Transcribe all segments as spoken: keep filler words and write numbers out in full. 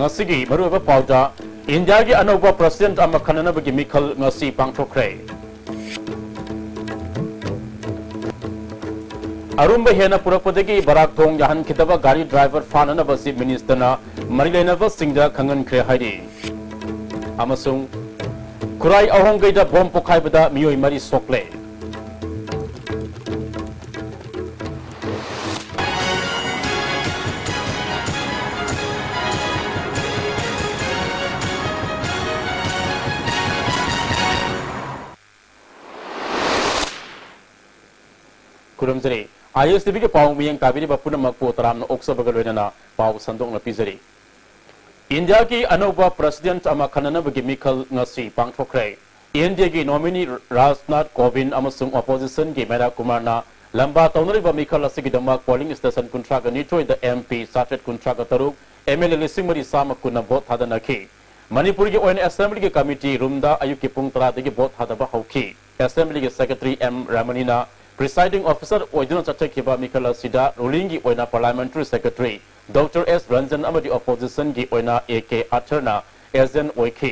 ꯉꯁꯤꯒꯤ ꯃꯔꯨꯑꯣꯏꯕ ꯄꯥꯎꯗ, ꯏꯟꯗꯤꯌꯥꯒꯤ ꯑꯅꯧꯕ ꯄ꯭ꯔꯁꯤꯗꯦꯟꯠ ꯑꯃ ꯈꯟꯅꯅꯕꯒꯤ ꯃꯤꯈꯜ ꯉꯁꯤ ꯄꯥꯡꯊꯣꯛꯈ꯭ꯔꯦ꯫ ꯑꯔꯨꯝꯕ ꯍꯦꯟꯅ ꯄꯨꯔꯛꯄꯗꯒꯤ ꯕꯔꯥꯛ ꯊꯣꯡ ꯌꯥꯍꯟꯈꯤꯗꯕ ꯒꯥꯔꯤ ꯗ꯭ꯔꯥꯏꯚꯔ ꯐꯥꯅꯅꯕ ꯆꯤꯐ ꯃꯤꯅꯤꯁꯇꯔꯅ ꯃꯔꯤ ꯂꯩꯅꯕꯁꯤꯡꯗ ꯈꯪꯍꯟꯈ꯭ꯔꯦ ꯍꯥꯏꯔꯤ꯫ ꯑꯃꯁꯨꯡ ꯈꯨꯔꯥꯏ ꯑꯍꯣꯡꯒꯩꯗ ꯕꯣꯝ ꯄꯣꯈꯥꯏꯕꯗ ꯃꯤꯑꯣꯏ ꯃꯔꯤ ꯁꯣꯛꯂꯦ꯫ ꯈꯨꯔꯨꯝꯖꯔꯤ꯫ ꯑꯥꯏ ꯑꯦꯁ ꯇꯤ ꯚꯤꯒꯤ ꯄꯥꯎ ꯃꯤꯠꯌꯦꯡ ꯇꯥꯕꯤꯔꯤꯕ ꯄꯨꯝꯅꯃꯛꯄꯨ ꯇꯔꯥꯝꯅ ꯑꯣꯛꯆꯕꯒ ꯂꯣꯏꯅꯅ ꯄꯥꯎ ꯁꯟꯗꯣꯛꯅ ꯄꯤꯖꯔꯤ꯫ ꯏꯟꯗꯤꯌꯥꯒꯤ ꯑꯅꯧꯕ ꯄ꯭ꯔꯁꯤꯗꯦꯟꯠ ꯑꯃ ꯈꯟꯅꯅꯕꯒꯤ ꯃꯤꯈꯜ ꯉꯁꯤ ꯄꯥꯡꯊꯣꯛꯈ꯭ꯔꯦ꯫ ꯑꯦꯟ ꯗꯤ ꯑꯦꯒꯤ ꯅꯣꯃꯤꯅꯤ ꯔꯥꯖꯅꯥꯊ ꯀꯣꯕꯤꯟꯗ ꯑꯃꯁꯨꯡ ꯑꯣꯄꯣꯖꯤꯁꯟꯒꯤ ꯃꯦꯔꯥ ꯀꯨꯃꯥꯔꯅ ꯂꯝꯕꯥ ꯇꯧꯅꯔꯤꯕ ꯃꯤꯈꯜ ꯑꯁꯤꯒꯤꯗꯃꯛ ꯄꯣꯂꯤꯡ ꯁ꯭ꯇꯦꯁꯟ ꯀꯨꯟꯊ꯭ꯔꯥꯒ ꯅꯤꯊꯣꯏꯗ ꯑꯦꯝ ꯄꯤ ꯆꯥꯇ꯭ꯔꯦꯠ ꯀꯨꯟꯊ꯭ꯔꯥꯒ ꯇꯔꯨꯛ, ꯑꯦꯝ ꯑꯦꯜ ꯑꯦ ꯂꯤꯁꯤꯡ ꯃꯔꯤ ꯆꯥꯝꯃ ꯀꯨꯟꯅ ꯚꯣꯠ ꯊꯥꯗꯅꯈꯤ꯫ ꯃꯅꯤꯄꯨꯔꯒꯤ ꯑꯣꯏꯅ ꯑꯦꯁꯦꯝꯕ꯭ꯂꯤꯒꯤ ꯀꯃꯤꯇꯤ ꯔꯨꯝꯗ ꯑꯌꯨꯛꯀꯤ ꯄꯨꯡ ꯇꯔꯥꯗꯒꯤ ꯚꯣꯠ ꯊꯥꯗꯕ ꯍꯧꯈꯤ꯫ ꯑꯦꯁꯦꯝꯕ꯭ꯂꯤꯒꯤ ꯁꯦꯀ꯭ꯔꯦꯇꯔꯤ ꯑꯦꯝ ꯔꯃꯅꯤꯅ ꯄ꯭ꯔꯤꯁꯥꯏꯗꯤꯡ ꯑꯣꯐꯤꯁꯔ ꯑꯣꯏꯗꯨꯅ ꯆꯠꯊꯈꯤꯕ ꯃꯤꯈꯜ ꯑꯁꯤꯗ ꯔꯨꯂꯤꯡꯒꯤ ꯑꯣꯏꯅ ꯄꯥꯔꯂꯤꯌꯥꯃꯦꯟꯇꯔꯤ ꯁꯦꯀ꯭ꯔꯦꯇꯔꯤ ꯗꯣꯛꯇꯔ ꯑꯦꯁ ꯔꯟꯖꯟ ꯑꯃꯗꯤ ꯑꯣꯄꯣꯖꯤꯁꯟꯒꯤ ꯑꯣꯏꯅ ꯑꯦ ꯀꯦ ꯑꯥꯔꯊꯔꯅ ꯑꯦꯖꯦꯟ ꯑꯣꯏꯈꯤ꯫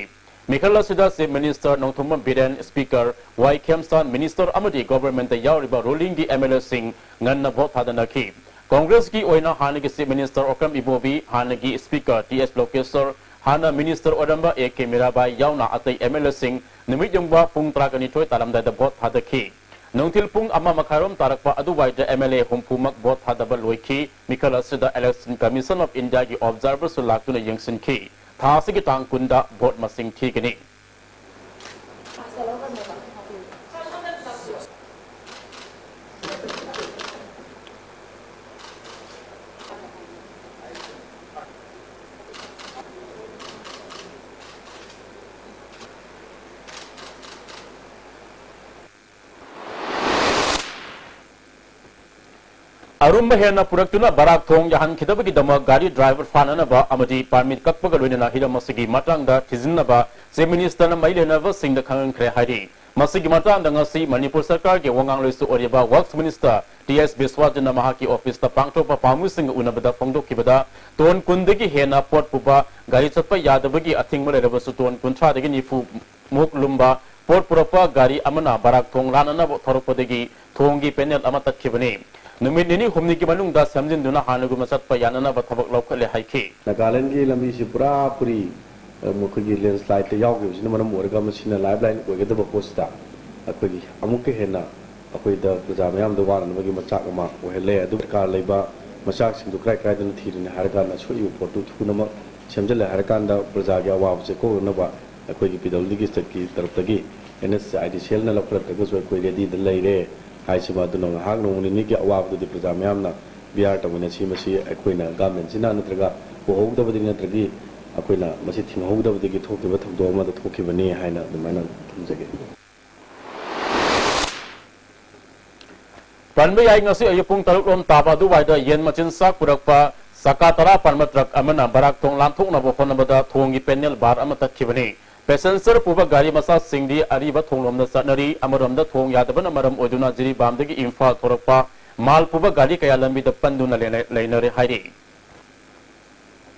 ꯃꯤꯈꯜ ꯑꯁꯤꯗ chief minister Nongthombam Biren, speaker Y Khemchand, minister ꯑꯃꯗꯤ ꯒꯣꯚꯔꯟꯃꯦꯟꯠꯇ ꯌꯥꯎꯔꯤꯕ ꯔꯨꯂꯤꯡꯒꯤ ꯑꯦꯝ ꯑꯦꯜ ꯑꯦꯁꯤꯡ ꯉꯟꯅ ꯚꯣꯠ ꯊꯥꯗꯅꯈꯤ꯫ ꯀꯣꯡꯒ꯭ꯔꯦꯁꯀꯤ ꯑꯣꯏꯅ ꯍꯥꯟꯅꯒꯤ ꯆꯤꯐ ꯃꯤꯅꯤꯁꯇꯔ ꯑꯣꯀ꯭ꯔꯝ ꯏꯕꯣꯕꯤ, ꯍꯥꯟꯅꯒꯤ ꯁ꯭ꯄꯤꯀꯔ ꯇꯤ ꯑꯦꯁ ꯂꯣꯀꯦꯁ꯭ꯋꯔ, ꯍꯥꯟꯅ ꯃꯤꯅꯤꯁꯇꯔ ꯑꯣꯏꯔꯝꯕ ꯑꯦ ꯀꯦ ꯃꯤꯔꯥꯕꯥꯏ ꯌꯥꯎꯅ ꯑꯇꯩ ꯑꯦꯝ ꯑꯦꯜ ꯑꯦꯁꯤꯡ ꯅꯨꯃꯤꯠ ꯌꯨꯡꯕ ꯄꯨꯡ ꯇꯔꯥꯒ ꯅꯤꯊꯣꯏ ꯇꯥꯔꯝꯗꯥꯏꯗ ꯚꯣꯠ ꯊꯥꯗꯈꯤ꯫ ꯅꯨꯡꯊꯤꯜ ꯄꯨꯡ ꯑꯃ ꯃꯈꯥꯏꯔꯣꯝ ꯇꯥꯔꯛꯄ ꯑꯗꯨꯋꯥꯏꯗ ꯑꯦꯝ ꯑꯦꯜ ꯑꯦ ꯍꯨꯝꯐꯨꯃꯛ ꯚꯣꯠ ꯊꯥꯗꯕ ꯂꯣꯏꯈꯤ꯫ ꯃꯤꯈꯜ ꯑꯁꯤꯗ ꯏꯂꯦꯛꯁꯟ ꯀꯃꯤꯁꯟ ꯑꯣꯐ ꯏꯟꯗꯤꯌꯥꯒꯤ ꯑꯣꯕꯖꯥꯔꯚꯔꯁꯨ ꯂꯥꯛꯇꯨꯅ ꯌꯦꯡꯁꯤꯟꯈꯤ꯫ ꯊꯥ ꯑꯁꯤꯒꯤ ꯇꯥꯡ ꯀꯨꯟꯗ ꯚꯣꯠ ꯃꯁꯤꯡ ꯊꯤꯒꯅꯤ꯫ ꯑꯔꯨꯝꯕ ꯍꯦꯟꯅ ꯄꯨꯔꯛꯇꯨꯅ ꯕꯔꯥꯛ ꯊꯣꯡ ꯌꯥꯍꯟꯈꯤꯗꯕꯒꯤꯗꯃꯛ ꯒꯥꯔꯤ ꯗ꯭ꯔꯥꯏꯚꯔ ꯐꯥꯅꯅꯕ ꯑꯃꯗꯤ ꯄꯥꯔꯃꯤꯠ ꯀꯛꯄꯒ ꯂꯣꯏꯅꯅ ꯍꯤꯔꯝ ꯑꯁꯤꯒꯤ ꯃꯇꯥꯡꯗ ꯊꯤꯖꯤꯟꯅꯕ ꯆꯤꯐ ꯃꯤꯅꯤꯁꯇꯔꯅ ꯃꯔꯤ ꯂꯩꯅꯕꯁꯤꯡꯗ ꯈꯪꯍꯟꯈ꯭ꯔꯦ ꯍꯥꯏꯔꯤ꯫ ꯃꯁꯤꯒꯤ ꯃꯇꯥꯡꯗ ꯉꯁꯤ ꯃꯅꯤꯄꯨꯔ ꯁꯔꯀꯥꯔꯒꯤ ꯋꯥꯉꯥꯡꯂꯣꯏꯁꯨ ꯑꯣꯏꯔꯤꯕ Works Minister T S ꯕꯤꯁ꯭ꯋꯥꯖꯤꯠꯅ ꯃꯍꯥꯛꯀꯤ ꯑꯣꯐꯤꯁꯇ ꯄꯥꯡꯊꯣꯛꯄ ꯄꯥꯎꯃꯤꯁꯤꯡꯒ ꯎꯅꯕꯗ ꯐꯣꯡꯗꯣꯛꯈꯤꯕꯗ, ꯇꯣꯟ ꯀꯨꯟꯗꯒꯤ ꯍꯦꯟꯅ ꯄꯣꯠ ꯄꯨꯕ ꯒꯥꯔꯤ ꯆꯠꯄ ꯌꯥꯗꯕꯒꯤ ꯑꯊꯤꯡꯕ ꯂꯩꯔꯕꯁꯨ, ꯇꯣꯟ ꯀꯨꯟꯊ꯭ꯔꯥꯗꯒꯤ ꯅꯤꯐꯨ ꯃꯨꯛ ꯂꯨꯝꯕ ꯄꯣꯠ ꯄꯨꯔꯛꯄ ꯒꯥꯔꯤ ꯑꯃꯅ ꯕꯔꯥꯛ ꯊꯣꯡ ꯂꯥꯟꯅꯅꯕ ꯊꯧꯔꯛꯄꯗꯒꯤ ꯊꯣꯡꯒꯤ ꯄꯦꯅꯦꯜ ꯑꯃ ꯇꯠꯈꯤꯕꯅꯤ꯫ ꯅꯨꯃꯤꯠ ꯅꯤꯅꯤ ꯍꯨꯝꯅꯤꯒꯤ ꯃꯅꯨꯡꯗ ꯁꯦꯝꯖꯤꯟꯗꯨꯅ ꯍꯥꯟꯅꯒꯨꯝꯅ ꯆꯠꯄ ꯌꯥꯅꯅꯕ ꯊꯕꯛ ꯂꯧꯈꯠꯂꯦ ꯍꯥꯏꯈꯤ꯫ ꯅꯥꯒꯥꯂꯦꯟꯒꯤ ꯂꯝꯕꯤꯁꯤ ꯄꯨꯔꯥ ꯐꯨꯔꯤ, ꯑ, ꯃꯈꯣꯏꯒꯤ ꯂꯦꯟꯁ꯭ꯂꯥꯏꯗꯇ ꯌꯥꯎꯈꯤꯕꯁꯤꯅ ꯃꯔꯝ ꯑꯣꯏꯔꯒ ꯃꯁꯤꯅ ꯂꯥꯏꯐ ꯂꯥꯏꯟ ꯑꯣꯏꯒꯗꯕ ꯄꯣꯠꯁꯤꯗ ꯑꯩꯈꯣꯏꯒꯤ ꯑꯃꯨꯛꯀ ꯍꯦꯟꯅ ꯑꯩꯈꯣꯏꯗ ꯄ꯭ꯔꯖꯥ ꯃꯌꯥꯝꯗ ꯋꯥꯅꯅꯕꯒꯤ ꯃꯆꯥꯛ ꯑꯃ ꯑꯣꯏꯍꯜꯂꯦ꯫ ꯑꯗꯨ ꯗꯔꯀꯥꯔ ꯂꯩꯕ ꯃꯆꯥꯛꯁꯤꯡꯗꯨ ꯀꯔꯥꯏ ꯀꯔꯥꯏꯗꯅ ꯊꯤꯔꯤꯅꯤ ꯍꯥꯏꯔꯀꯥꯟꯗ ꯁꯣꯛꯏꯕ ꯄꯣꯠꯇꯨ ꯊꯨꯅꯃꯛ ꯁꯦꯝꯖꯤꯜꯂꯦ ꯍꯥꯏꯔꯀꯥꯟꯗ ꯄ꯭ꯔꯖꯥꯒꯤ ꯑꯋꯥꯕꯁꯦ ꯀꯣꯛꯅꯅꯕ ꯑꯩꯈꯣꯏꯒꯤ P W D ꯒꯤ ꯁ꯭ꯇꯦꯠꯀꯤ ꯇꯔꯞꯇꯒꯤ N H I D C L ꯅ ꯂꯧꯈꯠꯂꯛꯇ꯭ꯔꯒꯁꯨ ꯑꯩꯈꯣꯏ ꯔꯦꯗꯤꯗ ꯂꯩꯔꯦ ꯍꯥꯏꯁꯤꯃ ꯑꯗꯨꯅ ꯉꯥꯏꯍꯥꯛ ꯅꯣꯡꯃ ꯅꯤꯅꯤꯒꯤ ꯑꯋꯥꯕꯗꯨꯗꯤ ꯄ꯭ꯔꯖꯥ ꯃꯌꯥꯝꯅ ꯕꯤꯌꯥꯔ ꯇꯧꯃꯤꯟꯅꯁꯤ꯫ ꯃꯁꯤ ꯑꯩꯈꯣꯏꯅ ꯒꯃꯦꯟꯁꯤꯅ ꯅꯠꯇ꯭ꯔꯒ ꯎꯍꯧꯗꯕꯗꯒꯤ ꯅꯠꯇ꯭ꯔꯒꯤ ꯑꯩꯈꯣꯏꯅ ꯃꯁꯤ ꯊꯤꯡꯍꯧꯗꯕꯗꯒꯤ ꯊꯣꯛꯈꯤꯕ ꯊꯧꯗꯣꯛ ꯑꯃꯗ ꯊꯣꯛꯈꯤꯕꯅꯤ ꯍꯥꯏꯅ ꯑꯗꯨꯃꯥꯏꯅ ꯊꯝꯖꯒꯦ꯫ ꯄꯟꯕ ꯌꯥꯏ, ꯉꯁꯤ ꯑꯌꯨꯛ ꯄꯨꯡ ꯇꯔꯨꯛ ꯂꯣꯝ ꯇꯥꯕ ꯑꯗꯨꯋꯥꯏꯗ ꯌꯦꯟ ꯃꯆꯤꯟꯖꯥꯛ ꯄꯨꯔꯛꯄ ꯆꯀꯥ ꯇꯔꯥ ꯄꯥꯟꯕ ꯇ꯭ꯔꯛ ꯑꯃꯅ ꯕꯔꯥꯛ ꯊꯣꯡ ꯂꯥꯟꯊꯣꯛꯅꯕ ꯍꯣꯠꯅꯕꯗ ꯊꯣꯡꯒꯤ ꯄꯦꯅꯦꯜ ꯕꯥꯔ ꯑꯃ ꯇꯠꯈꯤꯕꯅꯤ꯫ ꯄꯦꯁꯦꯟꯖꯔ ꯄꯨꯕ ꯒꯥꯔꯤ ꯃꯆꯥꯁꯤꯡꯗꯤ ꯑꯔꯤꯕ ꯊꯣꯡꯂꯣꯝꯗ ꯆꯠꯅꯔꯤ꯫ ꯑꯃꯔꯣꯝꯗ ꯊꯣꯡ ꯌꯥꯗꯕꯅ ꯃꯔꯝ ꯑꯣꯏꯗꯨꯅ ꯖꯤꯔꯤꯕꯥꯝꯗꯒꯤ ꯏꯝꯐꯥꯜ ꯊꯣꯔꯛꯄ ꯃꯥꯜ ꯄꯨꯕ ꯒꯥꯔꯤ ꯀꯌꯥ ꯂꯝꯕꯤꯗ ꯄꯟꯗꯨꯅ ꯂꯩꯅ-, ꯂꯩꯅꯔꯦ ꯍꯥꯏꯔꯤ꯫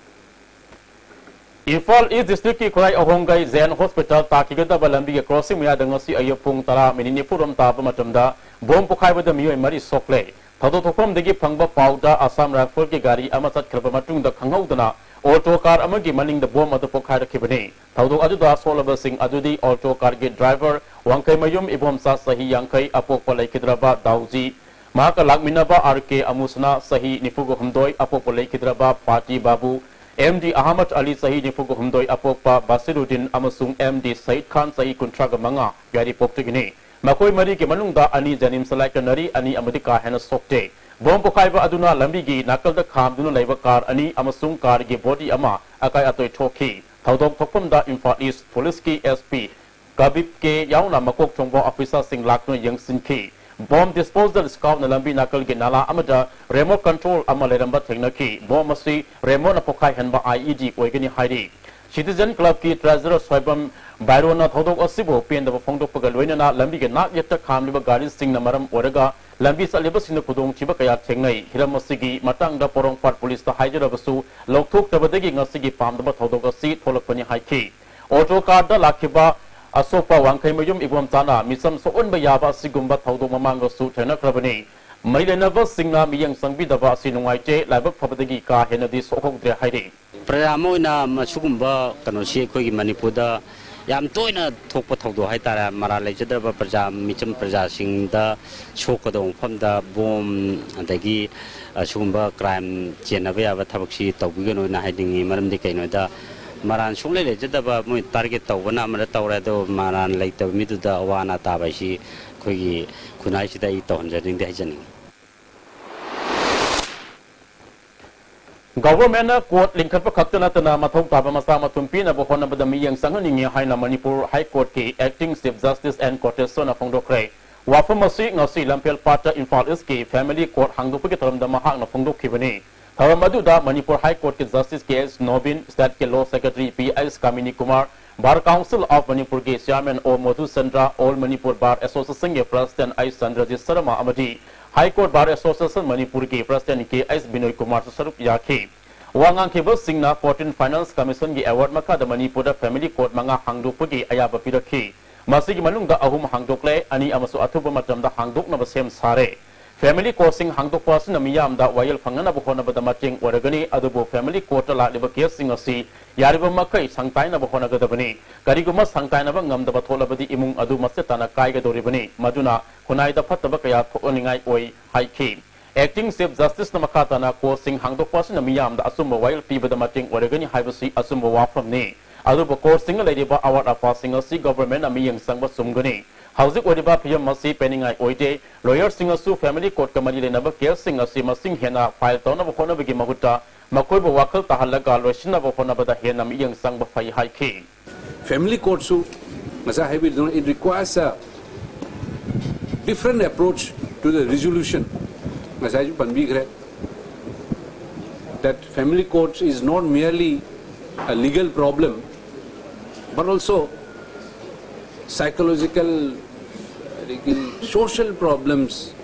ꯏꯝꯐꯥꯜ ꯏꯁ ꯗꯤꯁꯇ꯭ꯔꯤꯛꯀꯤ ꯈꯨꯔꯥꯏ ꯑꯍꯣꯡꯒꯩ ꯖꯦꯟ ꯍꯣꯁꯄꯤꯇꯥꯜ ꯇꯥꯈꯤꯒꯗꯕ ꯂꯝꯕꯤꯒꯤ ꯀ꯭ꯔꯣꯁꯤꯡ ꯃꯌꯥꯗ ꯉꯁꯤ ꯑꯌꯨꯛ ꯄꯨꯡ ꯇꯔꯥ ꯃꯤꯅꯤꯠ ꯅꯤꯐꯨ ꯔꯣꯝ ꯇꯥꯕ ꯃꯇꯝꯗ ꯕꯣꯝ ꯄꯣꯈꯥꯏꯕꯗ ꯃꯤꯑꯣꯏ ꯃꯔꯤ ꯁꯣꯛꯂꯦ꯫ ꯊꯧꯗꯣꯛ ꯊꯣꯛꯐꯝꯗꯒꯤ ꯐꯪꯕ ꯄꯥꯎꯗ ꯑꯁꯥꯝ ꯔꯥꯏꯐꯜꯒꯤ ꯒꯥꯔꯤ ꯑꯃ ꯆꯠꯈ꯭ꯔꯕ ꯃꯇꯨꯡꯗ ꯈꯪꯍꯧꯗꯅ ꯑꯣꯜꯇꯣ ꯀꯥꯔ ꯑꯃꯒꯤ ꯃꯅꯤꯡꯗ ꯕꯣꯝ ꯑꯗꯨ ꯄꯣꯈꯥꯏꯔꯛꯈꯤꯕꯅꯤ꯫ ꯊꯧꯗꯣꯛ ꯑꯗꯨꯗ ꯁꯣꯛꯂꯕꯁꯤꯡ ꯑꯗꯨꯗꯤ ꯑꯣꯜꯇꯣ ꯀꯥꯔꯒꯤ ꯗ꯭ꯔꯥꯏꯚꯔ ꯋꯥꯡꯈꯩꯃꯌꯨꯝ ꯏꯕꯣꯝꯆꯥ ꯆꯍꯤ ꯌꯥꯡꯈꯩ ꯑꯄꯣꯛꯄ ꯂꯩꯈꯤꯗ꯭ꯔꯕ ꯗꯥꯎꯖꯤ, ꯃꯍꯥꯛꯀ ꯂꯥꯛꯃꯤꯟꯅꯕ ꯑꯥꯔ ꯀꯦ ꯑꯃꯨꯁꯅꯥ ꯆꯍꯤ ꯅꯤꯐꯨꯒ ꯍꯨꯝꯗꯣꯏ ꯑꯄꯣꯛꯄ ꯂꯩꯈꯤꯗ꯭ꯔꯕ ꯄꯥꯇꯤ ꯕꯥꯕꯨ, ꯑꯦꯝ ꯗꯤ ꯑꯍꯃꯗ ꯑꯂꯤ ꯆꯍꯤ ꯅꯤꯐꯨꯒ ꯍꯨꯝꯗꯣꯏ ꯑꯄꯣꯛꯄ ꯕꯥꯁꯤꯔꯨꯗꯤꯟ ꯑꯃꯁꯨꯡ ꯑꯦꯝ ꯗꯤ ꯁꯌꯤꯗ ꯈꯥꯟ ꯆꯍꯤ ꯀꯨꯟꯊ꯭ꯔꯥꯒ ꯃꯉꯥ ꯌꯥꯏꯔꯤꯄꯣꯛꯇꯒꯤꯅꯤ꯫ ꯃꯈꯣꯏ ꯃꯔꯤꯒꯤ ꯃꯅꯨꯡꯗ ꯑꯅꯤ ꯖꯦꯅꯤꯝꯁꯇ ꯂꯥꯏꯀꯠꯅꯔꯤ, ꯑꯅꯤ ꯑꯃꯗꯤ ꯀꯥ ꯍꯦꯟꯅ ꯁꯣꯛꯇꯦ꯫ ꯕꯣꯝ ꯄꯣꯈꯥꯏꯕ ꯑꯗꯨꯅ ꯂꯝꯕꯤꯒꯤ ꯅꯥꯀꯜꯗ ꯈꯥꯝꯗꯨꯅ ꯂꯩꯕ ꯀꯥꯔ ꯑꯅꯤ ꯑꯃꯁꯨꯡ ꯀꯥꯔꯒꯤ ꯕꯣꯗꯤ ꯑꯃ ꯑꯀꯥꯏ ꯑꯇꯣꯏ ꯊꯣꯛꯈꯤ꯫ ꯊꯧꯗꯣꯛ ꯊꯣꯛꯐꯝꯗ ꯏꯝꯐꯥꯜ ꯏꯁ ꯄꯨꯂꯤꯁꯀꯤ ꯑꯦꯁ ꯄꯤ ꯀꯕꯤꯞ ꯀꯦ ꯌꯥꯎꯅ ꯃꯀꯣꯛ ꯊꯣꯡꯕ ꯑꯣꯐꯤꯁꯔꯁꯤꯡ ꯂꯥꯛꯇꯨꯅ ꯌꯦꯡꯁꯤꯟꯈꯤ꯫ ꯕꯣꯝ ꯗꯤꯁꯄꯣꯖꯦꯜ ꯁ꯭ꯀ꯭ꯋꯥꯗꯅ ꯂꯝꯕꯤ ꯅꯥꯀꯜꯒꯤ ꯅꯥꯂꯥ ꯑꯃꯗ ꯔꯦꯃꯣꯠ ꯀꯟꯇ꯭ꯔꯣꯜ ꯑꯃ ꯂꯩꯔꯝꯕ ꯊꯦꯡꯅꯈꯤ꯫ ꯕꯣꯝ ꯑꯁꯤ ꯔꯦꯃꯣꯠꯅ ꯄꯣꯈꯥꯏꯍꯟꯕ ꯑꯥꯏ ꯏ ꯗꯤ ꯑꯣꯏꯒꯅꯤ ꯍꯥꯏꯔꯤ꯫ Citizen Clubꯀꯤ Treasurer ꯁ꯭ꯋꯥꯏꯕꯝ ꯕꯥꯏꯔꯣꯟꯅ ꯊꯧꯗꯣꯛ ꯑꯁꯤꯕꯨ ꯄꯦꯟꯗꯕ ꯐꯣꯡꯗꯣꯛꯄꯒ ꯂꯣꯏꯅꯅ ꯂꯝꯕꯤꯒꯤ ꯅꯥꯛ ꯌꯦꯠꯇ ꯈꯥꯝꯂꯤꯕ ꯒꯥꯔꯤꯁꯤꯡꯅ ꯃꯔꯝ ꯑꯣꯏꯔꯒ ꯂꯝꯕꯤ ꯆꯠꯂꯤꯕꯁꯤꯡꯅ ꯈꯨꯗꯣꯡꯊꯤꯕ ꯀꯌꯥ ꯊꯦꯡꯅꯩ꯫ ꯍꯤꯔꯝ ꯑꯁꯤꯒꯤ ꯃꯇꯥꯡꯗ ꯄꯣꯔꯣꯝꯄꯥꯠ ꯄꯨꯂꯤꯁꯇ ꯍꯥꯏꯖꯔꯕꯁꯨ ꯂꯧꯊꯣꯛꯇꯕꯗꯒꯤ ꯉꯁꯤꯒꯤ ꯄꯥꯝꯗꯕ ꯊꯧꯗꯣꯛ ꯑꯁꯤ ꯊꯣꯛꯂꯛꯄꯅꯤ ꯍꯥꯏꯈꯤ꯫ ꯑꯣꯇꯣ ꯀꯥꯔꯗ ꯂꯥꯛꯈꯤꯕ ꯑꯁꯣꯛꯄ ꯋꯥꯡꯈꯩꯃꯌꯨꯝ ꯏꯕꯣꯝꯆꯥꯅ ꯃꯤꯆꯝ ꯁꯣꯛꯍꯟꯕ ꯌꯥꯕ ꯑꯁꯤꯒꯨꯝꯕ ꯊꯧꯗꯣꯛ ꯃꯃꯥꯡꯗꯁꯨ ꯊꯦꯡꯅꯈ꯭ꯔꯕꯅꯤ꯫ ꯃꯔꯤ ꯂꯩꯅꯕꯁꯤꯡꯅ ꯃꯤꯠꯌꯦꯡ ꯆꯪꯕꯤꯗꯕ ꯑꯁꯤ ꯅꯨꯡꯉꯥꯏꯇꯦ꯫ ꯂꯥꯏꯕꯛ ꯐꯕꯗꯒꯤ ꯀꯥ ꯍꯦꯟꯅꯗꯤ ꯁꯣꯛꯍꯧꯗ꯭ꯔꯦ ꯍꯥꯏꯔꯤ꯫ ꯄ꯭ꯔꯖꯥ ꯑꯃ ꯑꯣꯏꯅ ꯃꯁꯤꯒꯨꯝꯕ ꯀꯩꯅꯣꯁꯤ ꯑꯩꯈꯣꯏꯒꯤ ꯃꯅꯤꯄꯨꯔꯗ ꯌꯥꯝ ꯇꯣꯏꯅ ꯊꯣꯛꯄ ꯊꯧꯗꯣꯛ ꯍꯥꯏꯇꯥꯔꯦ꯫ ꯃꯔꯥꯜ ꯂꯩꯖꯗ꯭ꯔꯕ ꯄ꯭ꯔꯖꯥ, ꯃꯤꯆꯝ ꯄ꯭ꯔꯖꯥꯁꯤꯡꯗ ꯁꯣꯛꯀꯗꯧꯕ ꯃꯐꯝꯗ ꯕꯣꯝ, ꯑꯗꯒꯤ ꯑꯁꯤꯒꯨꯝꯕ ꯀ꯭ꯔꯥꯏꯝ ꯆꯦꯟꯅꯕ ꯌꯥꯕ ꯊꯕꯛꯁꯤ ꯇꯧꯕꯤꯒꯅꯣꯅ ꯍꯥꯏꯅꯤꯡꯉꯤ꯫ ꯃꯔꯝꯗꯤ ꯀꯩꯅꯣꯗ ꯃꯔꯥꯜ ꯁꯨꯡꯂꯩ ꯂꯩꯖꯗꯕ, ꯃꯣꯏ ꯇꯥꯔꯒꯦꯠ ꯇꯧꯕꯅ ꯑꯃꯅ ꯇꯧꯔꯦ, ꯑꯗꯣ ꯃꯔꯥꯜ ꯂꯩꯇꯕ ꯃꯤꯗꯨꯗ ꯑꯋꯥ ꯑꯅꯥ ꯇꯥꯕ ꯍꯥꯏꯁꯤ ꯑꯩꯈꯣꯏꯒꯤ ꯈꯨꯟꯅꯥꯏꯁꯤꯗ ꯑꯩ ꯇꯧꯍꯟꯖꯅꯤꯡꯗꯦ ꯍꯥꯏꯖꯅꯤꯡꯉꯤ꯫ Governmentꯅ court ꯂꯤꯡꯈꯠꯄ ꯈꯛꯇ ꯅꯠꯇꯅ ꯃꯊꯧ ꯇꯥꯕ ꯃꯆꯥ ꯃꯊꯨꯝ ꯄꯤꯅꯕ ꯍꯣꯠꯅꯕꯗ ꯃꯤꯠꯌꯦꯡ ꯆꯪꯍꯟꯅꯤꯡꯉꯤ ꯍꯥꯏꯅ Manipur High Courtꯀꯤ Acting Chief Justice N ꯀꯣꯇꯦꯁꯣꯔꯅ ꯐꯣꯡꯗꯣꯛꯈ꯭ꯔꯦ꯫ ꯋꯥꯐꯝ ꯑꯁꯤ ꯉꯁꯤ ꯂꯝꯐꯦꯜ ꯄꯥꯠꯇ ꯏꯝꯐꯥꯜ ꯏꯁꯀꯤ Family Court ꯍꯥꯡꯗꯣꯛꯄꯒꯤ ꯊꯧꯔꯝꯗ ꯃꯍꯥꯛꯅ ꯐꯣꯡꯗꯣꯛꯈꯤꯕꯅꯤ꯫ ꯊꯧꯔꯝ ꯑꯗꯨꯗ ꯃꯅꯤꯄꯨꯔ High Courtꯀꯤ Justice ꯀꯦ ꯑꯦꯁ ꯅꯣꯕꯤꯟ, Stateꯀꯤ Law Secretary P H Kamini Kumar, Bar Council of Manipurꯒꯤ Chairman O Modhuchandra, All Manipur Bar Associationꯒꯤ President ꯑꯩꯆ ꯆꯟꯗ꯭ꯔꯖꯤꯠ ꯁꯔꯃ ꯑꯃꯗꯤ High Court Bar Association ꯃꯅꯤꯄꯨꯔꯒꯤ President ꯀꯦ ꯑꯩꯆ ꯕꯤꯅꯣꯏ ꯀꯨꯃꯥꯔꯁꯨ ꯁꯔꯨꯛ ꯌꯥꯈꯤ꯫ ꯋꯥ ꯉꯥꯡꯈꯤꯕꯁꯤꯡꯅ fourteen Finance Commissionꯒꯤ award ꯃꯈꯥꯗ ꯃꯅꯤꯄꯨꯔꯗ Family Court ꯃꯉꯥ ꯍꯥꯡꯗꯣꯛꯄꯒꯤ ꯑꯌꯥꯕ ꯄꯤꯔꯛꯈꯤ꯫ ꯃꯁꯤꯒꯤ ꯃꯅꯨꯡꯗ ꯑꯍꯨꯝ ꯍꯥꯡꯗꯣꯛꯂꯦ, ꯑꯅꯤ ꯑꯃꯁꯨ ꯑꯊꯨꯕ ꯃꯇꯝꯗ ꯍꯥꯡꯗꯣꯛꯅꯕ ꯁꯦꯝ ꯁꯥꯔꯦ꯫ Family Courtꯁꯤꯡ ꯍꯥꯡꯗꯣꯛꯄ ꯑꯁꯤꯅ ꯃꯤꯌꯥꯝꯗ ꯋꯥꯌꯦꯜ ꯐꯪꯅꯅꯕ ꯍꯣꯠꯅꯕꯗ ꯃꯇꯦꯡ ꯑꯣꯏꯔꯒꯅꯤ, ꯑꯗꯨꯕꯨ Family Courtꯇ ꯂꯥꯛꯂꯤꯕ caseꯁꯤꯡ ꯑꯁꯤ ꯌꯥꯔꯤꯕ ꯃꯈꯩ ꯁꯪꯇꯥꯏꯅꯕ ꯍꯣꯠꯅꯒꯗꯕꯅꯤ꯫ ꯀꯔꯤꯒꯨꯝꯕ ꯁꯪꯇꯥꯏꯅꯕ ꯉꯝꯗꯕ ꯊꯣꯛꯂꯕꯗꯤ ꯏꯃꯨꯡ ꯑꯗꯨ ꯃꯆꯦꯠ ꯇꯥꯅ ꯀꯥꯏꯒꯗꯧꯔꯤꯕꯅꯤ, ꯃꯗꯨꯅ ꯈꯨꯟꯅꯥꯏꯗ ꯐꯠꯇꯕ ꯀꯌꯥ ꯊꯣꯛꯍꯟꯅꯤꯡꯉꯥꯏ ꯑꯣꯏ ꯍꯥꯏꯈꯤ꯫ Acting Chief Justiceꯅ ꯃꯈꯥ ꯇꯥꯅ courtꯁꯤꯡ ꯍꯥꯡꯗꯣꯛꯄ ꯑꯁꯤꯅ ꯃꯤꯌꯥꯝꯗ ꯑꯆꯨꯝꯕ ꯋꯥꯌꯦꯜ ꯄꯤꯕꯗ ꯃꯇꯦꯡ ꯑꯣꯏꯔꯒꯅꯤ ꯍꯥꯏꯕꯁꯤ ꯑꯆꯨꯝꯕ ꯋꯥꯐꯝꯅꯤ꯫ ꯑꯗꯨꯕꯨ courtꯁꯤꯡꯗ ꯂꯩꯔꯤꯕ ꯑꯋꯥꯠ ꯑꯄꯥꯁꯤꯡ ꯑꯁꯤ governmentꯅ ꯃꯤꯠꯌꯦꯡ ꯆꯪꯕ ꯆꯨꯝꯒꯅꯤ꯫ ꯍꯧꯖꯤꯛ ꯑꯣꯏꯔꯤꯕ ꯐꯤꯕꯝ ꯑꯁꯤ ꯄꯦꯟꯅꯤꯡꯉꯥꯏ ꯑꯣꯏꯗꯦ꯫ Lawyerꯁꯤꯡꯅꯁꯨ Family Courtꯀ ꯃꯔꯤ ꯂꯩꯅꯕ caseꯁꯤꯡ ꯑꯁꯤ ꯃꯁꯤꯡ ꯍꯦꯟꯅ file ꯇꯧꯅꯕ ꯍꯣꯠꯅꯕꯒꯤ ꯃꯍꯨꯠꯇ ꯃꯈꯣꯏꯕꯨ ꯋꯥꯈꯜ ꯇꯥꯍꯜꯂꯒ ꯂꯣꯏꯁꯤꯟꯅꯕ ꯍꯣꯠꯅꯕꯗ ꯍꯦꯟꯅ ꯃꯤꯠꯌꯦꯡ ꯆꯪꯕ ꯐꯩ ꯍꯥꯏꯈꯤ꯫ Family Courtꯁꯨ ꯉꯁꯥꯏ ꯍꯥꯏꯕꯤꯔꯤꯗꯨꯅ it requires a different approach to the resolution. ꯉꯁꯥꯏꯁꯨ ꯄꯟꯕꯤꯈ꯭ꯔꯦ that Family Court is not merely A legal problem, but also psychological, social problems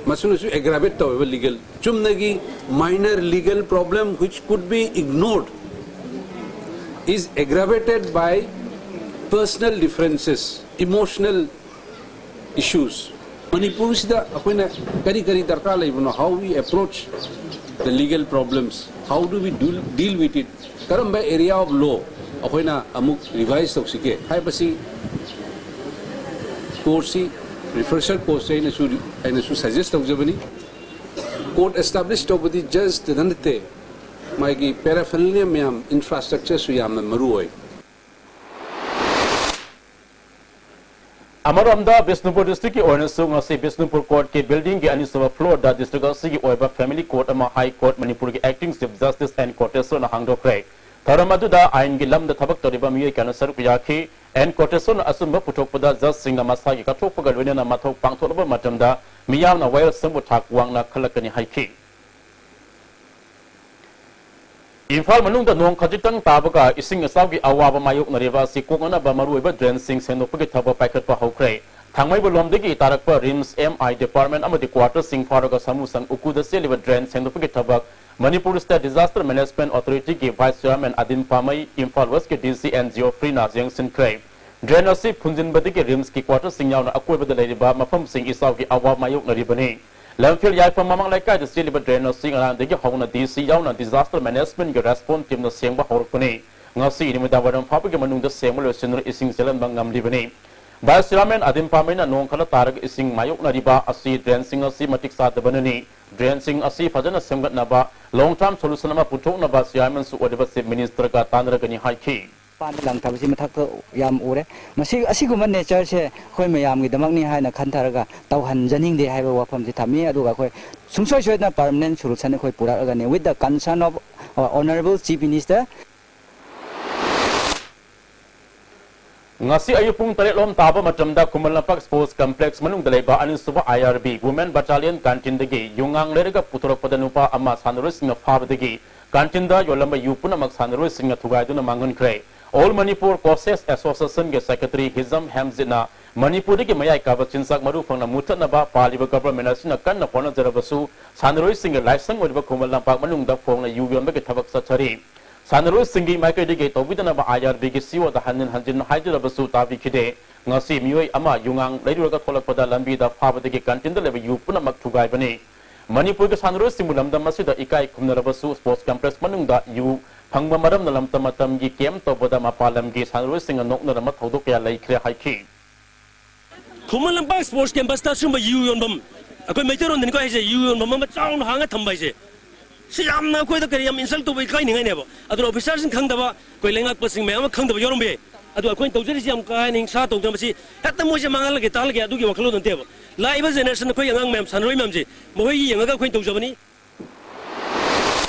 ꯃꯁꯤꯅꯁꯨ aggravate ꯇꯧꯋꯦꯕ꯫ Legal, ꯆꯨꯝꯅꯒꯤ minor legal problem which could be ignored is aggravated by personal differences, emotional issues. ꯃꯅꯤꯄꯨꯔꯁꯤꯗ ꯑꯩꯈꯣꯏꯅ ꯀꯔꯤ ꯀꯔꯤ ꯗꯔꯀꯥꯔ ꯂꯩꯕꯅꯣ, how we approach the legal problems, how do we deal, deal with it, ꯀꯔꯝꯕ area of law ꯑꯩꯈꯣꯏꯅ ꯑꯃꯨꯛ revise ꯇꯧꯁꯤꯒꯦ ꯍꯥꯏꯕꯁꯤ courtꯁꯤ, refresher course ꯑꯩꯅꯁꯨ ꯑꯩꯅꯁꯨ suggest ꯇꯧꯖꯕꯅꯤ꯫ Court establish ꯇꯧꯕꯗꯤ judgeꯇ ꯅꯠꯇꯦ, ꯃꯥꯒꯤ paraphernalia ꯃꯌꯥꯝ, infrastructureꯁꯨ ꯌꯥꯝꯅ ꯃꯔꯨ ꯑꯣꯏ꯫ ꯑꯃꯔꯣꯝꯗ ꯕꯤꯁꯅꯨꯄꯨꯔ districtꯀꯤ ꯑꯣꯏꯅꯁꯨ ꯉꯁꯤ ꯕꯤꯁꯅꯨꯄꯨꯔ courtꯀꯤ buildingꯒꯤ ꯑꯅꯤꯁꯨꯕ floorꯗ district ꯑꯁꯤꯒꯤ ꯑꯣꯏꯕ family court ꯑꯃ High Court ꯃꯅꯤꯄꯨꯔꯒꯤ acting Chief Justice N ꯀꯣꯇꯦꯁꯣꯔꯅ ꯍꯥꯡꯗꯣꯛꯈ꯭ꯔꯦ꯫ ꯊꯧꯔꯝ ꯑꯗꯨꯗ ꯑꯥꯏꯟꯒꯤ ꯂꯝꯗ ꯊꯕꯛ ꯇꯧꯔꯤꯕ ꯃꯤꯑꯣꯏ ꯀꯌꯥꯅ ꯁꯔꯨꯛ ꯌꯥꯈꯤ꯫ N ꯀꯣꯇꯦꯁꯣꯔꯅ ꯑꯆꯨꯝꯕ ꯄꯨꯊꯣꯛꯄꯗ judgeꯁꯤꯡꯅ ꯃꯁꯥꯒꯤ ꯀꯠꯊꯣꯛꯄꯒ ꯂꯣꯏꯅꯅ ꯃꯊꯧ ꯄꯥꯡꯊꯣꯛꯂꯕ ꯃꯇꯝꯗ ꯃꯤꯌꯥꯝꯅ ꯋꯥꯌꯦꯜꯁꯪꯕꯨ ꯊꯥꯛ ꯋꯥꯡꯅ ꯈꯜꯂꯛꯀꯅꯤ ꯍꯥꯏꯈꯤ꯫ ꯏꯝꯐꯥꯜ ꯃꯅꯨꯡꯗ ꯅꯣꯡ ꯈꯖꯤꯛꯇꯪ ꯇꯥꯕꯒ ꯏꯁꯤꯡ ꯏꯆꯥꯎꯒꯤ ꯑꯋꯥꯕ ꯃꯥꯌꯣꯛꯅꯔꯤꯕ ꯑꯁꯤ ꯀꯣꯛꯅꯅꯕ ꯃꯔꯨꯑꯣꯏꯕ drainꯁꯤꯡ ꯁꯦꯡꯗꯣꯛꯄꯒꯤ ꯊꯕꯛ ꯄꯥꯏꯈꯠꯄ ꯍꯧꯈ꯭ꯔꯦ꯫ ꯊꯥꯡꯃꯩꯕꯟꯂꯣꯝꯗꯒꯤ ꯇꯥꯔꯛꯄ RIMS, MI department ꯑꯃꯗꯤ quartersꯁꯤꯡ ꯐꯥꯎꯔꯒ ꯁꯥꯃꯨꯁꯪ ꯎꯈꯨꯗ ꯆꯦꯜꯂꯤꯕ drain ꯁꯦꯡꯗꯣꯛꯄꯒꯤ ꯊꯕꯛ ꯃꯅꯤꯄꯨꯔ State Disaster Management Authorityꯒꯤ Vice Chairman ꯑꯗꯤꯝ ꯄꯥꯃꯩ, ꯏꯝꯐꯥꯜ Westꯀꯤ DC ꯑꯦꯟ ꯖꯤꯑꯣꯐ꯭ꯔꯤꯅ ꯌꯦꯡꯁꯤꯟꯈ꯭ꯔꯦ꯫ Drain ꯑꯁꯤ ꯐꯨꯟꯖꯤꯟꯕꯗꯒꯤ RIMSꯀꯤ quarterꯁꯤꯡ ꯌꯥꯎꯅ ꯑꯀꯣꯏꯕꯗ ꯂꯩꯔꯤꯕ ꯃꯐꯝꯁꯤꯡ ꯏꯆꯥꯎꯒꯤ ꯑꯋꯥꯕ ꯃꯥꯌꯣꯛꯅꯔꯤꯕꯅꯤ꯫ ꯂꯝꯐꯦꯜ ꯌꯥꯏꯐꯝ ꯃꯃꯥꯡ ꯂꯩꯀꯥꯏꯗ ꯆꯦꯜꯂꯤꯕ drain ꯑꯁꯤ ꯉꯔꯥꯡꯗꯒꯤ ꯍꯧꯅ DC ꯌꯥꯎꯅ Disaster Management response teamꯅ ꯁꯦꯡꯕ ꯍꯧꯔꯛꯄꯅꯤ꯫ ꯉꯁꯤ ꯅꯨꯃꯤꯗꯥꯡ ꯋꯥꯏꯔꯝ ꯐꯥꯎꯕꯒꯤ ꯃꯅꯨꯡꯗ ꯁꯦꯡꯕ ꯂꯣꯏꯁꯤꯟꯗꯨꯅ ꯏꯁꯤꯡ ꯆꯦꯜꯍꯟꯕ ꯉꯝꯂꯤꯕꯅꯤ꯫ Vice Chairman ꯑꯗꯤꯝ ꯄꯥꯃꯩꯅ ꯅꯣꯡ ꯈꯔ ꯇꯥꯔꯒ ꯏꯁꯤꯡ ꯃꯥꯌꯣꯛꯅꯔꯤꯕ ꯑꯁꯤ drainꯁꯤꯡ ꯑꯁꯤ ꯃꯇꯤꯛ ꯆꯥꯗꯕꯅꯅꯤ꯫ Drainꯁꯤꯡ ꯑꯁꯤ ꯐꯖꯅ ꯁꯦꯝꯒꯠꯅꯕ long term solution ꯑꯃ ꯄꯨꯊꯣꯛꯅꯕ Chairmanꯁꯨ ꯑꯣꯏꯔꯤꯕ Chief Ministerꯒ ꯇꯥꯟꯅꯔꯒꯅꯤ ꯍꯥꯏꯈꯤ꯫ ꯃꯄꯥꯟꯗ ꯂꯪꯊꯕꯁꯤ ꯃꯊꯛꯇ ꯌꯥꯝ ꯎꯔꯦ꯫ ꯃꯁꯤ, ꯑꯁꯤꯒꯨꯝꯕ natureꯁꯦ ꯑꯩꯈꯣꯏ ꯃꯌꯥꯝꯒꯤꯗꯃꯛꯅꯤ ꯍꯥꯏꯅ ꯈꯟꯊꯔꯒ ꯇꯧꯍꯟꯖꯅꯤꯡꯗꯦ ꯍꯥꯏꯕ ꯋꯥꯐꯝꯁꯤ ꯊꯝꯃꯤ꯫ ꯑꯗꯨꯒ ꯑꯩꯈꯣꯏ ꯁꯨꯡꯁꯣꯏ ꯁꯣꯏꯗꯅ permanent solution ꯑꯩꯈꯣꯏ ꯄꯨꯔꯛꯑꯒꯅꯤ, with the concern of our honorable Chief Minister꯫ ꯉꯁꯤ ꯑꯌꯨꯛ ꯄꯨꯡ ꯇꯔꯦꯠ ꯂꯣꯝ ꯇꯥꯕ ꯃꯇꯝꯗ ꯈꯨꯃꯟ ꯂꯝꯄꯥꯛ Sports Complex ꯃꯅꯨꯡꯗ ꯂꯩꯕ ꯑꯅꯤꯁꯨꯕ IRB Women Battalion canteenꯗꯒꯤ ꯌꯨꯉꯥꯡ ꯂꯩꯔꯒ ꯄꯨꯊꯣꯔꯛꯄꯗ ꯅꯨꯄꯥ ꯑꯃ ꯁꯥꯟꯅꯔꯣꯏꯁꯤꯡꯅ ꯐꯥꯕꯗꯒꯤ ꯀꯥꯟꯇꯤꯟꯗ ꯌꯣꯜꯂꯝꯕ ꯌꯨ ꯄꯨꯝꯅꯃꯛ ꯁꯥꯟꯅꯔꯣꯏꯁꯤꯡꯅ ꯊꯨꯒꯥꯏꯗꯨꯅ ꯃꯥꯡꯍꯟꯈ꯭ꯔꯦ꯫ ꯑꯣꯜ ꯃꯅꯤꯄꯨꯔ ꯀꯣꯆꯦꯁ ꯑꯦꯁꯣꯁꯤꯌꯦꯁꯟꯒꯤ ꯁꯦꯀ꯭ꯔꯦꯇꯔꯤ ꯍꯤꯖꯝ ꯍꯦꯝꯖꯤꯠꯅ ꯃꯅꯤꯄꯨꯔꯗꯒꯤ ꯃꯌꯥꯏ ꯀꯥꯕ ꯆꯤꯟꯖꯥꯛ ꯃꯔꯨ ꯐꯪꯅ ꯃꯨꯠꯊꯠꯅꯕ ꯄꯥꯜꯂꯤꯕ ꯒꯚꯔꯟꯃꯦꯟꯠ ꯑꯁꯤꯅ ꯀꯟꯅ ꯍꯣꯠꯅꯖꯔꯕꯁꯨ ꯁꯥꯟꯅꯔꯣꯏꯁꯤꯡꯒꯤ ꯂꯥꯏꯁꯪ ꯑꯣꯏꯔꯤꯕ ꯈꯨꯃꯟ ꯂꯝꯄꯥꯛ ꯃꯅꯨꯡꯗ ꯐꯣꯡꯅ ꯌꯨ ꯌꯣꯟꯕꯒꯤ ꯊꯕꯛ ꯆꯠꯊꯔꯤ꯫ ꯁꯥꯟꯅꯔꯣꯏꯁꯤꯡꯒꯤ ꯃꯥꯏꯀꯩꯗꯒꯤ ꯇꯧꯕꯤꯗꯅꯕ ꯑꯥꯏ ꯑꯥꯔ ꯕꯤꯒꯤ ꯁꯤꯏꯑꯣꯗ ꯍꯟꯖꯤꯟ ꯍꯟꯖꯤꯟ ꯍꯥꯏꯖꯔꯕꯁꯨ ꯇꯥꯕꯤꯈꯤꯗꯦ꯫ ꯉꯁꯤ ꯃꯤꯑꯣꯏ ꯑꯃ ꯌꯨꯉꯥꯡ ꯂꯩꯔꯨꯔꯒ ꯊꯣꯛꯂꯛꯄꯗ ꯂꯝꯕꯤꯗ ꯐꯥꯕꯗꯒꯤ ꯀꯥꯟꯇꯤꯟꯗ ꯂꯩꯕ ꯌꯨ ꯄꯨꯝꯅꯃꯛ ꯊꯨꯒꯥꯏꯕꯅꯤ꯫ ꯃꯅꯤꯄꯨꯔꯒꯤ ꯁꯥꯟꯅꯔꯣꯏꯁꯤꯡꯕꯨ ꯂꯝꯗꯝ ꯑꯁꯤꯗ ꯏꯀꯥꯏ ꯈꯨꯝꯅꯔꯕꯁꯨ ꯁ꯭ꯄꯣꯔꯠꯁ ꯀꯝꯄ꯭ꯂꯦꯛꯁ ꯃꯅꯨꯡꯗ ꯌꯨ ꯐꯪꯕ ꯃꯔꯝꯅ ꯂꯝꯗꯝ ꯃꯇꯝꯒꯤ ꯀꯦꯝꯞ ꯇꯧꯕꯗ ꯃꯄꯥꯟ ꯂꯝꯒꯤ ꯁꯥꯟꯅꯔꯣꯏꯁꯤꯡꯅ ꯅꯣꯛꯅꯔꯝꯕ ꯊꯧꯗꯣꯛ ꯀꯌꯥ ꯂꯩꯈ꯭ꯔꯦ ꯍꯥꯏꯈꯤ꯫ ꯈꯨꯃꯟ ꯂꯝꯄꯥꯛ ꯁ꯭ꯄꯣꯔꯠꯁ ꯀꯦꯝꯄꯁꯇ ꯁꯨꯝꯕ ꯌꯨ ꯌꯣꯟꯐꯝ, ꯑꯩꯈꯣꯏ ꯃꯩꯇꯩꯔꯣꯟꯗꯅꯤꯀꯣ ꯍꯥꯏꯁꯦ, ꯌꯨ ꯌꯣꯟꯐꯝ ꯑꯃ ꯆꯥꯎꯅ ꯍꯥꯡꯉ ꯊꯝꯕ ꯍꯥꯏꯁꯦ, ꯁꯤ ꯌꯥꯝꯅ ꯑꯩꯈꯣꯏꯗ ꯀꯔꯤ ꯌꯥꯝ ꯏꯟꯁꯜ ꯇꯧꯕ, ꯏꯀꯥꯏꯅꯤꯡꯉꯥꯏꯅꯦꯕ꯫ ꯑꯗꯨꯅ ꯑꯣꯐꯤꯁꯥꯔꯁꯤꯡ ꯈꯪꯗꯕ, ꯑꯩꯈꯣꯏ ꯂꯩꯉꯥꯛꯄꯁꯤꯡ ꯃꯌꯥꯝ ꯑꯃ ꯈꯪꯗꯕ ꯌꯥꯎꯔꯝꯕ ꯌꯥꯏ꯫ ꯑꯗꯣ ꯑꯩꯈꯣꯏꯅ ꯇꯧꯖꯔꯤꯁꯤ ꯌꯥꯝ ꯀꯥ ꯍꯦꯟꯅ ꯍꯤꯡꯁꯥ ꯇꯧꯗꯅ ꯃꯁꯤ ꯍꯦꯛꯇ ꯃꯣꯏꯁꯦ ꯃꯥꯡꯍꯜꯂꯒꯦ, ꯇꯥꯍꯜꯂꯒꯦ ꯑꯗꯨꯒꯤ ꯋꯥꯈꯜꯂꯣꯟ ꯅꯠꯇꯦꯕ꯫ ꯂꯥꯛꯏꯕ ꯖꯦꯅꯦꯔꯦꯁꯟ ꯑꯩꯈꯣꯏ ꯑꯉꯥꯡ ꯃꯌꯥꯝ, ꯁꯥꯟꯅꯔꯣꯏ ꯃꯌꯥꯝꯁꯦ ꯃꯈꯣꯏ ꯌꯦꯡꯉꯒ ꯑꯩꯈꯣꯏꯅ ꯇꯧꯖꯕꯅꯤ꯫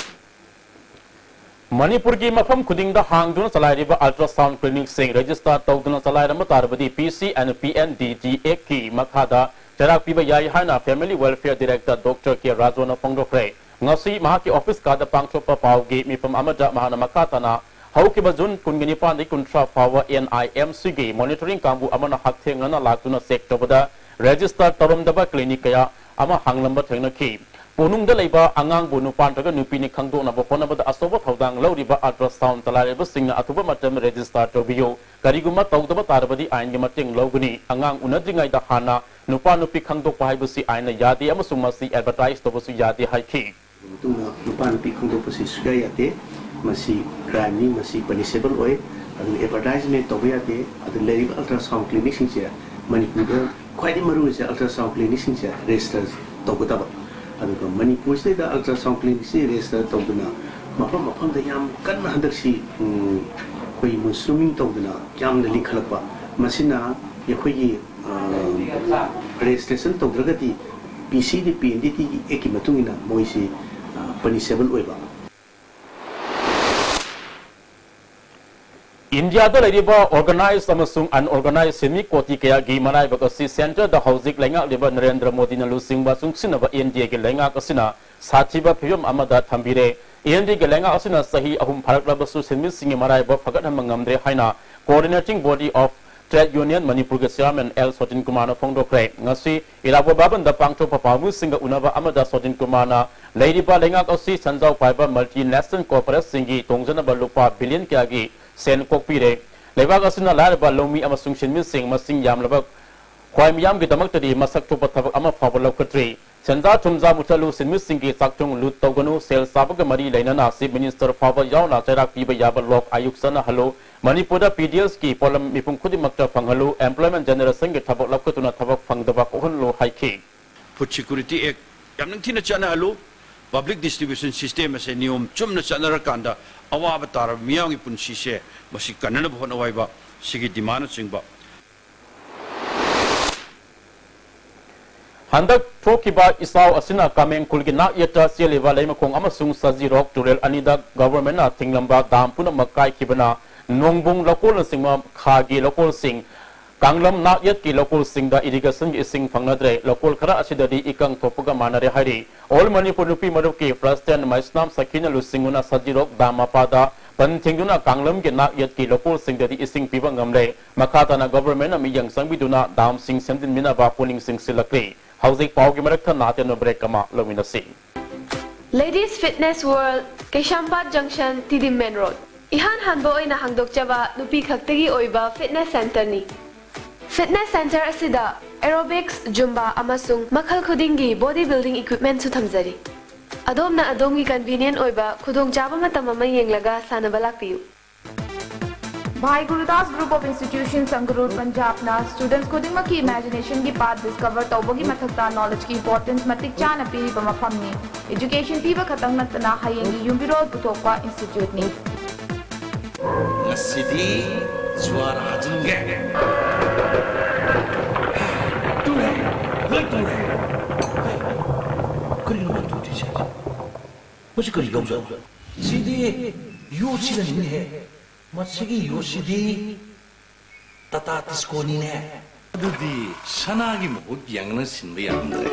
ꯃꯅꯤꯄꯨꯔꯒꯤ ꯃꯐꯝ ꯈꯨꯗꯤꯡꯗ ꯍꯥꯡꯗꯨꯅ ꯆꯂꯥꯏꯔꯤꯕ ꯑꯜꯇ꯭ꯔꯥꯁꯥꯎꯟ ꯀ꯭ꯂꯤꯅꯤꯛꯁꯤꯡ ꯔꯦꯖꯤꯁꯇꯥꯔ ꯇꯧꯗꯨꯅ ꯆꯂꯥꯏꯔꯝꯕ ꯇꯥꯔꯕꯗꯤ P C N P N D T ꯑꯦꯛꯀꯤ ꯃꯈꯥꯗ ꯆꯩꯔꯥꯛ ꯄꯤꯕ ꯌꯥꯏ ꯍꯥꯏꯅ family welfare director doctor K ꯔꯥꯖꯨꯅ ꯐꯣꯡꯗꯣꯛꯈ꯭ꯔꯦ꯫ ꯉꯁꯤ ꯃꯍꯥꯛꯀꯤ ꯑꯣꯐꯤꯁ ꯀꯥꯗ ꯄꯥꯡꯊꯣꯛꯄ ꯄꯥꯎꯒꯤ ꯃꯤꯐꯝ ꯑꯃꯗ ꯃꯍꯥꯛꯅ ꯃꯈꯥ ꯇꯥꯅ ꯍꯧꯈꯤꯕ ꯖꯨꯟ ꯀꯨꯟꯒ ꯅꯤꯄꯥꯟꯗꯒꯤ ꯀꯨꯟꯊ꯭ꯔꯥ ꯐꯥꯎꯕ ꯑꯦꯟ ꯑꯥꯏ ꯑꯦꯝ ꯁꯤꯒꯤ ꯃꯣꯅꯤꯇꯔꯤꯡ ꯀꯥꯡꯕꯨ ꯑꯃꯅ ꯍꯛꯊꯦꯡꯅꯅ ꯂꯥꯛꯇꯨꯅ ꯆꯦꯛ ꯇꯧꯕꯗ ꯔꯦꯖꯤꯁꯇꯥꯔ ꯇꯧꯔꯝꯗꯕ ꯀ꯭ꯂꯤꯅꯤꯛ ꯀꯌꯥ ꯑꯃ ꯍꯥꯡꯂꯝꯕ ꯊꯦꯡꯅꯈꯤ꯫ ꯄꯣꯠꯅꯨꯡꯗ ꯂꯩꯕ ꯑꯉꯥꯡꯕꯨ ꯅꯨꯄꯥ ꯅꯠꯇ꯭ꯔꯒ ꯅꯨꯄꯤꯅꯤ ꯈꯪꯗꯣꯛꯅꯕ ꯍꯣꯠꯅꯕꯗ ꯑꯆꯧꯕ ꯊꯧꯗꯥꯡ ꯂꯧꯔꯤꯕ ꯑꯜꯇ꯭ꯔꯥꯁꯥꯎꯟ ꯆꯂꯥꯏꯔꯤꯕꯁꯤꯡꯅ ꯑꯊꯨꯕ ꯃꯇꯝ ꯔꯦꯖꯤꯁꯇꯥꯔ ꯇꯧꯕꯤꯌꯨ꯫ ꯀꯔꯤꯒꯨꯝꯕ ꯇꯧꯗꯕ ꯇꯥꯔꯕꯗꯤ ꯑꯥꯏꯟꯒꯤ ꯃꯇꯦꯡ ꯂꯧꯒꯅꯤ꯫ ꯑꯉꯥꯡ ꯎꯅꯗ꯭ꯔꯤꯉꯩꯗ ꯍꯥꯟꯅ ꯅꯨꯄꯥ ꯅꯨꯄꯤ ꯈꯪꯗꯣꯛꯄ ꯍꯥꯏꯕꯁꯤ ꯑꯥꯏꯟꯅ ꯌꯥꯗꯦ ꯑꯃꯁꯨꯡ ꯃꯁꯤ ꯑꯦꯗꯚꯔꯇꯥꯏꯖ ꯇꯧꯕꯁꯨ ꯌꯥꯗꯦ ꯍꯥꯏꯈꯤ꯫ ꯃꯇꯨꯡꯗ ꯅꯨꯄꯥ ꯅꯨꯄꯤ ꯈꯪꯗꯣꯛꯄꯁꯤ ꯁꯨꯌꯥ ꯌꯥꯗꯦ꯫ ꯃꯁꯤ ꯀ꯭ꯔꯥꯏꯝꯅꯤ, ꯃꯁꯤ ꯄꯅꯤꯁꯦꯕꯜ ꯑꯣꯏ꯫ ꯑꯗꯨꯅ ꯑꯦꯗꯚꯔꯇꯥꯏꯖꯃꯦꯟ ꯇꯧꯕ ꯌꯥꯗꯦ꯫ ꯑꯗꯨ ꯂꯩꯔꯤꯕ ꯑꯜꯇ꯭ꯔꯥꯁꯥꯎꯟ ꯀ꯭ꯂꯤꯅꯤꯛꯁꯤꯡꯁꯦ ꯃꯅꯤꯄꯨꯔꯗ ꯈ꯭ꯋꯥꯏꯗꯒꯤ ꯃꯔꯨ ꯑꯣꯏꯁꯦ ꯑꯜꯇ꯭ꯔꯥꯁꯥꯎꯟ ꯀ꯭ꯂꯤꯅꯤꯛꯁꯤꯡꯁꯦ ꯔꯦꯖꯤꯁꯇꯔ ꯇꯧꯒꯗꯕ꯫ ꯑꯗꯨꯒ ꯃꯅꯤꯄꯨꯔꯁꯤꯗꯩꯗ ꯑꯜꯇ꯭ꯔꯥꯁꯥꯎꯟ ꯀ꯭ꯂꯤꯅꯤꯛꯁꯤ ꯔꯦꯖꯤꯁꯇꯔ ꯇꯧꯗꯅ ꯃꯐꯝ ꯃꯐꯝꯗ ꯌꯥꯝ ꯀꯟꯅ ꯍꯟꯗꯛꯁꯤ, ꯎꯝ, ꯑꯩꯈꯣꯏ ꯃꯨꯟꯁ꯭ꯔꯨꯃꯤꯡ ꯇꯧꯗꯅ ꯌꯥꯝꯅ ꯂꯤꯡꯈꯠꯂꯛꯄ꯫ ꯃꯁꯤꯅ ꯑꯩꯈꯣꯏꯒꯤ, ꯑ, ꯔꯦꯖꯤꯁꯇ꯭ꯔꯦꯁꯟ ꯇꯧꯗ꯭ꯔꯒꯗꯤ ꯄꯤ ꯁꯤ ꯗꯤ ꯄꯤ ꯑꯦꯟ ꯗꯤ ꯇꯤꯒꯤ ꯑꯦꯛꯀꯤ ꯃꯇꯨꯡ ꯏꯟꯅ ꯃꯣꯏꯁꯤ, ꯑ, ꯄꯅꯤꯁꯦꯕꯜ ꯑꯣꯏꯕ꯫ ꯏꯟꯗꯤꯌꯥꯗ ꯂꯩꯔꯤꯕ ꯑꯣꯔꯒꯅꯥꯏꯖ ꯑꯃꯁꯨꯡ ꯑꯟꯑꯣꯔꯒꯅꯥꯏꯖ ꯁꯤꯟꯃꯤ ꯀꯣꯇꯤ ꯀꯌꯥꯒꯤ ꯃꯔꯥꯏꯕꯛ ꯑꯁꯤ ꯁꯦꯟꯇꯔꯗ ꯍꯧꯖꯤꯛ ꯂꯩꯉꯥꯛꯂꯤꯕ ꯅꯔꯦꯟꯗ꯭ꯔ ꯃꯣꯗꯤꯅ ꯂꯨꯆꯤꯡꯕ ꯆꯨꯡꯁꯤꯟꯅꯕ ꯑꯦꯟ ꯗꯤ ꯑꯦꯒꯤ ꯂꯩꯉꯥꯛ ꯑꯁꯤꯅ ꯁꯥꯊꯤꯕ ꯐꯤꯕꯝ ꯑꯃꯗ ꯊꯝꯕꯤꯔꯦ꯫ ꯑꯦꯟ ꯗꯤꯒꯤ ꯂꯩꯉꯥꯛ ꯑꯁꯤꯅ ꯆꯍꯤ ꯑꯍꯨꯝ ꯐꯥꯔꯛꯂꯕꯁꯨ ꯁꯤꯟꯃꯤꯁꯤꯡꯒꯤ ꯃꯔꯥꯏꯕꯛ ꯐꯒꯠꯍꯟꯕ ꯉꯝꯗ꯭ꯔꯦ ꯍꯥꯏꯅ Coordinating Body of Trade Union ꯃꯅꯤꯄꯨꯔꯒꯤ ꯆꯤꯌꯥꯔꯃꯦꯟ ꯑꯦꯜ ꯁꯣꯇꯤꯟ ꯀꯨꯃꯥꯔꯅ ꯐꯣꯡꯗꯣꯛꯈ꯭ꯔꯦ꯫ ꯉꯁꯤ ꯏꯔꯥꯕꯣꯠ ꯚꯕꯟꯗ ꯄꯥꯡꯊꯣꯛꯄ ꯄꯥꯎꯃꯤꯁꯤꯡꯒ ꯎꯅꯕ ꯑꯃꯗ ꯁꯣꯇꯤꯟ ꯀꯨꯃꯥꯔꯅ ꯂꯩꯔꯤꯕ ꯂꯩꯉꯥꯛ ꯑꯁꯤ ꯁꯦꯟꯖꯥꯎ ꯄꯥꯏꯕ multinational corporateꯁꯤꯡꯒꯤ ꯇꯣꯡꯖꯅꯕ ꯂꯨꯄꯥ ꯕꯤꯂꯤꯌꯟ ꯀꯌꯥꯒꯤ ꯁꯦꯟ ꯀꯣꯛꯄꯤꯔꯦ꯫ ꯂꯩꯕꯥꯛ ꯑꯁꯤꯅ ꯂꯥꯏꯔꯕ ꯂꯧꯃꯤ ꯑꯃꯁꯨꯡ ꯁꯤꯟꯃꯤꯁꯤꯡ ꯃꯁꯤꯡ ꯌꯥꯝꯂꯕ ꯈ꯭ꯋꯥꯏ ꯃꯤꯌꯥꯝꯒꯤꯗꯃꯛꯇꯗꯤ ꯃꯁꯛ ꯊꯣꯛꯄ ꯊꯕꯛ ꯑꯃ ꯐꯥꯎꯕ ꯂꯧꯈꯠꯇ꯭ꯔꯤ꯫ ꯁꯦꯟꯖꯥ ꯊꯨꯝꯖꯥ ꯃꯨꯊꯠꯂꯨ, ꯁꯤꯟꯃꯤꯁꯤꯡꯒꯤ ꯆꯥꯛꯊꯨꯡ ꯂꯨꯠ ꯇꯧꯒꯅꯨ, ꯁꯦꯜ ꯆꯥꯕꯒ ꯃꯔꯤ ꯂꯩꯅꯅ Chief Minister ꯐꯥꯎꯕ ꯌꯥꯎꯅ ꯆꯩꯔꯥꯛ ꯄꯤꯕ ꯌꯥꯕ ꯂꯣꯛ ꯑꯌꯨꯛ ꯆꯠꯅꯍꯜꯂꯨ, ꯃꯅꯤꯄꯨꯔꯗ P D Sꯀꯤ ꯄꯣꯠꯂꯝ ꯃꯤꯄꯨꯝ ꯈꯨꯗꯤꯡꯃꯛꯇ ꯐꯪꯍꯜꯂꯨ, employment generationꯒꯤ ꯊꯕꯛ ꯂꯧꯈꯠꯇꯨꯅ ꯊꯕꯛ ꯐꯪꯗꯕ ꯀꯣꯛꯍꯜꯂꯨ ꯍꯥꯏꯈꯤ꯫ Food Security Act ꯌꯥꯝ ꯅꯤꯡꯊꯤꯅ ꯆꯠꯅꯍꯜꯂꯨ꯫ Public distribution system ꯑꯁꯦ ꯅꯤꯌꯣꯝ ꯆꯨꯝꯅ ꯆꯠꯅꯔꯀꯥꯟꯗ ꯑꯋꯥꯕ ꯇꯥꯔꯕ ꯃꯤꯌꯥꯝꯒꯤ ꯄꯨꯟꯁꯤꯁꯦ ꯃꯁꯤ ꯀꯟꯅꯅꯕ ꯍꯣꯠꯅꯧ ꯍꯥꯏꯕ ꯁꯤꯒꯤ demandꯅꯆꯤꯡꯕ꯫ ꯍꯟꯗꯛ ꯊꯣꯛꯈꯤꯕ ꯏꯆꯥꯎ ꯑꯁꯤꯅ ꯀꯥꯃꯦꯡ ꯈꯨꯜꯒꯤ ꯅꯥꯛ ꯌꯦꯠꯇ ꯆꯦꯜꯂꯤꯕ ꯂꯩꯃꯈꯣꯡ ꯑꯃꯁꯨꯡ ꯁꯖꯤꯔꯣꯛ ꯇꯨꯔꯦꯜ ꯑꯅꯤꯗ governmentꯅ ꯊꯤꯡꯂꯝꯕ dam ꯄꯨꯝꯅꯃꯛ ꯀꯥꯏꯈꯤꯕꯅ ꯅꯣꯡꯕꯨꯡ ꯂꯧꯀꯣꯜꯅꯆꯤꯡꯕ ꯈꯥꯒꯤ ꯂꯧꯀꯣꯜꯁꯤꯡ, ꯀꯥꯡꯂꯝ ꯅꯥꯛ ꯌꯦꯠꯀꯤ ꯂꯧꯀꯣꯜꯁꯤꯡꯗ irrigationꯒꯤ ꯏꯁꯤꯡ ꯐꯪꯅꯗ꯭ꯔꯦ꯫ ꯂꯧꯀꯣꯜ ꯈꯔ ꯑꯁꯤꯗꯗꯤ ꯏꯀꯪ ꯊꯣꯛꯄꯒ ꯃꯥꯟꯅꯔꯦ ꯍꯥꯏꯔꯤ꯫ All ꯃꯅꯤꯄꯨꯔ ꯅꯨꯄꯤ ꯃꯔꯨꯞꯀꯤ President ꯃꯩꯁꯅꯥꯝ ꯁꯈꯤꯅ ꯂꯨꯆꯤꯡꯗꯨꯅ ꯁꯖꯤꯔꯣꯛ dam ꯃꯄꯥꯗ ꯕꯟ ꯊꯤꯡꯗꯨꯅ ꯀꯥꯡꯂꯝꯒꯤ ꯅꯥꯛ ꯌꯦꯠꯀꯤ ꯂꯧꯀꯣꯜꯁꯤꯡꯗꯗꯤ ꯏꯁꯤꯡ ꯄꯤꯕ ꯉꯝꯂꯦ꯫ ꯃꯈꯥ ꯇꯥꯅ governmentꯅ ꯃꯤꯠꯌꯦꯡ ꯆꯪꯕꯤꯗꯨꯅ damꯁꯤꯡ ꯁꯦꯝꯖꯤꯟꯕꯤꯅꯕ ꯄꯨꯛꯅꯤꯡ ꯆꯤꯡꯁꯤꯜꯂꯛꯂꯤ꯫ ꯍꯧꯖꯤꯛ ꯄꯥꯎꯒꯤ ꯃꯔꯛ ꯊꯠꯅ ꯑꯇꯦꯟꯕ break ꯑꯃ ꯂꯧꯃꯤꯟꯅꯁꯤ꯫ Ladies Fitness World, ꯀꯩꯁꯥꯝꯄꯥꯠ junction, ꯇꯤꯗꯤꯝ main road꯫ ꯏꯍꯥꯟ ꯍꯥꯟꯕ ꯑꯣꯏꯅ ꯍꯥꯡꯗꯣꯛꯆꯕ ꯅꯨꯄꯤ ꯈꯛꯇꯒꯤ ꯑꯣꯏꯕ fitness centreꯅꯤ꯫ Fitness centre ꯑꯁꯤꯗ aerobics, Zumba ꯑꯃꯁꯨꯡ ꯃꯈꯜ ꯈꯨꯗꯤꯡꯒꯤ body building equipmentꯁꯨ ꯊꯝꯖꯔꯤ꯫ ꯑꯗꯣꯝꯅ ꯑꯗꯣꯝꯒꯤ convenient ꯑꯣꯏꯕ ꯈꯨꯗꯣꯡꯆꯥꯕ ꯃꯇꯝ ꯑꯃ ꯌꯦꯡꯂꯒ ꯁꯥꯟꯅꯕ ꯂꯥꯛꯄꯤꯌꯨ꯫ Bhai Gurudas Group of Institutions, Sangrur, Punjabꯅ students ꯈꯨꯗꯤꯡꯃꯛꯀꯤ imaginationꯒꯤ path discover ꯇꯧꯕꯒꯤ ꯃꯊꯛꯇ knowledgeꯀꯤ importance ꯃꯇꯤꯛ ꯆꯥꯅ ꯄꯤꯔꯤꯕ ꯃꯐꯝꯅꯤ꯫ Education ꯄꯤꯕ ꯈꯛꯇꯪ ꯅꯠꯇꯅ ꯍꯌꯦꯡꯒꯤ ꯌꯨꯝꯕꯤꯔꯣꯜ ꯄꯨꯊꯣꯛꯄ instituteꯅꯤ꯫ ꯉꯁꯤꯗꯤ ꯖꯨꯋꯥꯔ ꯍꯥꯖꯤꯟꯒꯦ꯫ ꯇꯨꯔꯦ, ꯂꯣꯏ ꯇꯨꯔꯦ꯫ ꯀꯔꯤꯅꯣ ꯃꯥ ꯇꯨꯗꯣꯏꯁꯦ? ꯃꯁꯤ ꯀꯔꯤ ꯌꯥꯎꯖꯥꯠꯅꯣ? ꯁꯤꯗꯤ ꯌꯣꯠꯁꯤꯗꯅꯤꯅꯦꯍꯦ꯫ ꯃꯁꯤꯒꯤ ꯌꯣꯠꯁꯤꯗꯤ ꯇꯥꯇꯥ ꯇꯤꯁꯀꯣꯅꯤꯅꯦ꯫ ꯑꯗꯨꯗꯤ ꯁꯅꯥꯒꯤ ꯃꯍꯨꯠ ꯌꯥꯡꯅ ꯁꯤꯟꯕ ꯌꯥꯔꯝꯗ꯭ꯔꯦ꯫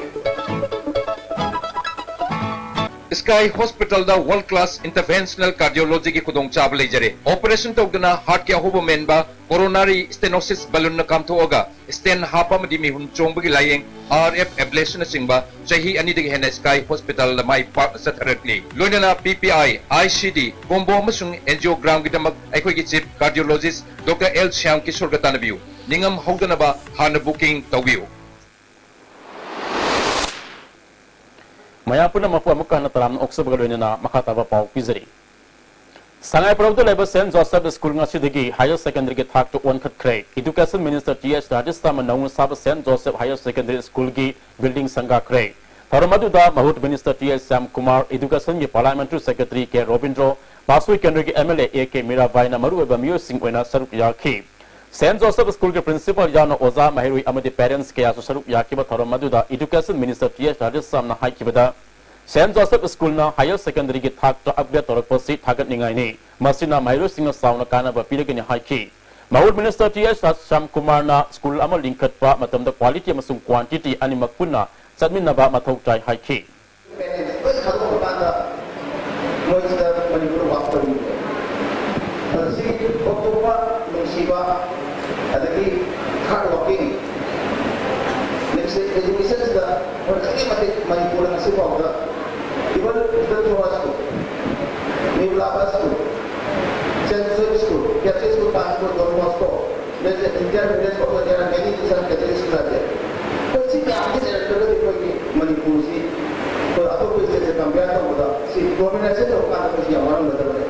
Sky Hospital ꯗ World Class Interventional Cardiology ꯒꯤ ꯈꯨꯗꯣꯡꯆꯥꯕ ꯂꯩꯖꯔꯦ꯫ Operation ꯇꯧꯗꯅ heart ꯀꯤ ꯑꯍꯣꯕ ꯃꯦꯟꯕ, coronary stenosis balloon ꯅ ꯀꯥꯝꯊꯣꯛꯑꯒ stent ꯍꯥꯞꯄ ꯑꯃꯗꯤ ꯃꯤꯍꯨꯟ ꯆꯣꯡꯕꯒꯤ ꯂꯥꯌꯦꯡ, R F ablation ꯅꯆꯤꯡꯕ ꯆꯍꯤ ꯑꯅꯤꯗꯒꯤ ꯍꯦꯟꯅ Sky Hospital ꯗ ꯃꯥꯏ ꯄꯥꯛꯅ ꯆꯠꯊꯔꯛꯂꯤ꯫ ꯂꯣꯏꯅꯅ P P I, I C D, combo ꯑꯃꯁꯨꯡ angiogram ꯒꯤꯗꯃꯛ ꯑꯩꯈꯣꯏꯒꯤ Chief Cardiologist Doctor L Shyam Kishore ꯒ ꯇꯥꯟꯅꯕꯤꯌꯨ꯫ ꯅꯤꯡꯉꯝ ꯍꯧꯗꯅꯕ ꯍꯥꯟꯅ booking ꯇꯧꯕꯤꯌꯨ꯫ ꯃꯌꯥꯝ ꯄꯨꯝꯅꯃꯛꯄꯨ ꯑꯃꯨꯛꯀ ꯍꯟꯅ ꯇꯔꯥꯝꯅ ꯑꯣꯛꯆꯕꯒ ꯂꯣꯏꯅꯅ ꯃꯈꯥ ꯇꯥꯕ ꯄꯥꯎ ꯄꯤꯖꯔꯤ꯫ ꯁꯉꯥꯏꯄ꯭ꯔꯧꯗ ꯂꯩꯕ Saint Joseph School ꯉꯁꯤꯗꯒꯤ Higher Secondary ꯒꯤ ꯊꯥꯛꯇ ꯑꯣꯟꯈꯠꯈ꯭ꯔꯦ꯫ Education Minister T H ꯔꯥꯙꯦꯁ꯭ꯌꯥꯝꯅ ꯅꯧꯅ ꯁꯥꯕ Saint Joseph Higher Secondary School ꯒꯤ building ꯁꯪꯒꯥꯈ꯭ꯔꯦ꯫ ꯊꯧꯔꯝ ꯑꯗꯨꯗ ꯃꯍꯨꯠ Minister T H Shyamkumar, Education ꯒꯤ Parliamentary Secretary K ꯔꯣꯕꯤꯟꯗ꯭ꯔꯣ, ꯄꯥꯠꯁꯣꯏ ꯀꯦꯟꯗ꯭ꯔꯒꯤ M L A A K ꯃꯤꯔꯥꯕꯥꯏꯅ ꯃꯔꯨꯑꯣꯏꯕ ꯃꯤꯑꯣꯏꯁꯤꯡ ꯑꯣꯏꯅ ꯁꯔꯨꯛ ꯌꯥꯈꯤ꯫ Saint Joseph School ꯒꯤ principal ꯌꯥꯎꯅ ꯑꯣꯖꯥ, ꯃꯍꯩꯔꯣꯏ ꯑꯃꯗꯤ parents ꯀꯌꯥꯁꯨ ꯁꯔꯨꯛ ꯌꯥꯈꯤꯕ ꯊꯧꯔꯝ ꯑꯗꯨꯗ Education Minister T H ꯔꯥꯙꯦꯁ꯭ꯌꯥꯝꯅ ꯍꯥꯏꯈꯤꯕꯗ, Saint Joseph School ꯅ Higher Secondary ꯒꯤ ꯊꯥꯛꯇ upgrade ꯇꯧꯔꯛꯄꯁꯤ ꯊꯥꯒꯠꯅꯤꯡꯉꯥꯏꯅꯤ꯫ ꯃꯁꯤꯅ ꯃꯍꯩꯔꯣꯏꯁꯤꯡꯅ ꯆꯥꯎꯅ ꯀꯥꯟꯅꯕ ꯄꯤꯔꯒꯅꯤ ꯍꯥꯏꯈꯤ꯫ ꯃꯍꯨꯠ Minister T H ꯁ꯭ꯌꯥꯝꯀꯨꯃꯥꯔꯅ school ꯑꯃ ꯂꯤꯡꯈꯠꯄ ꯃꯇꯝꯗ quality ꯑꯃꯁꯨꯡ quantity ꯑꯅꯤꯃꯛ ꯄꯨꯟꯅ ꯆꯠꯃꯤꯟꯅꯕ ꯃꯊꯧ ꯇꯥꯏ ꯍꯥꯏꯈꯤ꯫ ꯂꯣꯏ ꯊꯥꯗꯣꯛꯈ꯭ꯔꯀꯥꯟꯗ ꯃꯣꯏꯁꯤꯗ ꯃꯅꯤꯄꯨꯔ ꯋꯥꯛ ꯇꯧꯔꯤꯕꯅꯦ꯫ ꯑꯗꯣ ꯁꯤꯒꯤ ꯊꯣꯛ ꯊꯣꯛꯄ ꯅꯨꯡꯁꯤꯕ ꯑꯗꯒꯤ hard working ꯃꯤꯟꯁ education ꯁꯤꯗ ꯃꯣꯏ ꯑꯗꯨꯛꯀꯤ ꯃꯇꯤꯛ ꯃꯅꯤꯄꯨꯔꯗ ꯉꯁꯤ ꯐꯥꯎꯗ even Little Flora School, New Lava School, Saint Joseph School, Catholic School, Kanpur, Don Bosco, There is an entire village of there are many different categories to that there. ꯑꯩꯈꯣꯏ ꯁꯤ ꯃꯌꯥꯝꯁꯤ ꯂꯩꯔꯛꯇ꯭ꯔꯒꯗꯤ ꯑꯩꯈꯣꯏꯒꯤ ꯃꯅꯤꯄꯨꯔꯁꯤ ꯑꯩꯈꯣꯏ ꯑꯇꯣꯞꯄ state ꯁꯦ compare ꯇꯧꯕꯗ ꯁꯤ domination ꯇꯧꯕ ꯀꯥꯟꯗ ꯑꯩꯈꯣꯏꯁꯤ ꯌꯥꯝ ꯋꯥꯔꯝꯒꯗꯕꯅꯦ꯫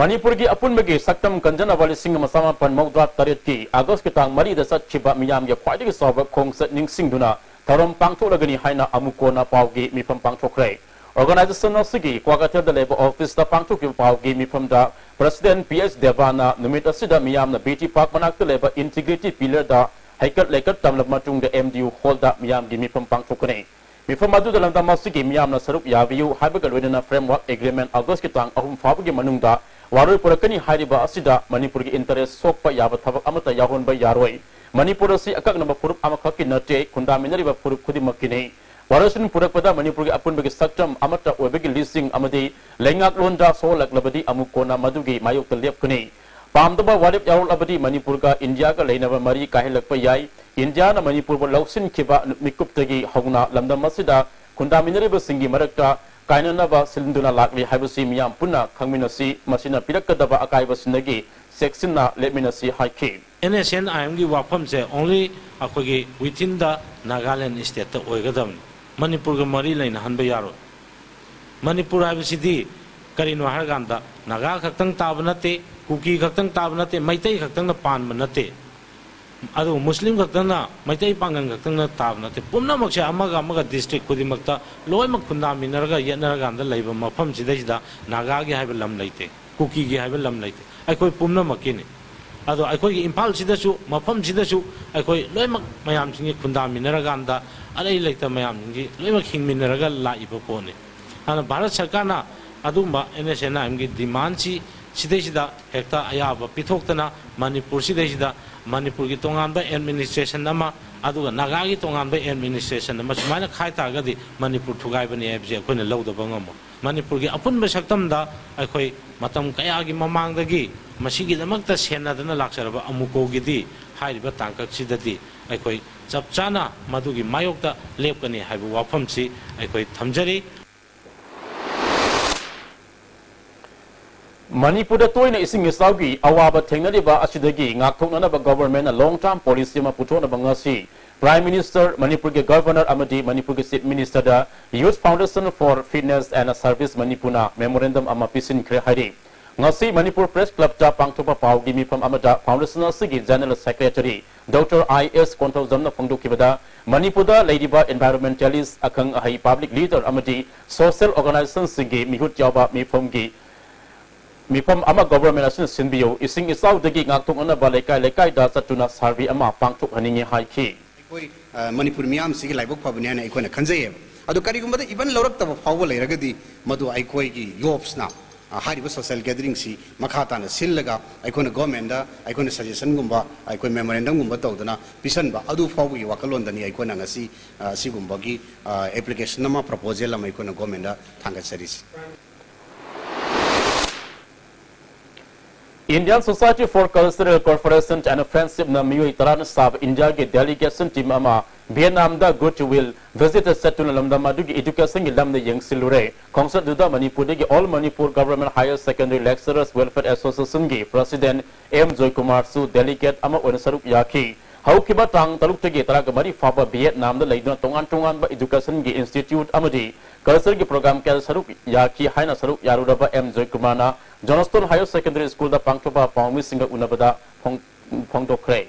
ꯃꯅꯤꯄꯨꯔꯒꯤ ꯑꯄꯨꯟꯕꯒꯤ ꯁꯛꯇꯝ ꯀꯟꯖꯅꯕ ꯂꯤꯁꯤꯡ ꯑꯃ ꯆꯃꯥꯄꯟ ꯃꯧꯗ꯭ꯔꯥ ꯇꯔꯦꯠꯀꯤ ꯑꯥꯒꯁꯀꯤ ꯇꯥꯡ ꯃꯔꯤꯗ ꯆꯠꯈꯤꯕ ꯃꯤꯌꯥꯝꯒꯤ ꯈ꯭ꯋꯥꯏꯗꯒꯤ ꯆꯥꯎꯕ ꯈꯣꯡꯆꯠ ꯅꯤꯡꯁꯤꯡꯗꯨꯅ ꯊꯧꯔꯝ ꯄꯥꯡꯊꯣꯛꯂꯒꯅꯤ ꯍꯥꯏꯅ ꯑꯃꯨꯛ ꯀꯣꯟꯅ ꯄꯥꯎꯒꯤ ꯃꯤꯐꯝ ꯄꯥꯡꯊꯣꯛꯈ꯭ꯔꯦ꯫ Organisation ꯑꯁꯤꯒꯤ ꯀ꯭ꯋꯥꯀꯩꯊꯦꯜꯗ ꯂꯩꯕ office ꯇ ꯄꯥꯡꯊꯣꯛꯈꯤꯕ ꯄꯥꯎꯒꯤ ꯃꯤꯐꯝꯗ President P H ꯗꯦꯕꯥꯅ ꯅꯨꯃꯤꯠ ꯑꯁꯤꯗ ꯃꯤꯌꯥꯝꯅ B T Park ꯃꯅꯥꯛꯇ ꯂꯩꯕ Integrity Pillar ꯗ ꯍꯩꯀꯠ ꯂꯩꯀꯠ ꯇꯝꯂꯕ ꯃꯇꯨꯡꯗ M D U Hall ꯗ ꯃꯤꯌꯥꯝꯒꯤ ꯃꯤꯐꯝ ꯄꯥꯡꯊꯣꯛꯀꯅꯤ꯫ ꯃꯤꯐꯝ ꯑꯗꯨꯗ ꯂꯝꯗꯝ ꯑꯁꯤꯒꯤ ꯃꯤꯌꯥꯝꯅ ꯁꯔꯨꯛ ꯌꯥꯕꯤꯌꯨ ꯍꯥꯏꯕꯒ ꯂꯣꯏꯅꯅ Framework Agreement ꯑꯥꯒꯁꯀꯤ ꯇꯥꯡ ꯑꯍꯨꯝ ꯐꯥꯎꯕꯒꯤ ꯃꯅꯨꯡꯗ ꯋꯥꯔꯣꯏ ꯄꯨꯔꯛꯀꯅꯤ ꯍꯥꯏꯔꯤꯕ ꯑꯁꯤꯗ ꯃꯅꯤꯄꯨꯔꯒꯤ interest ꯁꯣꯛꯄ ꯌꯥꯕ ꯊꯕꯛ ꯑꯃꯠꯇ ꯌꯥꯎꯍꯟꯕ ꯌꯥꯔꯣꯏ꯫ ꯃꯅꯤꯄꯨꯔ ꯑꯁꯤ ꯑꯀꯛꯅꯕ ꯐꯨꯔꯨꯞ ꯑꯃꯈꯛꯀꯤ ꯅꯠꯇꯦ, ꯈꯨꯟꯗꯥꯃꯤꯟꯅꯔꯤꯕ ꯐꯨꯔꯨꯞ ꯈꯨꯗꯤꯡꯃꯛꯀꯤꯅꯤ꯫ ꯚꯥꯔꯠꯁꯤꯟ ꯄꯨꯔꯛꯄꯗ ꯃꯅꯤꯄꯨꯔꯒꯤ ꯑꯄꯨꯟꯕꯒꯤ ꯁꯛꯇꯝ ꯑꯃꯠꯇ ꯑꯣꯏꯕꯒꯤ ꯂꯤꯁꯤꯡ ꯑꯃꯗꯤ ꯂꯩꯉꯥꯛꯂꯣꯟꯗ ꯁꯣꯛꯍꯜꯂꯛꯂꯕꯗꯤ ꯑꯃꯨꯛ ꯀꯣꯟꯅ ꯃꯗꯨꯒꯤ ꯃꯥꯌꯣꯛꯇ ꯂꯦꯞꯀꯅꯤ꯫ ꯄꯥꯝꯗꯕ ꯋꯥꯔꯦꯞ ꯌꯥꯎꯔꯛꯂꯕꯗꯤ ꯃꯅꯤꯄꯨꯔꯒ ꯏꯟꯗꯤꯌꯥꯒ ꯂꯩꯅꯕ ꯃꯔꯤ ꯀꯥꯏꯍꯜꯂꯛꯄ ꯌꯥꯏ꯫ ꯏꯟꯗꯤꯌꯥꯅ ꯃꯅꯤꯄꯨꯔꯕꯨ ꯂꯧꯁꯤꯟꯈꯤꯕ ꯃꯤꯀꯨꯞꯇꯒꯤ ꯍꯧꯅ ꯂꯝꯗꯝ ꯑꯁꯤꯗ ꯈꯨꯟꯗꯥꯃꯤꯟꯅꯔꯤꯕꯁꯤꯡꯒꯤ ꯃꯔꯛꯇ ꯀꯥꯏꯅꯅꯕ ꯁꯤꯟꯗꯨꯅ ꯂꯥꯛꯂꯤ ꯍꯥꯏꯕꯁꯤ ꯃꯤꯌꯥꯝ ꯄꯨꯟꯅ ꯈꯪꯃꯤꯟꯅꯁꯤ꯫ ꯃꯁꯤꯅ ꯄꯤꯔꯛꯀꯗꯕ ꯑꯀꯥꯏꯕꯁꯤꯡꯗꯒꯤ ꯆꯦꯛꯁꯤꯟꯅ ꯂꯦꯞꯃꯤꯟꯅꯁꯤ ꯍꯥꯏꯈꯤ꯫ ꯑꯦꯟ ꯑꯦꯁ ꯑꯦꯟ ꯑꯥꯏ ꯑꯦꯝꯒꯤ ꯋꯥꯐꯝꯁꯦ only ꯑꯩꯈꯣꯏꯒꯤ within the Nagaland stateꯇ ꯑꯣꯏꯒꯗꯕꯅꯤ꯫ ꯃꯅꯤꯄꯨꯔꯒ ꯃꯔꯤ ꯂꯩꯅꯍꯟꯕ ꯌꯥꯔꯣꯏ꯫ ꯃꯅꯤꯄꯨꯔ ꯍꯥꯏꯕꯁꯤꯗꯤ ꯀꯔꯤꯅꯣ ꯍꯥꯏꯔꯀꯥꯟꯗ ꯅꯥꯒꯥ ꯈꯛꯇꯪ ꯇꯥꯕ ꯅꯠꯇꯦ, ꯀꯨꯀꯤ ꯈꯛꯇꯪ ꯇꯥꯕ ꯅꯠꯇꯦ, ꯃꯩꯇꯩ ꯈꯛꯇꯪꯅ ꯄꯥꯟꯕ ꯅꯠꯇꯦ꯫ ꯑꯗꯨꯒ ꯃꯨꯁꯂꯤꯝ ꯈꯛꯇꯪꯅ, ꯃꯩꯇꯩ ꯄꯥꯡꯒꯜ ꯈꯛꯇꯪꯅ ꯇꯥꯕ ꯅꯠꯇꯦ꯫ ꯄꯨꯝꯅꯃꯛꯁꯦ ꯑꯃꯒ ꯑꯃꯒ district ꯈꯨꯗꯤꯡꯃꯛꯇ ꯂꯣꯏꯅꯃꯛ ꯈꯨꯟꯗꯥꯃꯤꯟꯅꯔꯒ ꯌꯦꯠꯅꯔꯀꯥꯟꯗ ꯂꯩꯕ ꯃꯐꯝꯁꯤꯗꯩꯁꯤꯗ ꯅꯥꯒꯥꯒꯤ ꯍꯥꯏꯕ ꯂꯝ ꯂꯩꯇꯦ, ꯀꯨꯀꯤꯒꯤ ꯍꯥꯏꯕ ꯂꯝ ꯂꯩꯇꯦ꯫ ꯑꯩꯈꯣꯏ ꯄꯨꯝꯅꯃꯛꯀꯤꯅꯤ꯫ ꯑꯗꯣ ꯑꯩꯈꯣꯏꯒꯤ ꯏꯝꯐꯥꯜꯁꯤꯗꯁꯨ, ꯃꯐꯝꯁꯤꯗꯁꯨ ꯑꯩꯈꯣꯏ ꯂꯣꯏꯅꯃꯛ ꯃꯌꯥꯝꯁꯤꯡꯒꯤ ꯈꯨꯟꯗꯥꯃꯤꯟꯅꯔꯀꯥꯟꯗ ꯑꯔꯩ ꯂꯩꯇ ꯃꯌꯥꯝꯁꯤꯡꯒꯤ ꯂꯣꯏꯅꯃꯛ ꯍꯤꯡꯃꯤꯟꯅꯔꯒ ꯂꯥꯛꯏꯕ ꯄꯣꯠꯅꯤ꯫ ꯑꯗꯨꯅ ꯚꯥꯔꯠ ꯁꯔꯀꯥꯔꯅ ꯑꯗꯨꯒꯨꯝꯕ ꯑꯦꯟ ꯑꯦꯁ ꯑꯦꯟ ꯑꯥꯏ ꯑꯦꯝꯒꯤ ꯗꯤꯃꯥꯟꯁꯤ ꯁꯤꯗꯩꯁꯤꯗ ꯍꯦꯛꯇ ꯑꯌꯥꯕ ꯄꯤꯊꯣꯛꯇꯅ ꯃꯅꯤꯄꯨꯔꯁꯤꯗꯩꯁꯤꯗ ꯃꯅꯤꯄꯨꯔꯒꯤ ꯇꯣꯉꯥꯟꯕ administration ꯑꯃ, ꯑꯗꯨꯒ ꯅꯥꯒꯥꯒꯤ ꯇꯣꯉꯥꯟꯕ administration ꯑꯃ ꯁꯨꯃꯥꯏꯅ ꯈꯥꯏ ꯇꯥꯔꯒꯗꯤ ꯃꯅꯤꯄꯨꯔ ꯊꯨꯒꯥꯏꯕꯅꯤ ꯍꯥꯏꯕꯁꯦ ꯑꯩꯈꯣꯏꯅ ꯂꯧꯗꯕ ꯉꯝꯃꯣꯏ꯫ ꯃꯅꯤꯄꯨꯔꯒꯤ ꯑꯄꯨꯟꯕ ꯁꯛꯇꯝꯗ ꯑꯩꯈꯣꯏ ꯃꯇꯝ ꯀꯌꯥꯒꯤ ꯃꯃꯥꯡꯗꯒꯤ ꯃꯁꯤꯒꯤꯗꯃꯛꯇ ꯁꯦꯟꯅꯗꯨꯅ ꯂꯥꯛꯆꯔꯕ ꯑꯃꯨꯀꯣꯒꯤꯗꯤ ꯍꯥꯏꯔꯤꯕ ꯇꯥꯡꯀꯛꯁꯤꯗꯗꯤ ꯑꯩꯈꯣꯏ ꯆꯞ ꯆꯥꯅ ꯃꯗꯨꯒꯤ ꯃꯥꯌꯣꯛꯇ ꯂꯦꯞꯀꯅꯤ ꯍꯥꯏꯕ ꯋꯥꯐꯝꯁꯤ ꯑꯩꯈꯣꯏ ꯊꯝꯖꯔꯤ꯫ ꯃꯅꯤꯄꯨꯔꯗ ꯇꯣꯏꯅ ꯏꯁꯤꯡ ꯏꯆꯥꯎꯒꯤ ꯑꯋꯥꯕ ꯊꯦꯡꯅꯔꯤꯕ ꯑꯁꯤꯗꯒꯤ ꯉꯥꯛꯊꯣꯛꯅꯅꯕ governmentꯅ long term policy ꯑꯃ ꯄꯨꯊꯣꯛꯅꯕ ꯉꯁꯤ Prime Minister, ꯃꯅꯤꯄꯨꯔꯒꯤ Governor ꯑꯃꯗꯤ ꯃꯅꯤꯄꯨꯔꯒꯤ Chief Ministerꯗ Youth Foundation for Fitness and Service ꯃꯅꯤꯄꯨꯔꯅ memorandum ꯑꯃ ꯄꯤꯁꯤꯟꯈ꯭ꯔꯦ ꯍꯥꯏꯔꯤ꯫ ꯉꯁꯤ ꯃꯅꯤꯄꯨꯔ Press Clubꯇ ꯄꯥꯡꯊꯣꯛꯄ ꯄꯥꯎꯒꯤ ꯃꯤꯐꯝ ꯑꯃꯗ foundation ꯑꯁꯤꯒꯤ General Secretary Doctor I S ꯀꯣꯟꯊꯧꯖꯝꯅ ꯐꯣꯡꯗꯣꯛꯈꯤꯕꯗ, ꯃꯅꯤꯄꯨꯔꯗ ꯂꯩꯔꯤꯕ environmentalist, ꯑꯈꯪ ꯑꯍꯩ, public leader ꯑꯃꯗꯤ social organizationꯁꯤꯡꯒꯤ ꯃꯤꯍꯨꯠ ꯌꯥꯎꯕ ꯃꯤꯐꯝꯒꯤ, ꯃꯤꯐꯝ ꯑꯃ government ꯑꯁꯤꯅ ꯁꯤꯟꯕꯤꯌꯨ, ꯏꯁꯤꯡ ꯏꯆꯥꯎꯗꯒꯤ ꯉꯥꯛꯊꯣꯛꯅꯅꯕ ꯂꯩꯀꯥꯏ ꯂꯩꯀꯥꯏꯗ ꯆꯠꯇꯨꯅ survey ꯑꯃ ꯄꯥꯡꯊꯣꯛꯍꯟꯅꯤꯡꯏ ꯍꯥꯏꯈꯤ꯫ ꯑꯩꯈꯣꯏ, ꯑ, ꯃꯅꯤꯄꯨꯔ ꯃꯤꯌꯥꯝꯁꯤꯒꯤ ꯂꯥꯏꯕꯛ ꯐꯕꯅꯤ ꯍꯥꯏꯅ ꯑꯩꯈꯣꯏꯅ ꯈꯟꯖꯩꯌꯦꯕ꯫ ꯑꯗꯣ ꯀꯔꯤꯒꯨꯝꯕꯗ even ꯂꯧꯔꯛꯇꯕ ꯐꯥꯎꯕ ꯂꯩꯔꯒꯗꯤ ꯃꯗꯨ ꯑꯩꯈꯣꯏꯒꯤ ꯌꯣꯞꯁꯅ, ꯍꯥꯏꯔꯤꯕ social gatheringꯁꯤ ꯃꯈꯥ ꯇꯥꯅ ꯁꯤꯜꯂꯒ ꯑꯩꯈꯣꯏꯅ governmentꯗ ꯑꯩꯈꯣꯏꯅ suggestionꯒꯨꯝꯕ, ꯑꯩꯈꯣꯏ memorandumꯒꯨꯝꯕ ꯇꯧꯗꯅ ꯄꯤꯁꯟꯕ, ꯑꯗꯨ ꯐꯥꯎꯕꯒꯤ ꯋꯥꯈꯜꯂꯣꯟꯗꯅꯤ ꯑꯩꯈꯣꯏꯅ ꯉꯁꯤ, ꯑ, ꯁꯤꯒꯨꯝꯕꯒꯤ, ꯑ, application ꯑꯃ, proposal ꯑꯃ ꯑꯩꯈꯣꯏꯅ governmentꯗ ꯊꯥꯡꯒꯠꯆꯔꯤꯁꯤ꯫ Indian Society for Cultural Cooperation and Friendshipꯅ ꯃꯤꯑꯣꯏ ꯇꯔꯥꯅ ꯁꯥꯕ ꯏꯟꯗꯤꯌꯥꯒꯤ delegation team ꯑꯃ ꯚꯤꯌꯦꯠꯅꯥꯝꯗ Goodwill visit ꯆꯠꯇꯨꯅ ꯂꯝꯗꯝ ꯑꯗꯨꯒꯤ educationꯒꯤ ꯂꯝꯗ ꯌꯦꯡꯁꯤꯜꯂꯨꯔꯦ꯫ ꯈꯣꯡꯆꯠ ꯑꯗꯨꯗ ꯃꯅꯤꯄꯨꯔꯗꯒꯤ All Manipur Government Higher Secondary Lecturers Welfare Associationꯒꯤ president ꯑꯦꯝ ꯖꯣꯏꯀꯨꯃꯥꯔꯁꯨ delegate ꯑꯃ ꯑꯣꯏꯅ ꯁꯔꯨꯛ ꯌꯥꯈꯤ꯫ ꯍꯧꯈꯤꯕ ꯇꯥꯡ ꯇꯔꯨꯛꯇꯒꯤ ꯇꯔꯥꯃꯔꯤ ꯐꯥꯎꯕ ꯚꯤꯌꯦꯠꯅꯥꯝꯗ ꯂꯩꯗꯨꯅ ꯇꯣꯉꯥꯟ ꯇꯣꯉꯥꯟꯕ educationꯒꯤ institute ꯑꯃꯗꯤ cultureꯒꯤ program ꯀꯌꯥꯗ ꯁꯔꯨꯛ ꯌꯥꯈꯤ ꯍꯥꯏꯅ ꯁꯔꯨꯛ ꯌꯥꯔꯨꯔꯕ ꯑꯦꯝ ꯖꯣꯏꯀꯨꯃꯥꯔꯅ Johnston Higher Secondary Schoolꯗ ꯄꯥꯡꯊꯣꯛꯄ ꯄꯥꯎꯃꯤꯁꯤꯡꯒ ꯎꯅꯕꯗ ꯐꯣꯡ-, ꯐꯣꯡꯗꯣꯛꯈ꯭ꯔꯦ꯫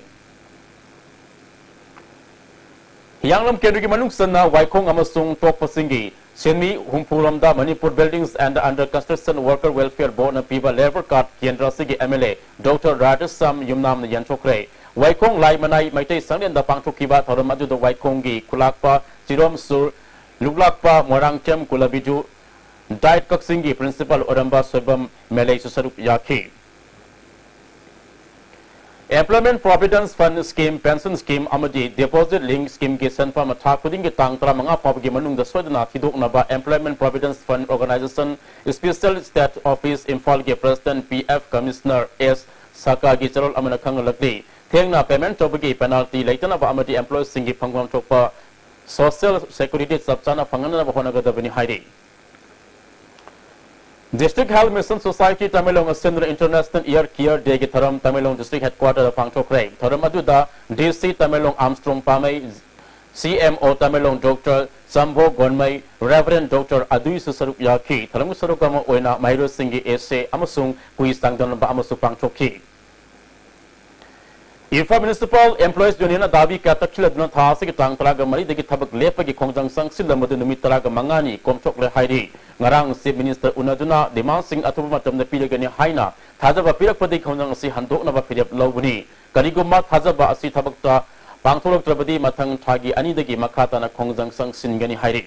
ꯍꯤꯌꯥꯡꯂꯝ ꯀꯦꯟꯗ꯭ꯔꯒꯤ ꯃꯅꯨꯡ ꯆꯟꯅ ꯋꯥꯏꯈꯣꯡ ꯑꯃꯁꯨꯡ ꯇꯣꯛꯄꯁꯤꯡꯒꯤ ꯁꯦꯟꯃꯤ ꯍꯨꯝꯐꯨ ꯔꯣꯝꯗ Manipur Buildings and Under Construction Worker Welfare Boardꯅ ꯄꯤꯕ labour card ꯀꯦꯟꯗ꯭ꯔ ꯑꯁꯤꯒꯤ MLA Doctor ꯔꯥꯙꯦꯁ꯭ꯌꯥꯝ ꯌꯨꯝꯅꯥꯝꯅ ꯌꯦꯟꯊꯣꯛꯈ꯭ꯔꯦ꯫ ꯋꯥꯏꯈꯣꯡ ꯂꯥꯏꯃꯅꯥꯏ ꯃꯩꯇꯩ ꯁꯪꯂꯦꯟꯗ ꯄꯥꯡꯊꯣꯛꯈꯤꯕ ꯊꯧꯔꯝ ꯑꯗꯨꯗ ꯋꯥꯏꯈꯣꯡꯒꯤ ꯈꯨꯂꯥꯛꯄ ꯆꯤꯔꯣꯝ ꯁꯨꯔ, ꯂꯨꯛꯂꯥꯛꯄ ꯃꯣꯏꯔꯥꯡꯊꯦꯝ ꯀꯨꯂꯕꯤꯗꯨ, ꯗꯥꯏꯠ ꯀꯛꯆꯤꯡꯒꯤ principal ꯑꯣꯏꯔꯝꯕ ꯁꯣꯏꯕꯝ ꯃꯦꯂꯩꯁꯨ ꯁꯔꯨꯛ ꯌꯥꯈꯤ꯫ Employment Providence Fund Scheme, Pension Scheme ꯑꯃꯗꯤ Deposit Link Schemeꯒꯤ ꯁꯦꯟꯐꯝ ꯊꯥ ꯈꯨꯗꯤꯡꯒꯤ ꯇꯥꯡ ꯇꯔꯥꯃꯉꯥ ꯐꯥꯎꯕꯒꯤ ꯃꯅꯨꯡꯗ ꯁꯣꯏꯗꯅ ꯊꯤꯗꯣꯛꯅꯕ Employment Providence Fund Organisation Special State Office ꯏꯝꯐꯥꯜꯒꯤ President ꯄꯤ ꯑꯦꯐ Commissioner ꯑꯦꯁ ꯁꯀꯥꯒꯤ ꯆꯦꯔꯣꯜ ꯑꯃꯅ ꯈꯪꯍꯜꯂꯛꯂꯤ꯫ ꯊꯦꯡꯅ payment ꯇꯧꯕꯒꯤ penalty ꯂꯩꯇꯅꯕ ꯑꯃꯗꯤ employeeꯁꯤꯡꯒꯤ ꯐꯪꯐꯝ ꯊꯣꯛꯄ Social Security ꯆꯞ ꯆꯥꯅ ꯐꯪꯍꯟꯅꯕ ꯍꯣꯠꯅꯒꯗꯕꯅꯤ ꯍꯥꯏꯔꯤ꯫ District Health Mission Society Tamenglong ꯑꯁꯤꯟꯗꯨꯅ International Ear Care Dayꯒꯤ ꯊꯧꯔꯝ ꯇꯃꯦꯡꯂꯣꯡ District Headquarterꯗ ꯄꯥꯡꯊꯣꯛꯈ꯭ꯔꯦ꯫ ꯊꯧꯔꯝ ꯑꯗꯨꯗ ꯗꯤ ꯁꯤ ꯇꯃꯦꯡꯂꯣꯡ ꯑꯥꯝꯁꯇ꯭ꯔꯣꯡ ꯄꯥꯃꯩ, ꯁꯤ ꯑꯦꯝ ꯑꯣ ꯇꯃꯦꯡꯂꯣꯡ ꯗꯣꯛꯇꯔ ꯆꯝꯕꯣ ꯒꯣꯟꯃꯩ, ꯔꯦꯚꯔꯦꯟ ꯗꯣꯛꯇꯔ ꯑꯗꯨꯏꯁꯨ ꯁꯔꯨꯛ ꯌꯥꯈꯤ꯫ ꯊꯧꯔꯝꯒꯤ ꯁꯔꯨꯛ ꯑꯃ ꯑꯣꯏꯅ ꯃꯍꯩꯔꯣꯏꯁꯤꯡꯒꯤ essay ꯑꯃꯁꯨꯡ quiz ꯆꯥꯡꯗꯝꯅꯕ ꯑꯃꯁꯨ ꯄꯥꯡꯊꯣꯛꯈꯤ꯫ Imphal Municipal Employees Union Dhabi ꯀꯌꯥ ꯇꯛꯁꯤꯜꯂꯗꯨꯅ ꯊꯥ ꯑꯁꯤꯒꯤ ꯇꯥꯡ ꯇꯔꯥꯃꯔꯤꯗꯒꯤ ꯊꯕꯛ ꯂꯦꯞꯄꯒꯤ ꯈꯣꯡꯖꯪ ꯆꯪꯁꯤꯜꯂꯝꯕꯗꯨ ꯅꯨꯃꯤꯠ ꯇꯔꯥꯃꯉꯥꯅꯤ ꯀꯣꯝꯊꯣꯛꯂꯦ ꯍꯥꯏꯔꯤ꯫ ꯉꯔꯥꯡ Chief Minister ꯎꯅꯗꯨꯅ demandꯁꯤꯡ ꯑꯊꯨꯕ ꯃꯇꯝꯗ ꯄꯤꯔꯒꯅꯤ ꯍꯥꯏꯅ ꯊꯥꯖꯕ ꯄꯤꯔꯛꯄꯗꯒꯤ ꯈꯣꯡꯖꯪ ꯑꯁꯤ ꯍꯟꯗꯣꯛꯅꯕ ꯐꯤꯔꯦꯞ ꯂꯧꯕꯅꯤ꯫ ꯀꯔꯤꯒꯨꯝꯕ ꯊꯥꯖꯕ ꯑꯁꯤ ꯊꯕꯛꯇ ꯄꯥꯡꯊꯣꯛꯂꯛꯇ꯭ꯔꯕꯗꯤ ꯃꯊꯪ ꯊꯥꯒꯤ ꯑꯅꯤꯗꯒꯤ ꯃꯈꯥ ꯇꯥꯅ ꯈꯣꯡꯖꯪ ꯆꯪꯁꯤꯟꯒꯅꯤ ꯍꯥꯏꯔꯤ꯫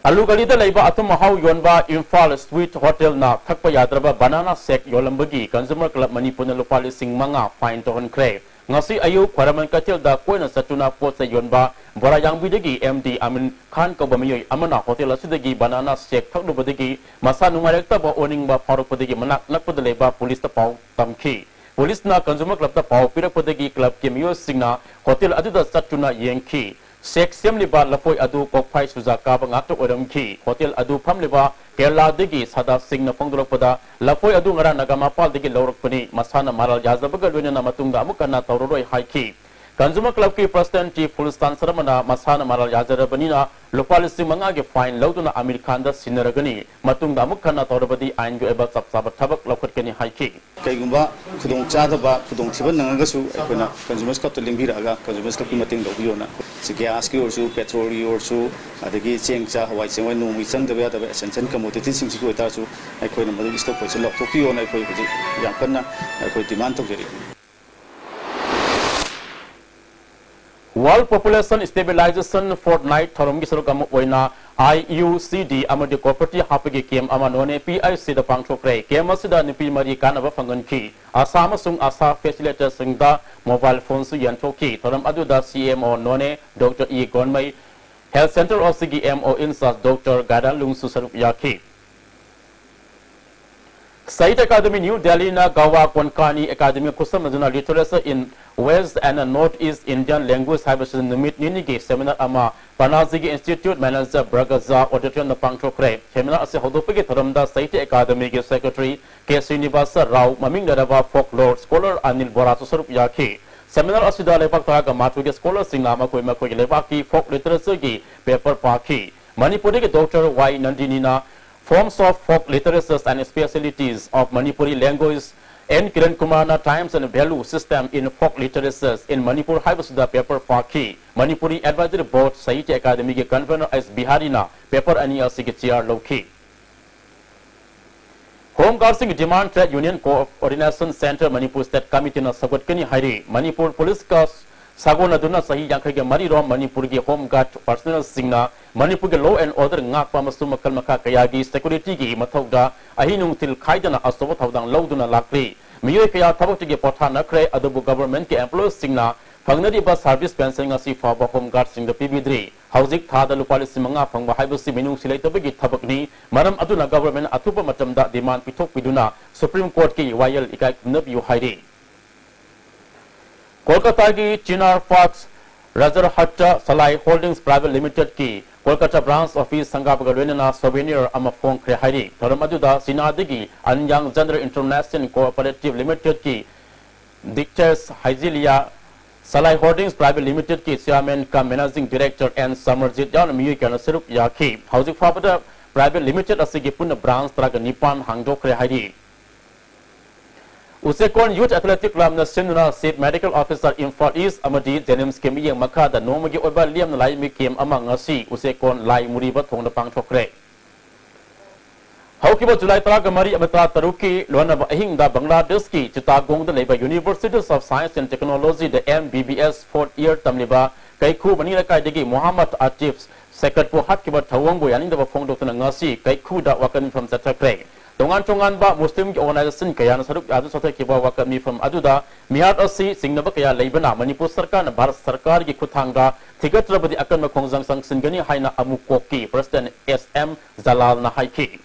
ꯑꯂꯨꯒꯂꯤꯗ ꯂꯩꯕ ꯑꯊꯨꯝ ꯑꯍꯥꯎ ꯌꯣꯟꯕ ꯏꯝꯐꯥꯜ ꯁ꯭ꯋꯤꯠ ꯍꯣꯇꯦꯜꯅ ꯊꯛꯄ ꯌꯥꯗ꯭ꯔꯕ ꯕꯅꯥꯅꯥ ꯁꯦꯛ ꯌꯣꯜꯂꯝꯕꯒꯤ ꯀꯟꯖꯨꯃꯔ ꯀ꯭ꯂꯕ ꯃꯅꯤꯄꯨꯔꯅ ꯂꯨꯄꯥ ꯂꯤꯁꯤꯡ ꯃꯉꯥ ꯐꯥꯏꯟ ꯇꯧꯍꯟꯈ꯭ꯔꯦ꯫ ꯉꯁꯤ ꯑꯌꯨꯛ ꯈ꯭ꯋꯥꯏꯔꯝꯕꯟ ꯀꯩꯊꯦꯜꯗ ꯀꯣꯏꯅ ꯆꯠꯇꯨꯅ ꯄꯣꯠ ꯆꯩ ꯌꯣꯟꯕ ꯕꯣꯔꯥꯌꯥꯡꯕꯤꯗꯒꯤ ꯑꯦꯝ ꯗꯤ ꯑꯃꯤꯟ ꯈꯥꯟ ꯀꯧꯕ ꯃꯤꯑꯣꯏ ꯑꯃꯅ ꯍꯣꯇꯦꯜ ꯑꯁꯤꯗꯒꯤ ꯕꯅꯥꯅꯥ ꯁꯦꯛ ꯊꯛꯂꯨꯕꯗꯒꯤ ꯃꯁꯥ ꯅꯨꯡꯉꯥꯏꯔꯛꯇꯕ ꯑꯣꯅꯤꯡꯕ ꯐꯥꯎꯔꯛꯄꯗꯒꯤ ꯃꯅꯥꯛ ꯅꯛꯄꯗ ꯂꯩꯕ ꯄꯨꯂꯤꯁꯇ ꯄꯥꯎ ꯇꯝꯈꯤ꯫ ꯄꯨꯂꯤꯁꯅ ꯀꯟꯖꯨꯃꯔ ꯀ꯭ꯂꯕꯇ ꯄꯥꯎ ꯄꯤꯔꯛꯄꯗꯒꯤ ꯀ꯭ꯂꯕꯀꯤ ꯃꯤꯑꯣꯏꯁꯤꯡꯅ ꯍꯣꯇꯦꯜ ꯑꯗꯨꯗ ꯆꯠꯇꯨꯅ ꯌꯦꯡꯈꯤ꯫ ꯁꯦꯛ ꯁꯦꯝꯂꯤꯕ ꯂꯐꯣꯏ ꯑꯗꯨ ꯀꯣꯛꯐꯥꯏ ꯁꯨꯖꯥ ꯀꯥꯕ ꯉꯥꯛꯇ ꯑꯣꯏꯔꯝꯈꯤ꯫ ꯍꯣꯇꯦꯜ ꯑꯗꯨ ꯐꯝꯂꯤꯕ ꯀꯦꯔꯂꯥꯗꯒꯤ ꯁꯥꯗꯥꯁꯤꯡꯅ ꯐꯣꯡꯗꯣꯔꯛꯄꯗ, ꯂꯐꯣꯏ ꯑꯗꯨ ꯉꯔꯥꯡ ꯅꯥꯒꯥꯃꯄꯥꯜꯗꯒꯤ ꯂꯧꯔꯛꯄꯅꯤ, ꯃꯁꯥꯅ ꯃꯔꯥꯜ ꯌꯥꯖꯕꯒ ꯂꯣꯏꯅꯅ ꯃꯇꯨꯡꯗ ꯑꯃꯨꯛ ꯍꯟꯅ ꯇꯧꯔꯔꯣꯏ ꯍꯥꯏꯈꯤ꯫ ꯀꯟꯖꯨꯃꯔ ꯀ꯭ꯂꯕꯀꯤ ꯄ꯭ꯔꯁꯤꯗꯦꯟꯠ ꯇꯤ ꯐꯨꯜꯁꯇꯥꯟ ꯁꯔꯃꯅ ꯃꯁꯥꯅ ꯃꯔꯥꯜ ꯌꯥꯖꯔꯕꯅꯤꯅ ꯂꯨꯄꯥ ꯂꯤꯁꯤꯡ ꯃꯉꯥꯒꯤ ꯐꯥꯏꯟ ꯂꯧꯗꯨꯅ ꯑꯃꯤꯔ ꯈꯥꯟꯗ ꯁꯤꯟꯅꯔꯒꯅꯤ, ꯃꯇꯨꯡꯗ ꯑꯃꯨꯛ ꯍꯟꯅ ꯇꯧꯔꯕꯗꯤ ꯑꯥꯏꯟꯒꯤ ꯑꯣꯏꯕ ꯆꯞ ꯆꯥꯕ ꯊꯕꯛ ꯂꯧꯈꯠꯀꯅꯤ ꯍꯥꯏꯈꯤ꯫ ꯀꯩꯒꯨꯝꯕ ꯈꯨꯗꯣꯡꯆꯥꯗꯕ, ꯈꯨꯗꯣꯡꯊꯤꯕ ꯅꯪꯉꯒꯁꯨ ꯑꯩꯈꯣꯏꯅ ꯀꯟꯖꯨꯃꯔꯁ ꯀ꯭ꯂꯕꯇ ꯂꯦꯡꯕꯤꯔꯛꯑꯒ ꯀꯟꯖꯨꯃꯔꯁ ꯀ꯭ꯂꯕꯀꯤ ꯃꯇꯦꯡ ꯂꯧꯕꯤꯌꯣꯅ꯫ ꯁꯤ ꯒ꯭ꯌꯥꯁꯀꯤ ꯑꯣꯏꯔꯁꯨ, ꯄꯦꯇ꯭ꯔꯣꯜꯒꯤ ꯑꯣꯏꯔꯁꯨ, ꯑꯗꯒꯤ ꯆꯦꯡ, ꯆꯥꯛ, ꯍꯋꯥꯏ, ꯆꯦꯡꯋꯥꯏ ꯅꯣꯡꯃꯒꯤ ꯆꯪꯗꯕ ꯌꯥꯗꯕ ꯑꯦꯁꯦꯟꯁꯤꯌꯦꯜ ꯀꯃꯣꯗꯤꯇꯤꯁꯤꯡꯁꯤꯒꯤ ꯑꯣꯏꯇꯥꯔꯁꯨ ꯑꯩꯈꯣꯏꯅ ꯃꯗꯨꯒꯤ ꯁ꯭ꯇꯣꯛ ꯈꯣꯏꯁꯦ ꯂꯧꯊꯣꯛꯄꯤꯌꯣꯅ ꯑꯩꯈꯣꯏ ꯍꯧꯖꯤꯛ ꯌꯥꯝ ꯀꯟꯅ ꯑꯩꯈꯣꯏ ꯗꯤꯃꯥꯟ ꯇꯧꯖꯔꯤ꯫ World Population Stabilization Fortnight ꯊꯧꯔꯝꯒꯤ ꯁꯔꯨꯛ ꯑꯃ ꯑꯣꯏꯅ ꯑꯥꯏ ꯌꯨ ꯁꯤ ꯗꯤ ꯑꯃꯗꯤ ꯀꯣꯄꯔꯦꯇꯤꯚ ꯍꯥꯞꯄꯒꯤ ꯀꯦꯝꯞ ꯑꯃ ꯅꯣꯅꯦ ꯄꯤ ꯑꯥꯏ ꯁꯤꯗ ꯄꯥꯡꯊꯣꯛꯈ꯭ꯔꯦ꯫ ꯀꯦꯝꯞ ꯑꯁꯤꯗ ꯅꯨꯄꯤ ꯃꯔꯤ ꯀꯥꯟꯅꯕ ꯐꯪꯍꯟꯈꯤ꯫ ꯑꯁꯥ ꯑꯃꯁꯨꯡ ꯑꯁꯥ ꯐꯦꯁꯤꯂꯤꯇꯦꯇꯔꯁꯤꯡꯗ ꯃꯣꯕꯥꯏꯜ ꯐꯣꯟꯁꯨ ꯌꯦꯟꯊꯣꯛꯈꯤ꯫ ꯊꯧꯔꯝ ꯑꯗꯨꯗ ꯁꯤ M O Noney doctor E Gonmei, health centre ꯑꯁꯤꯒꯤ ꯑꯦꯝ ꯑꯣ ꯏꯟꯆꯥꯔꯖ ꯗꯣꯛꯇꯔ ꯒꯥꯏꯗꯥꯟꯂꯨꯡꯁꯨ ꯁꯔꯨꯛ ꯌꯥꯈꯤ꯫ ꯁꯥꯍꯤꯇ꯭ꯌ ꯑꯦꯀꯥꯗꯃꯤ ꯅ꯭ꯌꯨ ꯗꯦꯜꯂꯤꯅ ꯒꯋꯥ ꯀꯣꯟꯀꯥꯅꯤ ꯑꯦꯀꯥꯗꯃꯤ ꯈꯨꯠꯁꯝꯅꯗꯨꯅ Literature in West and North East Indian Language ꯍꯥꯏꯕꯁꯤꯗ ꯅꯨꯃꯤꯠ ꯅꯤꯅꯤꯒꯤ ꯁꯦꯃꯤꯅꯥꯔ ꯑꯃ ꯄꯅꯥꯖꯤꯒꯤ ꯏꯟꯁꯇꯤꯇ꯭ꯌꯨꯠ ꯃꯦꯅꯦꯖꯔ ꯕꯔꯒꯖꯥ ꯑꯣꯗꯤꯇꯣꯔꯤꯌꯝꯗ ꯄꯥꯡꯊꯣꯛꯈ꯭ꯔꯦ꯫ ꯁꯦꯃꯤꯅꯥꯔ ꯑꯁꯤ ꯍꯧꯗꯣꯛꯄꯒꯤ ꯊꯧꯔꯝꯗ ꯁꯥꯍꯤꯇ꯭ꯌ ꯑꯦꯀꯥꯗꯃꯤꯒꯤ ꯁꯦꯀ꯭ꯔꯦꯇꯔꯤ ꯀꯦ ꯁ꯭ꯔꯤꯅꯤꯕꯥꯁ ꯔꯥꯎ, ꯃꯃꯤꯡ ꯂꯩꯔꯕ ꯐꯣꯛꯂꯣꯔ ꯁ꯭ꯀꯣꯂꯔ ꯑꯅꯤꯜ ꯕꯣꯔꯥꯁꯨ ꯁꯔꯨꯛ ꯌꯥꯈꯤ꯫ ꯁꯦꯃꯤꯅꯥꯔ ꯑꯁꯤꯗ ꯂꯩꯕꯥꯛ ꯇꯔꯥꯒ ꯃꯥꯊꯣꯏꯒꯤ ꯁ꯭ꯀꯣꯂꯔꯁꯤꯡꯅ ꯃꯈꯣꯏ ꯃꯈꯣꯏꯒꯤ ꯂꯩꯕꯥꯛꯀꯤ ꯐꯣꯛ ꯂꯤꯇꯔꯦꯆꯔꯒꯤ ꯄꯦꯄꯔ ꯄꯥꯈꯤ꯫ ꯃꯅꯤꯄꯨꯔꯗꯒꯤ ꯗꯣꯛꯇꯔ ꯋꯥꯏ ꯅꯟꯗꯤꯅꯤꯅ Forms of Folk Literatures and Specialities of Manipuri Language, N Kiran ꯀꯨꯃꯥꯔꯅ Times and Value System in Folk Literatures in Manipur ꯍꯥꯏꯕꯁꯤꯗ ꯄꯦꯄꯔ ꯄꯥꯈꯤ꯫ ꯃꯅꯤꯄꯨꯔꯤ ꯑꯦꯗꯚꯥꯏꯖꯔꯤ ꯕꯣꯔꯗ ꯁꯥꯍꯤꯇ꯭ꯌ ꯑꯦꯀꯥꯗꯃꯤꯒꯤ ꯀꯟꯚꯦꯅꯔ ꯑꯦꯁ ꯕꯤꯍꯥꯔꯤꯅ ꯄꯦꯄꯔ ꯑꯅꯤ ꯑꯁꯤꯒꯤ ꯆꯤꯌꯥꯔ ꯂꯧꯈꯤ꯫ ꯍꯣꯝ ꯒꯥꯔꯗꯁꯤꯡꯒꯤ demand trade union coordination centre Manipur state ꯀꯃꯤꯇꯤꯅ ꯁꯧꯒꯠꯀꯅꯤ ꯍꯥꯏꯔꯤ꯫ ꯃꯅꯤꯄꯨꯔ ꯄꯨꯂꯤꯁꯀ ꯁꯥꯒꯣꯟꯅꯗꯨꯅ ꯆꯍꯤ ꯌꯥꯡꯈꯩꯒ ꯃꯔꯤꯔꯣꯝ ꯃꯅꯤꯄꯨꯔꯒꯤ Home Guard personnelꯁꯤꯡꯅ ꯃꯅꯤꯄꯨꯔꯒꯤ law and order ꯉꯥꯛꯄ ꯑꯃꯁꯨꯡ ꯃꯈꯜ ꯃꯈꯥ ꯀꯌꯥꯒꯤ securityꯒꯤ ꯃꯊꯧꯗ ꯑꯍꯤꯡ ꯅꯨꯡꯊꯤꯜ ꯈꯥꯏꯗꯅ ꯑꯆꯧꯕ ꯊꯧꯗꯥꯡ ꯂꯧꯗꯨꯅ ꯂꯥꯛꯂꯤ꯫ ꯃꯤꯑꯣꯏ ꯀꯌꯥ ꯊꯕꯛꯇꯒꯤ ꯄꯣꯊꯥꯅꯈ꯭ꯔꯦ, ꯑꯗꯨꯕꯨ governmentꯀꯤ employeeꯁꯤꯡꯅ ꯐꯪꯅꯔꯤꯕ service pension ꯑꯁꯤ ꯐꯥꯎꯕ Home Guardꯁꯤꯡꯗ ꯄꯤꯕꯤꯗ꯭ꯔꯤ꯫ ꯍꯧꯖꯤꯛ ꯊꯥꯗ ꯂꯨꯄꯥ ꯂꯤꯁꯤꯡ ꯃꯉꯥ ꯐꯪꯕ ꯍꯥꯏꯕꯁꯤ ꯃꯤꯅꯨꯡꯁꯤ ꯂꯩꯇꯕꯒꯤ ꯊꯕꯛꯅꯤ꯫ ꯃꯔꯝ ꯑꯗꯨꯅ government ꯑꯊꯨꯕ ꯃꯇꯝꯗ demand ꯄꯤꯊꯣꯛꯄꯤꯗꯨꯅ Supreme Courtꯀꯤ ꯋꯥꯌꯦꯜ ꯏꯀꯥꯏ ꯈꯨꯝꯅꯕꯤꯌꯨ ꯍꯥꯏꯔꯤ꯫ ꯀꯣꯜꯀꯇꯥꯒꯤ ꯆꯤꯅꯥꯔ ꯄꯥꯔꯛꯁ ꯔꯖꯔꯍꯠꯇ ꯁꯂꯥꯏ ꯍꯣꯜꯗꯤꯡꯁ ꯄ꯭ꯔꯥꯏꯚꯦꯠ ꯂꯤꯃꯤꯇꯦꯗꯀꯤ ꯀꯣꯜꯀꯇꯥ ꯕ꯭ꯔꯥꯟꯁ ꯑꯣꯐꯤꯁ ꯁꯪꯒꯥꯕꯒ ꯂꯣꯏꯅꯅ ꯁꯣꯚꯦꯅꯤꯌꯔ ꯑꯃ ꯐꯣꯡꯈ꯭ꯔꯦ ꯍꯥꯏꯔꯤ꯫ ꯊꯧꯔꯝ ꯑꯗꯨꯗ ꯆꯤꯅꯥꯗꯒꯤ ꯑꯟꯌꯥꯡ ꯖꯦꯟꯗꯔ ꯏꯟꯇꯔꯅꯦꯁꯅꯦꯜ ꯀꯣꯑꯣꯄꯔꯦꯇꯤꯚ ꯂꯤꯃꯤꯇꯦꯗꯀꯤ ꯗꯤꯛꯆꯦꯁ ꯍꯥꯏꯖꯤꯂꯤꯌꯥ, ꯁꯂꯥꯏ ꯍꯣꯜꯗꯤꯡꯁ ꯄ꯭ꯔꯥꯏꯚꯦꯠ ꯂꯤꯃꯤꯇꯦꯗꯀꯤ chairman cum managing director N Samarjit ꯌꯥꯎꯅ ꯃꯤꯑꯣꯏ ꯀꯌꯥꯅ ꯁꯔꯨꯛ ꯌꯥꯈꯤ꯫ ꯍꯧꯖꯤꯛ ꯐꯥꯎꯕꯗ ꯄ꯭ꯔꯥꯏꯚꯦꯠ ꯂꯤꯃꯤꯇꯦꯗ ꯑꯁꯤꯒꯤ ꯄꯨꯟꯅ ꯕ꯭ꯔꯥꯟꯁ ꯇꯔꯥꯒ ꯅꯤꯄꯥꯟ ꯍꯥꯡꯗꯣꯛꯈ꯭ꯔꯦ ꯍꯥꯏꯔꯤ꯫ ꯎꯆꯦꯀꯣꯟ ꯌꯨꯊ ꯑꯦꯊꯂꯦꯇꯤꯛ ꯀ꯭ꯂꯕꯅ ꯁꯤꯟꯗꯨꯅ ꯆꯤꯐ ꯃꯦꯗꯤꯀꯦꯜ ꯑꯣꯐꯤꯁꯥꯔ ꯏꯝꯐꯥꯜ ꯏꯁ ꯑꯃꯗꯤ ꯖꯦꯅꯤꯝꯁꯀꯤ ꯃꯤꯠꯌꯦꯡ ꯃꯈꯥꯗ ꯅꯣꯡꯃꯒꯤ ꯑꯣꯏꯕ ꯂꯦꯝꯅ ꯂꯥꯏ ꯃꯤꯠ ꯀꯦꯝ ꯑꯃ ꯉꯁꯤ ꯎꯆꯦꯀꯣꯟ ꯂꯥꯏ ꯃꯨꯔꯤꯕ ꯊꯣꯡꯗ ꯄꯥꯡꯊꯣꯛꯈ꯭ꯔꯦ꯫ ꯍꯧꯈꯤꯕ ꯖꯨꯂꯥꯏ ꯇꯔꯥꯒ ꯃꯔꯤ ꯑꯃꯗꯤ ꯇꯔꯥꯇꯔꯨꯛꯀꯤ ꯂꯣꯟꯅꯕ ꯑꯍꯤꯡꯗ ꯕꯪꯒ꯭ꯂꯥꯗꯦꯁꯀꯤ ꯆꯤꯇꯥꯒꯣꯡꯗ ꯂꯩꯕ Universities of Science and Technologyꯗ M B B S fourth year ꯇꯝꯂꯤꯕ ꯀꯩꯈꯨ ꯃꯅꯤ ꯂꯩꯀꯥꯏꯗꯒꯤ ꯃꯣꯍꯥꯃꯗ ꯑꯥꯇꯤꯐ ꯁꯦꯀꯠꯄꯨ ꯍꯥꯠꯈꯤꯕ ꯊꯧꯑꯣꯡꯕꯨ ꯌꯥꯅꯤꯡꯗꯕ ꯐꯣꯡꯗꯣꯛꯇꯨꯅ ꯉꯁꯤ ꯀꯩꯈꯨꯗ ꯋꯥꯀꯠ ꯃꯤꯐꯝ ꯆꯠꯊꯈ꯭ꯔꯦ꯫ ꯇꯣꯉꯥꯟ ꯇꯣꯉꯥꯟꯕ ꯃꯨꯁꯂꯤꯝꯒꯤ organization ꯀꯌꯥꯅ ꯁꯔꯨꯛ ꯌꯥꯗꯨꯅ ꯆꯠꯊꯈꯤꯕ ꯋꯥꯀꯠ ꯃꯤꯐꯝ ꯑꯗꯨꯗ ꯃꯤꯍꯥꯠ ꯑꯁꯤ ꯆꯤꯡꯅꯕ ꯀꯌꯥ ꯂꯩꯕꯅ ꯃꯅꯤꯄꯨꯔ ꯁꯔꯀꯥꯔꯅ ꯚꯥꯔꯠ ꯁꯔꯀꯥꯔꯒꯤ ꯈꯨꯠꯊꯥꯡꯗ ꯊꯤꯒꯠꯇ꯭ꯔꯕꯗꯤ ꯑꯀꯟꯕ ꯈꯣꯡꯖꯪ ꯆꯪꯁꯤꯟꯒꯅꯤ ꯍꯥꯏꯅ ꯑꯃꯨꯛꯀꯣꯛꯀꯤ President S M ꯖꯂꯥꯜꯅ ꯍꯥꯏꯈꯤ꯫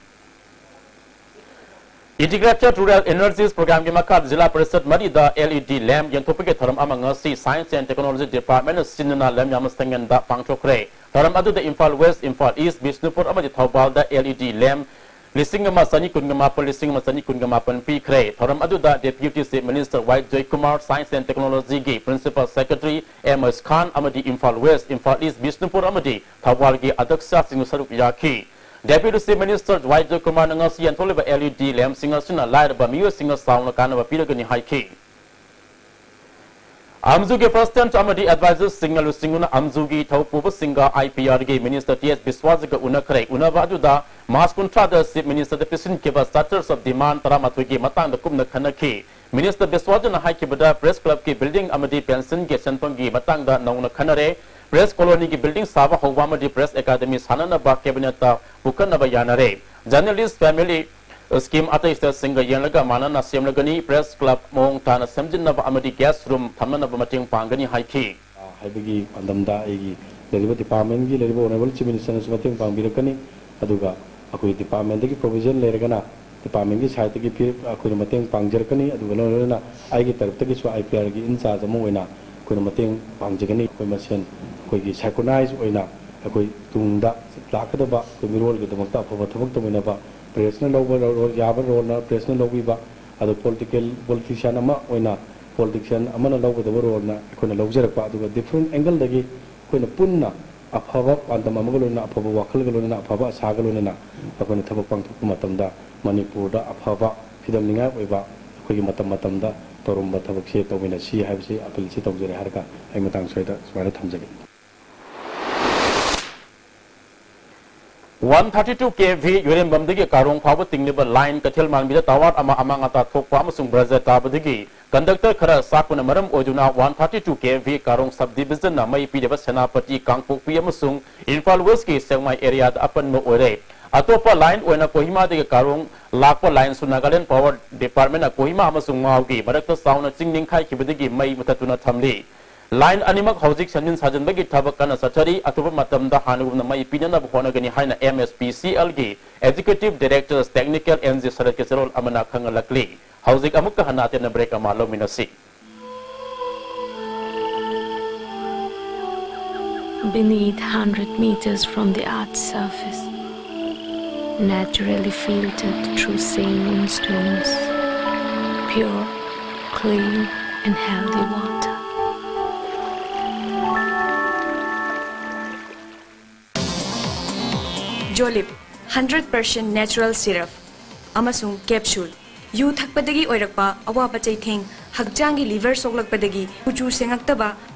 Integrated Rural Energies Programꯒꯤ ꯃꯈꯥꯗ ꯖꯤꯂꯥ ꯄꯔꯤꯁꯗ ꯃꯔꯤꯗ L E D lamp ꯌꯦꯟꯊꯣꯛꯄꯒꯤ ꯊꯧꯔꯝ ꯑꯃ ꯉꯁꯤ Science and Technology Departmentꯅ ꯁꯤꯟꯗꯨꯅ ꯂꯝꯌꯥꯝꯕ ꯁꯪꯉꯦꯟꯗ ꯄꯥꯡꯊꯣꯛꯈ꯭ꯔꯦ꯫ ꯊꯧꯔꯝ ꯑꯗꯨꯗ ꯏꯝꯐꯥꯜ ꯋꯦꯁ, ꯏꯝꯐꯥꯜ ꯏꯁ, ꯕꯤꯁꯅꯨꯄꯨꯔ ꯑꯃꯗꯤ ꯊꯧꯕꯥꯜꯗ L E D lamp ꯂꯤꯁꯤꯡ ꯑꯃ ꯆꯅꯤ ꯀꯨꯟꯒ ꯃꯥꯄꯟ, ꯂꯤꯁꯤꯡ ꯑꯃ ꯆꯅꯤ ꯀꯨꯟꯒ ꯃꯥꯄꯟ ꯄꯤꯈ꯭ꯔꯦ꯫ ꯊꯧꯔꯝ ꯑꯗꯨꯗ Deputy Chief Minister Y Joykumar, Science and Technologyꯒꯤ Principal Secretary M S ꯈꯥꯟ ꯑꯃꯗꯤ ꯏꯝꯐꯥꯜ ꯋꯦꯁ, ꯏꯝꯐꯥꯜ ꯏꯁ, ꯕꯤꯁꯅꯨꯄꯨꯔ ꯑꯃꯗꯤ ꯊꯧꯕꯥꯜꯒꯤ ꯑꯗ꯭ꯌꯛꯁꯁꯤꯡꯁꯨ ꯁꯔꯨꯛ ꯌꯥꯈꯤ꯫ Deputy Chief Minister ꯋꯥꯏ ꯖꯣꯏꯀꯨꯃꯥꯔꯅ ꯉꯁꯤ ꯌꯦꯟꯊꯣꯛꯂꯤꯕ L E D lampꯁꯤꯡ ꯑꯁꯤꯅ ꯂꯥꯏꯔꯕ ꯃꯤꯑꯣꯏꯁꯤꯡꯅ ꯆꯥꯎꯅ ꯀꯥꯟꯅꯕ ꯄꯤꯔꯒꯅꯤ ꯍꯥꯏꯈꯤ꯫ ꯑꯝꯖꯨꯒꯤ President ꯑꯃꯗꯤ advisorꯁꯤꯡꯅ ꯂꯨꯆꯤꯡꯗꯨꯅ ꯑꯝꯖꯨꯒꯤ ꯊꯕꯛ ꯄꯨꯕꯁꯤꯡꯒ I P Rꯒꯤ Minister T S ꯕꯤꯁ꯭ꯋꯥꯁꯀ ꯎꯅꯈ꯭ꯔꯦ꯫ ꯎꯅꯕ ꯑꯗꯨꯗ ꯃꯥꯔꯆ ꯀꯨꯟꯊ꯭ꯔꯥꯗ Chief Ministerꯗ ꯄꯤꯁꯤꯟꯈꯤꯕ Charters of Demand ꯇꯔꯥꯃꯥꯊꯣꯏꯒꯤ ꯃꯇꯥꯡꯗ ꯀꯨꯞꯅ ꯈꯟꯅꯈꯤ꯫ ꯃꯤꯅꯤꯁꯇꯔ ꯕꯤꯁ꯭ꯋꯥꯖꯟꯅ ꯍꯥꯏꯈꯤꯕꯗ, ꯄ꯭ꯔꯦꯁ ꯀ꯭ꯂꯕꯀꯤ ꯕꯤꯜꯗꯤꯡ ꯑꯃꯗꯤ ꯄꯦꯟꯁꯤꯜꯒꯤ ꯁꯦꯟꯐꯝꯒꯤ ꯃꯇꯥꯡꯗ ꯅꯧꯅ ꯈꯟꯅꯔꯦ꯫ ꯄ꯭ꯔꯦꯁ ꯀꯣꯂꯣꯅꯤꯒꯤ ꯕꯤꯜꯗꯤꯡ ꯁꯥꯕ ꯍꯧꯕ ꯑꯃꯗꯤ ꯄ꯭ꯔꯦꯁ ꯑꯦꯀꯥꯗꯃꯤ ꯁꯥꯟꯅꯅꯕ ꯀꯦꯕꯤꯅꯦꯠꯇ ꯄꯨꯈꯠꯅꯕ ꯌꯥꯅꯔꯦ꯫ ꯖꯔꯅꯦꯂꯤꯁ ꯐꯦꯃꯤꯂꯤ ꯁ꯭ꯀꯤꯝ ꯑꯇꯩ ꯁ꯭ꯇꯦꯠꯁꯤꯡꯒ ꯌꯦꯡꯂꯒ ꯃꯥꯟꯅꯅ ꯁꯦꯝꯂꯒꯅꯤ꯫ ꯄ꯭ꯔꯦꯁ ꯀ꯭ꯂꯕ ꯃꯑꯣꯡ ꯇꯥꯅ ꯁꯦꯝꯖꯤꯟꯅꯕ ꯑꯃꯗꯤ ꯒꯦꯁ ꯔꯨꯝ ꯊꯝꯅꯅꯕ ꯃꯇꯦꯡ ꯄꯥꯡꯒꯅꯤ ꯍꯥꯏꯈꯤ꯫ ꯍꯥꯏꯕꯒꯤ ꯄꯥꯟꯗꯝꯗ ꯑꯩꯒꯤ ꯂꯩꯔꯤꯕ ꯗꯤꯄꯥꯔꯠꯃꯦꯟꯒꯤ ꯂꯩꯔꯤꯕ ꯑꯣꯅꯔꯦꯕꯜ ꯆꯤꯐ ꯃꯤꯅꯤꯁꯇꯔꯅꯁꯨ ꯃꯇꯦꯡ ꯄꯥꯡꯕꯤꯔꯛꯀꯅꯤ꯫ ꯑꯗꯨꯒ ꯑꯩꯈꯣꯏ ꯗꯤꯄꯥꯔꯠꯃꯦꯟꯗꯒꯤ ꯄ꯭ꯔꯣꯚꯤꯖꯟ ꯂꯩꯔꯒꯅ ꯗꯤꯄꯥꯔꯠꯃꯦꯟꯒꯤ ꯁꯥꯏꯠꯇꯒꯤ ꯄꯤ-, ꯑꯩꯈꯣꯏꯅ ꯃꯇꯦꯡ ꯄꯥꯡꯖꯔꯛꯀꯅꯤ꯫ ꯑꯗꯨꯒ ꯂꯣꯏꯅ ꯂꯣꯏꯅꯅ ꯑꯩꯒꯤ ꯇꯔꯞꯇꯒꯤꯁꯨ ꯑꯥꯏ ꯄꯤ ꯑꯥꯔꯒꯤ ꯏꯟꯆꯥꯔꯖ ꯑꯃ ꯑꯣꯏꯅ ꯑꯩꯈꯣꯏꯅ ꯃꯇꯦꯡ ꯄꯥꯡꯖꯒꯅꯤ꯫ ꯑꯩꯈꯣꯏ ꯃꯁꯦꯟ ꯑꯩꯈꯣꯏꯒꯤ ꯁꯥꯏꯀꯣꯅꯥꯏꯖ ꯑꯣꯏꯅ ꯑꯩꯈꯣꯏ ꯇꯨꯡꯗ ꯂꯥꯛꯀꯗꯕ ꯑꯩꯈꯣꯏ ꯃꯤꯔꯣꯜꯒꯤꯗꯃꯛꯇ ꯑꯐꯕ ꯊꯕꯛ ꯇꯧꯃꯤꯟꯅꯕ, ꯄ꯭ꯔꯦꯁꯅ ꯂꯧꯕ ꯔꯣꯜ, ꯌꯥꯕ ꯔꯣꯜꯅ ꯄ꯭ꯔꯦꯁꯅ ꯂꯧꯕꯤꯕ, ꯑꯗꯣ ꯄꯣꯂꯤꯇꯤꯀꯦꯜ, ꯄꯣꯂꯤꯇꯤꯁꯤꯌꯥꯟ ꯑꯃ ꯑꯣꯏꯅ ꯄꯣꯂꯤꯇꯤꯁꯤꯌꯥꯟ ꯑꯃꯅ ꯂꯧꯒꯗꯕ ꯔꯣꯜꯅ ꯑꯩꯈꯣꯏꯅ ꯂꯧꯖꯔꯛꯄ, ꯑꯗꯨꯒ ꯗꯤꯐ꯭ꯔꯦꯟ ꯑꯦꯡꯒꯜꯗꯒꯤ ꯑꯩꯈꯣꯏꯅ ꯄꯨꯟꯅ ꯑꯐꯕ ꯄꯥꯟꯗꯝ ꯑꯃꯒ ꯂꯣꯏꯅꯅ, ꯑꯐꯕ ꯋꯥꯈꯜꯒ ꯂꯣꯏꯅꯅ, ꯑꯐꯕ ꯑꯁꯥꯒ ꯂꯣꯏꯅꯅ ꯑꯩꯈꯣꯏꯅ ꯊꯕꯛ ꯄꯥꯡꯊꯣꯛꯄ ꯃꯇꯝꯗ ꯃꯅꯤꯄꯨꯔꯗ ꯑꯐꯕ ꯐꯤꯗꯝꯅꯤꯡꯉꯥꯏ ꯑꯣꯏꯕ ꯑꯩꯈꯣꯏꯒꯤ ꯃꯇꯝ ꯃꯇꯝꯗ ꯇꯧꯔꯝꯕ ꯊꯕꯛꯁꯦ ꯇꯧꯃꯤꯟꯅꯁꯤ ꯍꯥꯏꯕꯁꯤ ꯑꯄꯤꯜꯁꯤ ꯇꯧꯖꯔꯦ ꯍꯥꯏꯔꯒ ꯑꯩ ꯃꯇꯥꯡ ꯁ꯭ꯋꯥꯏꯗ ꯁꯨꯃꯥꯏꯅ ꯊꯝꯖꯒꯦ꯫ One thirty two K V ꯌꯨꯔꯦꯝꯕꯝꯗꯒꯤ ꯀꯥꯔꯣꯡ ꯐꯥꯎꯕ ꯇꯤꯡꯂꯤꯕ ꯂꯥꯏꯟ ꯀꯩꯊꯦꯜ ꯃꯥꯟꯕꯤꯗ ꯇꯥꯋꯥꯔ ꯑꯃ ꯑꯃꯥꯡ ꯑꯇꯥ ꯊꯣꯛꯄ ꯑꯃꯁꯨꯡ ꯕ꯭ꯔꯖ ꯇꯥꯕꯗꯒꯤ ꯀꯟꯗꯛꯇꯔ ꯈꯔ ꯆꯥꯛꯄꯅ ꯃꯔꯝ ꯑꯣꯏꯗꯨꯅ one thirty two K V Karong sub ꯗꯤꯕꯤꯖꯟꯅ ꯃꯩ ꯄꯤꯔꯤꯕ ꯁꯦꯅꯥꯄꯇꯤ, ꯀꯥꯡꯄꯣꯛꯄꯤ ꯑꯃꯁꯨꯡ ꯏꯝꯐꯥꯜ ꯋꯦꯁꯀꯤ ꯁꯦꯛꯃꯥꯏ ꯑꯦꯔꯤꯌꯥꯗ ꯑꯄꯟꯕ ꯑꯣꯏꯔꯦ꯫ ꯑꯇꯣꯞꯄ ꯂꯥꯏꯟ ꯑꯣꯏꯅ ꯀꯣꯍꯤꯃꯥꯗꯒꯤ ꯀꯥꯔꯣꯡ ꯂꯥꯛꯄ ꯂꯥꯏꯟꯁꯨ ꯅꯥꯒꯥꯂꯦꯟ ꯄꯥꯋꯔ ꯗꯤꯄꯥꯔꯠꯃꯦꯟꯅ ꯀꯣꯍꯤꯃꯥ ꯑꯃꯁꯨꯡ ꯃꯥꯎꯒꯤ ꯃꯔꯛꯇ ꯆꯥꯎꯅ ꯆꯤꯡ ꯅꯤꯡꯈꯥꯏꯈꯤꯕꯗꯒꯤ ꯃꯩ ꯃꯨꯊꯠꯇꯨꯅ ꯊꯝꯂꯤ꯫ ꯂꯥꯏꯟ ꯑꯅꯤꯃꯛ ꯍꯧꯖꯤꯛ ꯁꯦꯝꯖꯤꯟ ꯁꯥꯖꯤꯟꯕꯒꯤ ꯊꯕꯛ ꯀꯟꯅ ꯆꯠꯊꯔꯤ꯫ ꯑꯊꯨꯕ ꯃꯇꯝꯗ ꯍꯥꯟꯅꯒꯨꯝꯅ ꯃꯩ ꯄꯤꯅꯅꯕ ꯍꯣꯠꯅꯒꯅꯤ ꯍꯥꯏꯅ M S P C L ꯒꯤ Executive Director Technical N G ꯁꯔꯠꯀꯤ ꯆꯦꯔꯣꯜ ꯑꯃꯅ ꯈꯪꯍꯜꯂꯛꯂꯤ꯫ ꯍꯧꯖꯤꯛ ꯑꯃꯨꯛꯀ ꯍꯟꯅ ꯑꯇꯦꯟꯅ break ꯑꯃ ꯂꯧꯃꯤꯟꯅꯁꯤ꯫ Beneath, hundred meters from the earth's surface, naturally filtered through saline stones, pure, clean and healthy water. Jolib, hundred percent natural syrup ꯑꯃꯁꯨꯡ capsule꯫ U ꯊꯛꯄꯗꯒꯤ ꯑꯣꯏꯔꯛꯄ ꯑꯋꯥꯕ ꯆꯩꯊꯦꯡ, ꯍꯛꯆꯥꯡꯒꯤ liver ꯁꯣꯛꯂꯛꯄꯗꯒꯤ ꯀꯨꯆꯨ ꯁꯦꯡꯉꯛꯇꯕ,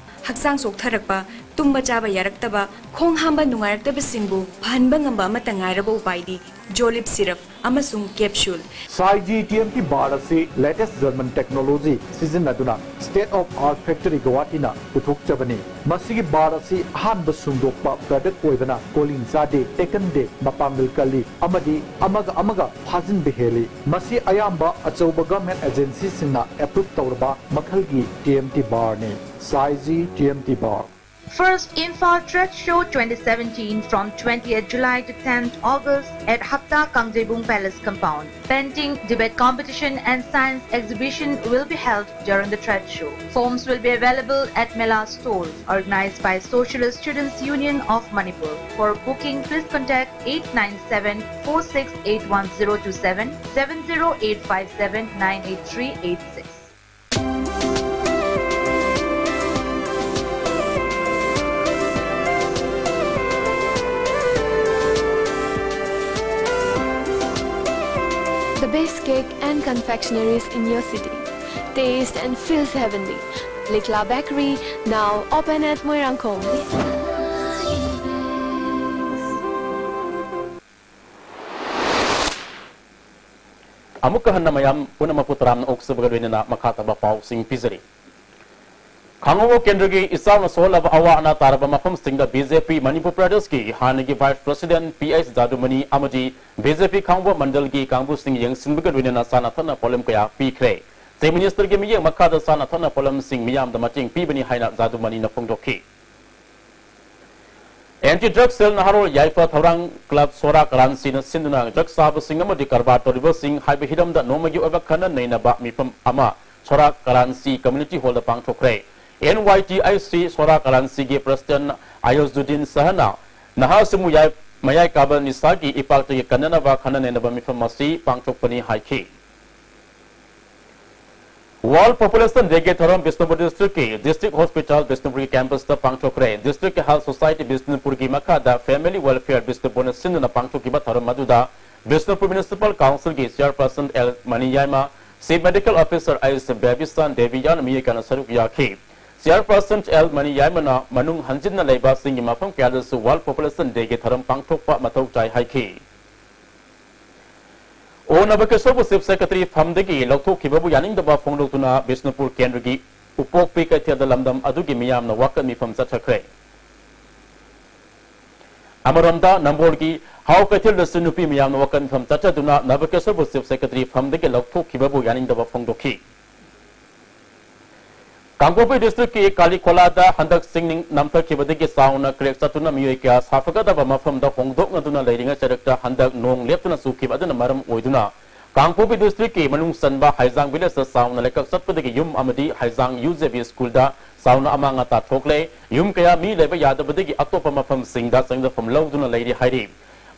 ꯍꯛꯆꯥꯡ ꯆꯣꯛꯊꯔꯛꯄ, ꯇꯨꯝꯕ ꯆꯥꯕ ꯌꯥꯔꯛꯇꯕ, ꯈꯣꯡ ꯍꯥꯝꯕ ꯅꯨꯡꯉꯥꯏꯔꯛꯇꯕꯁꯤꯡꯕꯨ ꯐꯍꯟꯕ ꯉꯝꯕ ꯑꯃꯠꯇ ꯉꯥꯏꯔꯕ ꯎꯄꯥꯏꯗꯤ ꯖꯣꯂꯤꯞ ꯁꯤꯔꯞ ꯑꯃꯁꯨꯡ capsule. Saiji T M T bar ꯑꯁꯤ latest German technology ꯁꯤꯖꯤꯟꯅꯗꯨꯅ state of art factory ꯒꯧꯍꯥꯇꯤꯅ ꯄꯨꯊꯣꯛꯆꯕꯅꯤ꯫ ꯃꯁꯤꯒꯤ ꯕꯥꯔ ꯑꯁꯤ ꯑꯍꯥꯟꯕ ꯁꯨꯡꯗꯣꯛꯄ product ꯑꯣꯏꯕꯅ ꯀꯣꯂꯤꯡ ꯆꯥꯗꯦ, ꯇꯦꯛꯀꯟꯗꯦ, ꯃꯄꯥꯡꯒꯜ ꯀꯜꯂꯤ ꯑꯃꯗꯤ ꯑꯃꯒ ꯑꯃꯒ ꯐꯥꯖꯤꯟꯕ ꯍꯦꯜꯂꯤ꯫ ꯃꯁꯤ ꯑꯌꯥꯝꯕ ꯑꯆꯧꯕ government agency ꯁꯤꯡꯅ approve ꯇꯧꯔꯕ ꯃꯈꯜꯒꯤ ꯇꯤ ꯑꯦꯝ ꯇꯤ ꯕꯥꯔꯅꯤ꯫ Saiji T M T bar. First Imphal Trade Show twenty seventeen from twentieth July to tenth August at Hapta Kangjeibung Palace compound. Painting, debate competition and science exhibition will be held during the trade show. Forms will be available at Mela stores, organized by Socialist Students Union of Manipur. For booking, please contact eight nine seven four six eight one zero two seven, seven zero eight five seven nine eight three eight six. The best cake and confectionaries in your city. Taste and feels heavenly. Likla Bakery, now open at Moirangkhong. ꯑꯃꯨꯛꯀ ꯍꯟꯅ ꯃꯌꯥꯝ ꯄꯨꯝꯅꯃꯛꯄꯨ ꯇꯔꯥꯝꯅ ꯑꯣꯛꯆꯕꯒ ꯂꯣꯏꯅꯅ ꯃꯈꯥ ꯇꯥꯕ ꯄꯥꯎꯁꯤꯡ ꯄꯤꯖꯔꯤ꯫ ꯈꯥꯉꯕꯣꯛ ꯀꯦꯟꯗ꯭ꯔꯒꯤ ꯏꯆꯥꯎꯅ ꯁꯣꯛꯍꯜꯂꯕ ꯑꯋꯥ ꯑꯅꯥ ꯇꯥꯔꯕ ꯃꯐꯝꯁꯤꯡꯗ ꯕꯤ ꯖꯦ ꯄꯤ ꯃꯅꯤꯄꯨꯔ ꯄ꯭ꯔꯗꯦꯁꯀꯤ ꯍꯥꯟꯅꯒꯤ vice president ꯄꯤ ꯑꯩꯆ ꯖꯥꯗꯨꯃꯅꯤ ꯑꯃꯗꯤ ꯕꯤ ꯖꯦ ꯄꯤ ꯈꯥꯉꯕꯣꯛ ꯃꯟꯗꯜꯒꯤ ꯀꯥꯡꯕꯨꯁꯤꯡ ꯌꯦꯡꯁꯤꯟꯕꯒ ꯂꯣꯏꯅꯅ ꯆꯥꯅ ꯊꯛꯅ ꯄꯣꯠꯂꯝ ꯀꯌꯥ ꯄꯤꯈ꯭ꯔꯦ꯫ Chief Minister ꯒꯤ ꯃꯤꯠꯌꯦꯡ ꯃꯈꯥꯗ ꯆꯥꯅ ꯊꯛꯅ ꯄꯣꯠꯂꯝꯁꯤꯡ ꯃꯤꯌꯥꯝꯗ ꯃꯇꯦꯡ ꯄꯤꯕꯅꯤ ꯍꯥꯏꯅ ꯖꯥꯗꯨꯃꯅꯤꯅ ꯐꯣꯡꯗꯣꯛꯈꯤ꯫ Anti Drug Cell ꯅꯍꯥꯔꯣꯜ ꯌꯥꯏꯐ ꯊꯧꯔꯥꯡ club ꯁꯣꯔꯥ ꯀꯔꯥꯟꯁꯤꯅ ꯁꯤꯟꯗꯨꯅ drug ꯆꯥꯕꯁꯤꯡ ꯑꯃꯗꯤ ꯀꯔꯕꯥꯔ ꯇꯧꯔꯤꯕꯁꯤꯡ ꯍꯥꯏꯕ ꯍꯤꯔꯝꯗ ꯅꯣꯡꯃꯒꯤ ꯑꯣꯏꯕ ꯈꯟꯅ ꯅꯩꯅꯕ ꯃꯤꯐꯝ ꯑꯃ ꯁꯣꯔꯥ ꯀꯔꯥꯟꯁꯤ community hall the ꯄꯥꯡꯊꯣꯛꯈ꯭ꯔꯦ꯫ N Y T I C ꯁꯣꯔꯥ ꯀꯔꯥꯟꯁꯤꯒꯤ president ꯑꯌꯨꯖꯨꯗꯤꯟ ꯁꯍꯥꯅ ꯅꯍꯥꯁꯤꯡꯕꯨ ꯌꯥꯏ-, ꯃꯌꯥꯏ ꯀꯥꯕ ꯅꯤꯁꯥꯒꯤ ꯏꯄꯥꯛꯇꯒꯤ ꯀꯟꯅꯅꯕ ꯈꯟꯅ ꯅꯩꯅꯕ ꯃꯤꯐꯝ ꯑꯁꯤ ꯄꯥꯡꯊꯣꯛꯄꯅꯤ ꯍꯥꯏꯈꯤ꯫ World Population Day ꯒꯤ ꯊꯧꯔꯝ ꯕꯤꯁꯅꯨꯄꯨꯔ district ꯀꯤ District Hospital ꯕꯤꯁꯅꯨꯄꯨꯔꯒꯤ campus ꯇ ꯄꯥꯡꯊꯣꯛꯈ꯭ꯔꯦ꯫ District ꯀꯤ Health Society ꯕꯤꯁꯅꯨꯄꯨꯔꯒꯤ ꯃꯈꯥꯗ Family Welfare ꯕꯤꯁꯅꯨꯄꯨꯔꯅ ꯁꯤꯟꯗꯨꯅ ꯄꯥꯡꯊꯣꯛꯈꯤꯕ ꯊꯧꯔꯝ ꯑꯗꯨꯗ ꯕꯤꯁꯅꯨꯄꯨꯔ Municipal Council ꯒꯤ Chairperson L ꯃꯅꯤꯌꯥꯏꯃ, Chief Medical Officer ꯑꯩꯁ ꯕꯦꯕꯤꯁꯥꯟ ꯗꯦꯕꯤ ꯌꯥꯎꯅ ꯃꯤꯑꯣꯏ ꯀꯌꯥꯅ ꯁꯔꯨꯛ ꯌꯥꯈꯤ꯫ Chairperson L ꯃꯅꯤꯌꯥꯏꯃꯅ ꯃꯅꯨꯡ ꯍꯟꯖꯤꯟꯅ ꯂꯩꯕꯁꯤꯡꯒꯤ ꯃꯐꯝ ꯀꯌꯥꯗꯁꯨ World Population Day ꯒꯤ ꯊꯧꯔꯝ ꯄꯥꯡꯊꯣꯛꯄ ꯃꯊꯧ ꯇꯥꯏ ꯍꯥꯏꯈꯤ꯫ ꯑꯣ ꯅꯕꯀꯦꯁꯣꯔꯕꯨ Chief Secretary ꯐꯝꯗꯒꯤ ꯂꯧꯊꯣꯛꯈꯤꯕꯕꯨ ꯌꯥꯅꯤꯡꯗꯕ ꯐꯣꯡꯗꯣꯛꯇꯨꯅ ꯕꯤꯁꯅꯨꯄꯨꯔ ꯀꯦꯟꯗ꯭ꯔꯒꯤ ꯎꯄꯣꯛꯄꯤ ꯀꯩꯊꯦꯜꯗ ꯂꯝꯗꯝ ꯑꯗꯨꯒꯤ ꯃꯤꯌꯥꯝꯅ ꯋꯥꯀꯠ ꯃꯤꯐꯝ ꯆꯠꯊꯈ꯭ꯔꯦ꯫ ꯑꯃꯔꯣꯝꯗ ꯅꯝꯕꯣꯜꯒꯤ ꯍꯥꯎ ꯀꯩꯊꯦꯜꯗꯁꯨ ꯅꯨꯄꯤ ꯃꯤꯌꯥꯝꯅ ꯋꯥꯀꯠ ꯃꯤꯐꯝ ꯆꯠꯊꯗꯨꯅ ꯅꯕꯀꯦꯁꯣꯔꯕꯨ Chief Secretary ꯐꯝꯗꯒꯤ ꯂꯧꯊꯣꯛꯈꯤꯕꯕꯨ ꯌꯥꯅꯤꯡꯗꯕ ꯐꯣꯡꯗꯣꯛꯈꯤ꯫ ꯀꯥꯡꯄꯣꯛꯄꯤ district ꯀꯤ ꯀꯥꯂꯤꯈꯣꯂꯥꯗ ꯍꯟꯗꯛ ꯆꯤꯡ ꯅꯝꯊꯈꯤꯕꯗꯒꯤ ꯆꯥꯎꯅ crack ꯆꯠꯇꯨꯅ ꯃꯤꯑꯣꯏ ꯀꯌꯥ ꯁꯥꯐꯒꯗꯕ ꯃꯐꯝꯗ ꯍꯣꯡꯗꯣꯛꯅꯗꯨꯅ ꯂꯩꯔꯤꯉꯩ ꯆꯩꯔꯛꯇ ꯍꯟꯗꯛ ꯅꯣꯡ ꯂꯦꯞꯇꯅ ꯆꯨꯈꯤꯕ ꯑꯗꯨꯅ ꯃꯔꯝ ꯑꯣꯏꯗꯨꯅ ꯀꯥꯡꯄꯣꯛꯄꯤ district ꯀꯤ ꯃꯅꯨꯡ ꯆꯟꯕ ꯍꯩꯖꯥꯡ village ꯇ ꯆꯥꯎꯅ ꯂꯩꯀꯛ ꯆꯠꯄꯗꯒꯤ ꯌꯨꯝ ꯑꯃꯗꯤ ꯍꯩꯖꯥꯡ U J B school ꯗ ꯆꯥꯎꯅ ꯑꯃꯥꯡ ꯑꯇꯥ ꯊꯣꯛꯂꯦ꯫ ꯌꯨꯝ ꯀꯌꯥ ꯃꯤ ꯂꯩꯕ ꯌꯥꯗꯕꯗꯒꯤ ꯑꯇꯣꯞꯄ ꯃꯐꯝꯁꯤꯡꯗ ꯆꯪꯖꯐꯝ ꯂꯧꯗꯨꯅ ꯂꯩꯔꯤ ꯍꯥꯏꯔꯤ꯫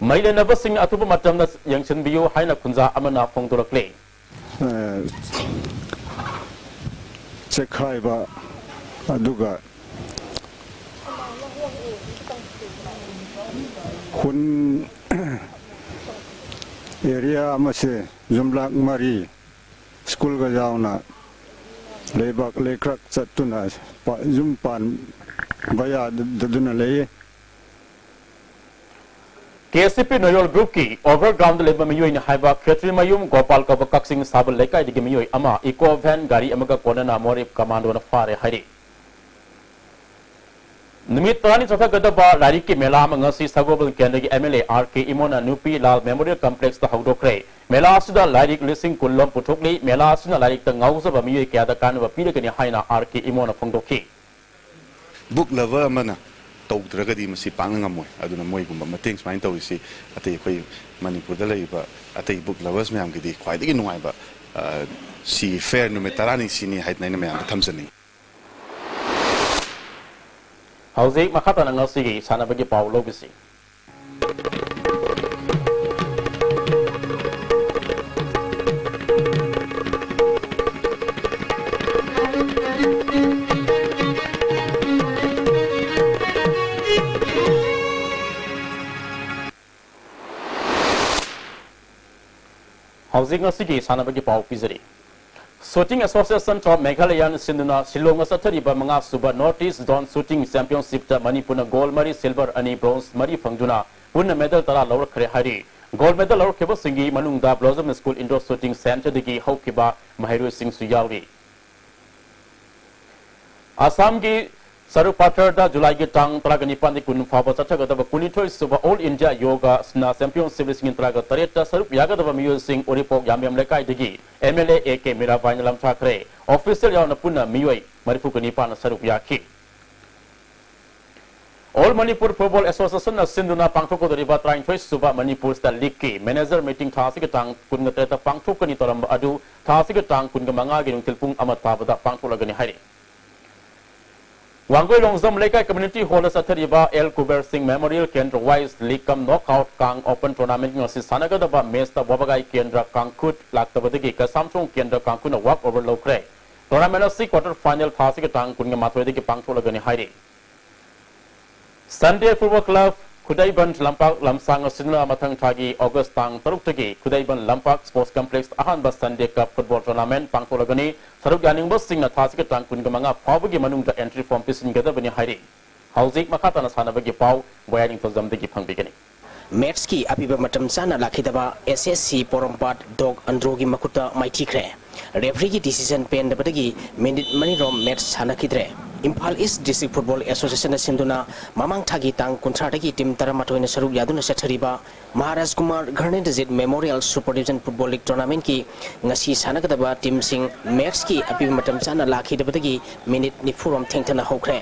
ꯃꯩ ꯂꯩꯅꯕꯁꯤꯡ ꯑꯊꯨꯕ ꯃꯇꯝꯗ ꯌꯦꯡꯁꯤꯟꯕꯤꯌꯨ ꯍꯥꯏꯅ ꯈꯨꯟꯖꯥ ꯑꯃꯅ ꯐꯣꯡꯗꯣꯔꯛꯂꯤ꯫ ꯑ, ꯆꯦꯛꯈꯥꯏꯕ ꯑꯗꯨꯒ ꯈꯨꯟ area ꯑꯃꯁꯦ ꯌꯨꯝꯂꯛ ꯃꯔꯤ school ꯒ ꯌꯥꯎꯅ ꯂꯩꯕꯥꯛ ꯂꯩꯀ꯭ꯔꯛ ꯆꯠꯇꯨꯅ ꯄ-, ꯌꯨꯝ ꯄꯥꯟꯕ ꯌꯥꯗꯗꯨꯅ ꯂꯩ꯫ K S P ꯅꯣꯌꯣꯜ group ꯀꯤ overground ꯗ ꯂꯩꯕ ꯃꯤꯑꯣꯏꯅꯤ ꯍꯥꯏꯕ ꯈꯦꯇ꯭ꯔꯤꯃꯌꯨꯝ ꯒꯣꯄꯥꯜ ꯀꯧꯕ ꯀꯛꯆꯤꯡ ꯁꯥꯕꯜ ꯂꯩꯀꯥꯏꯗꯒꯤ ꯃꯤꯑꯣꯏ ꯑꯃ eco van ꯒꯥꯔꯤ ꯑꯃꯒ ꯀꯣꯟꯅꯅ ꯃꯣꯔꯦ commando ꯅ ꯐꯥꯔꯦ ꯍꯥꯏꯔꯤ꯫ ꯅꯨꯃꯤꯠ ꯇꯔꯥꯅꯤ ꯆꯠꯊꯒꯗꯕ ꯂꯥꯏꯔꯤꯛꯀꯤ ꯃꯦꯂꯥ ꯑꯃ ꯉꯁꯤ ꯁꯒꯣꯜꯕꯟ ꯀꯦꯟꯗ꯭ꯔꯒꯤ M L A R K ꯏꯃꯣꯅ ꯅꯨꯄꯤ ꯂꯥꯜ Memorial Complex ꯇ ꯍꯧꯗꯣꯛꯈ꯭ꯔꯦ꯫ ꯃꯦꯂꯥ ꯑꯁꯤꯗ ꯂꯥꯏꯔꯤꯛ ꯂꯤꯁꯤꯡ ꯀꯨꯟ ꯂꯣꯝ ꯄꯨꯊꯣꯛꯂꯤ꯫ ꯃꯦꯂꯥ ꯑꯁꯤꯅ ꯂꯥꯏꯔꯤꯛꯇ ꯉꯥꯎꯖꯕ ꯃꯤꯑꯣꯏ ꯀꯌꯥꯗ ꯀꯥꯟꯅꯕ ꯄꯤꯔꯒꯅꯤ ꯍꯥꯏꯅ R K ꯏꯃꯣꯅ ꯐꯣꯡꯗꯣꯛꯈꯤ꯫ Book lover ꯑꯃꯅ ꯇꯧꯗ꯭ꯔꯒꯗꯤ ꯃꯁꯤ ꯄꯥꯡꯅ ꯉꯝꯃꯣꯏ꯫ ꯑꯗꯨꯅ ꯃꯣꯏꯒꯨꯝꯕ ꯃꯇꯦꯡ ꯁꯨꯃꯥꯏꯅ ꯇꯧꯔꯤꯁꯤ ꯑꯇꯩ ꯑꯩꯈꯣꯏ ꯃꯅꯤꯄꯨꯔꯗ ꯂꯩꯔꯤꯕ ꯑꯇꯩ book lovers ꯃꯌꯥꯝꯒꯤꯗꯤ ꯈ꯭ꯋꯥꯏꯗꯒꯤ ꯅꯨꯡꯉꯥꯏꯕ, ꯑ, ꯁꯤ fair ꯅꯨꯃꯤꯠ ꯇꯔꯥꯅꯤ ꯁꯤꯅꯤ ꯍꯥꯏꯗꯅ ꯑꯩꯅ ꯃꯌꯥꯝꯗ ꯊꯝꯖꯅꯤꯡꯉꯤ꯫ ꯍꯧꯖꯤꯛ ꯃꯈꯥ ꯇꯥꯅ ꯉꯁꯤꯒꯤ ꯁꯥꯟꯅꯕꯒꯤ ꯄꯥꯎ ꯂꯧꯕꯤꯁꯤ꯫ ꯍꯧꯖꯤꯛ ꯉꯁꯤꯒꯤ ꯁꯥꯟꯅꯕꯒꯤ ꯄꯥꯎ ꯄꯤꯖꯔꯤ꯫ Shooting Association of Meghalaya ꯅ ꯁꯤꯟꯗꯨꯅ ꯁꯤꯂꯣꯡꯗ ꯆꯠꯊꯔꯤꯕ ꯃꯉꯥ ꯁꯨꯕ North East Zone Shooting Championship ꯇ ꯃꯅꯤꯄꯨꯔꯅ gold ꯃꯔꯤ, silver ꯑꯅꯤ, bronze ꯃꯔꯤ ꯐꯪꯗꯨꯅ ꯄꯨꯟꯅ medal ꯇꯔꯥ ꯂꯧꯔꯛꯈ꯭ꯔꯦ ꯍꯥꯏꯔꯤ꯫ Gold medal ꯂꯧꯔꯛꯈꯤꯕꯁꯤꯡꯒꯤ ꯃꯅꯨꯡꯗ Blossom School Indoor Shooting Centreꯗꯒꯤ ꯍꯧꯈꯤꯕ ꯃꯍꯩꯔꯣꯏꯁꯤꯡꯁꯨ ꯌꯥꯎꯔꯤ꯫ ꯑꯁꯥꯝꯒꯤ ꯁꯔꯨꯄꯥꯊꯔꯗ ꯖꯨꯂꯥꯏꯒꯤ ꯇꯥꯡ ꯇꯔꯥꯒ ꯅꯤꯄꯥꯟꯗꯒꯤ ꯀꯨꯟ ꯐꯥꯎꯕ ꯆꯠꯊꯒꯗꯕ ꯀꯨꯟꯅꯤꯊꯣꯏ ꯁꯨꯕ All India Yoga Sna Championship ꯂꯤꯁꯤꯡ ꯇꯔꯥꯒ ꯇꯔꯦꯠꯇ ꯁꯔꯨꯛ ꯌꯥꯒꯗꯕ ꯃꯤꯑꯣꯏꯁꯤꯡ ꯎꯔꯤꯄꯣꯛ ꯌꯥꯝꯕꯦꯝ ꯂꯩꯀꯥꯏꯗꯒꯤ MLA A K ꯃꯤꯔꯥꯕꯥꯏꯅ ꯂꯝꯊꯥꯈ꯭ꯔꯦ꯫ Official ꯌꯥꯎꯅ ꯄꯨꯟꯅ ꯃꯤꯑꯣꯏ ꯃꯔꯤꯐꯨꯒ ꯅꯤꯄꯥꯟꯅ ꯁꯔꯨꯛ ꯌꯥꯈꯤ꯫ All Manipur Football Associationꯅ ꯁꯤꯟꯗꯨꯅ ꯄꯥꯡꯊꯣꯛꯀꯗꯧꯔꯤꯕ ꯇꯔꯥꯅꯤꯊꯣꯏ ꯁꯨꯕ Manipur State Leagueꯀꯤ manager meeting ꯊꯥ ꯑꯁꯤꯒꯤ ꯇꯥꯡ ꯀꯨꯟꯒ ꯇꯔꯦꯠꯇ ꯄꯥꯡꯊꯣꯛꯀꯅꯤ ꯇꯧꯔꯝꯕ ꯑꯗꯨ ꯊꯥ ꯑꯁꯤꯒꯤ ꯇꯥꯡ ꯀꯨꯟꯒ ꯃꯉꯥꯒꯤ ꯅꯨꯡꯊꯤꯜ ꯄꯨꯡ ꯑꯃ ꯇꯥꯕꯗ ꯄꯥꯡꯊꯣꯛꯂꯒꯅꯤ ꯍꯥꯏꯔꯤ꯫ ꯋꯥꯡꯒꯣꯏ ꯂꯣꯡꯖꯝ ꯂꯩꯀꯥꯏ Community Hallꯗ ꯆꯠꯊꯔꯤꯕ ꯑꯦꯜ ꯀꯨꯕꯦꯔ ꯁꯤꯡ Memorial Kendra Wise League cum Knockout ꯀꯥꯡ Open Tournamentꯀꯤ ꯉꯁꯤ ꯁꯥꯟꯅꯒꯗꯕ matchꯇ ꯋꯥꯕꯒꯥꯏ ꯀꯦꯟꯗ꯭ꯔ ꯀꯥꯡꯈꯨꯠ ꯂꯥꯛꯇꯕꯗꯒꯤ ꯀꯩꯁꯥꯝꯊꯣꯡ ꯀꯦꯟꯗ꯭ꯔ ꯀꯥꯡꯈꯨꯠꯅ walk over ꯂꯧꯈ꯭ꯔꯦ꯫ Tournament ꯑꯁꯤ quarter final ꯊꯥ ꯑꯁꯤꯒꯤ ꯇꯥꯡ ꯀꯨꯟꯒ ꯃꯥꯊꯣꯏꯗꯒꯤ ꯄꯥꯡꯊꯣꯛꯂꯒꯅꯤ ꯍꯥꯏꯔꯤ꯫ Sunday Football Club ꯈꯨꯗꯩꯕꯟ ꯂꯝꯄꯥꯛ ꯂꯝꯁꯥꯡ ꯑꯁꯤꯅ ꯃꯊꯪ ꯊꯥꯒꯤ August ꯇꯥꯡ ꯇꯔꯨꯛꯇꯒꯤ ꯈꯨꯗꯩꯕꯟ ꯂꯝꯄꯥꯛ Sports Complexꯇ ꯑꯍꯥꯟꯕ Sunday Cup Football Tournament ꯄꯥꯡꯊꯣꯛꯂꯒꯅꯤ꯫ ꯁꯔꯨꯛ ꯌꯥꯅꯤꯡꯕꯁꯤꯡꯅ ꯊꯥ ꯑꯁꯤꯒꯤ ꯇꯥꯡ ꯀꯨꯟꯒ ꯃꯉꯥ ꯐꯥꯎꯕꯒꯤ ꯃꯅꯨꯡꯗ entry form ꯄꯤꯁꯤꯟꯒꯗꯕꯅꯤ ꯍꯥꯏꯔꯤ꯫ ꯍꯧꯖꯤꯛ ꯃꯈꯥ ꯇꯥꯅ ꯁꯥꯟꯅꯕꯒꯤ ꯄꯥꯎ ꯕꯣꯌꯥ ꯅꯤꯡꯊꯧꯖꯝꯗꯒꯤ ꯐꯪꯕꯤꯒꯅꯤ꯫ Matchꯀꯤ ꯑꯄꯤꯕ ꯃꯇꯝ ꯆꯥꯅ ꯂꯥꯛꯈꯤꯗꯕ S S C ꯄꯣꯔꯣꯝꯄꯥꯠ ꯗꯣꯛ ꯑꯟꯗ꯭ꯔꯣꯒꯤ ꯃꯈꯨꯠꯇ ꯃꯥꯏꯊꯤꯈ꯭ꯔꯦ꯫ Refereeꯒꯤ decision ꯄꯦꯟꯗꯕꯗꯒꯤ minute ꯃꯔꯤꯔꯣꯝ match ꯁꯥꯟꯅꯈꯤꯗ꯭ꯔꯦ꯫ Imphal East District Football Associationꯅ ꯁꯤꯟꯗꯨꯅ ꯃꯃꯥꯡ ꯊꯥꯒꯤ ꯇꯥꯡ ꯀꯨꯟꯊ꯭ꯔꯥꯗꯒꯤ team ꯇꯔꯥꯃꯥꯊꯣꯏꯅ ꯁꯔꯨꯛ ꯌꯥꯗꯨꯅ ꯆꯠꯊꯔꯤꯕ Maharaj Kumar ꯘꯔꯅꯦꯟꯗꯖꯤꯠ Memorial Super Division Football League Tournamentꯀꯤ ꯉꯁꯤ ꯁꯥꯟꯅꯒꯗꯕ teamꯁꯤꯡ matchꯀꯤ ꯑꯄꯤꯕ ꯃꯇꯝ ꯆꯥꯅ ꯂꯥꯛꯈꯤꯗꯕꯗꯒꯤ minute ꯅꯤꯐꯨꯔꯣꯝ ꯊꯦꯡꯊꯅ ꯍꯧꯈ꯭ꯔꯦ꯫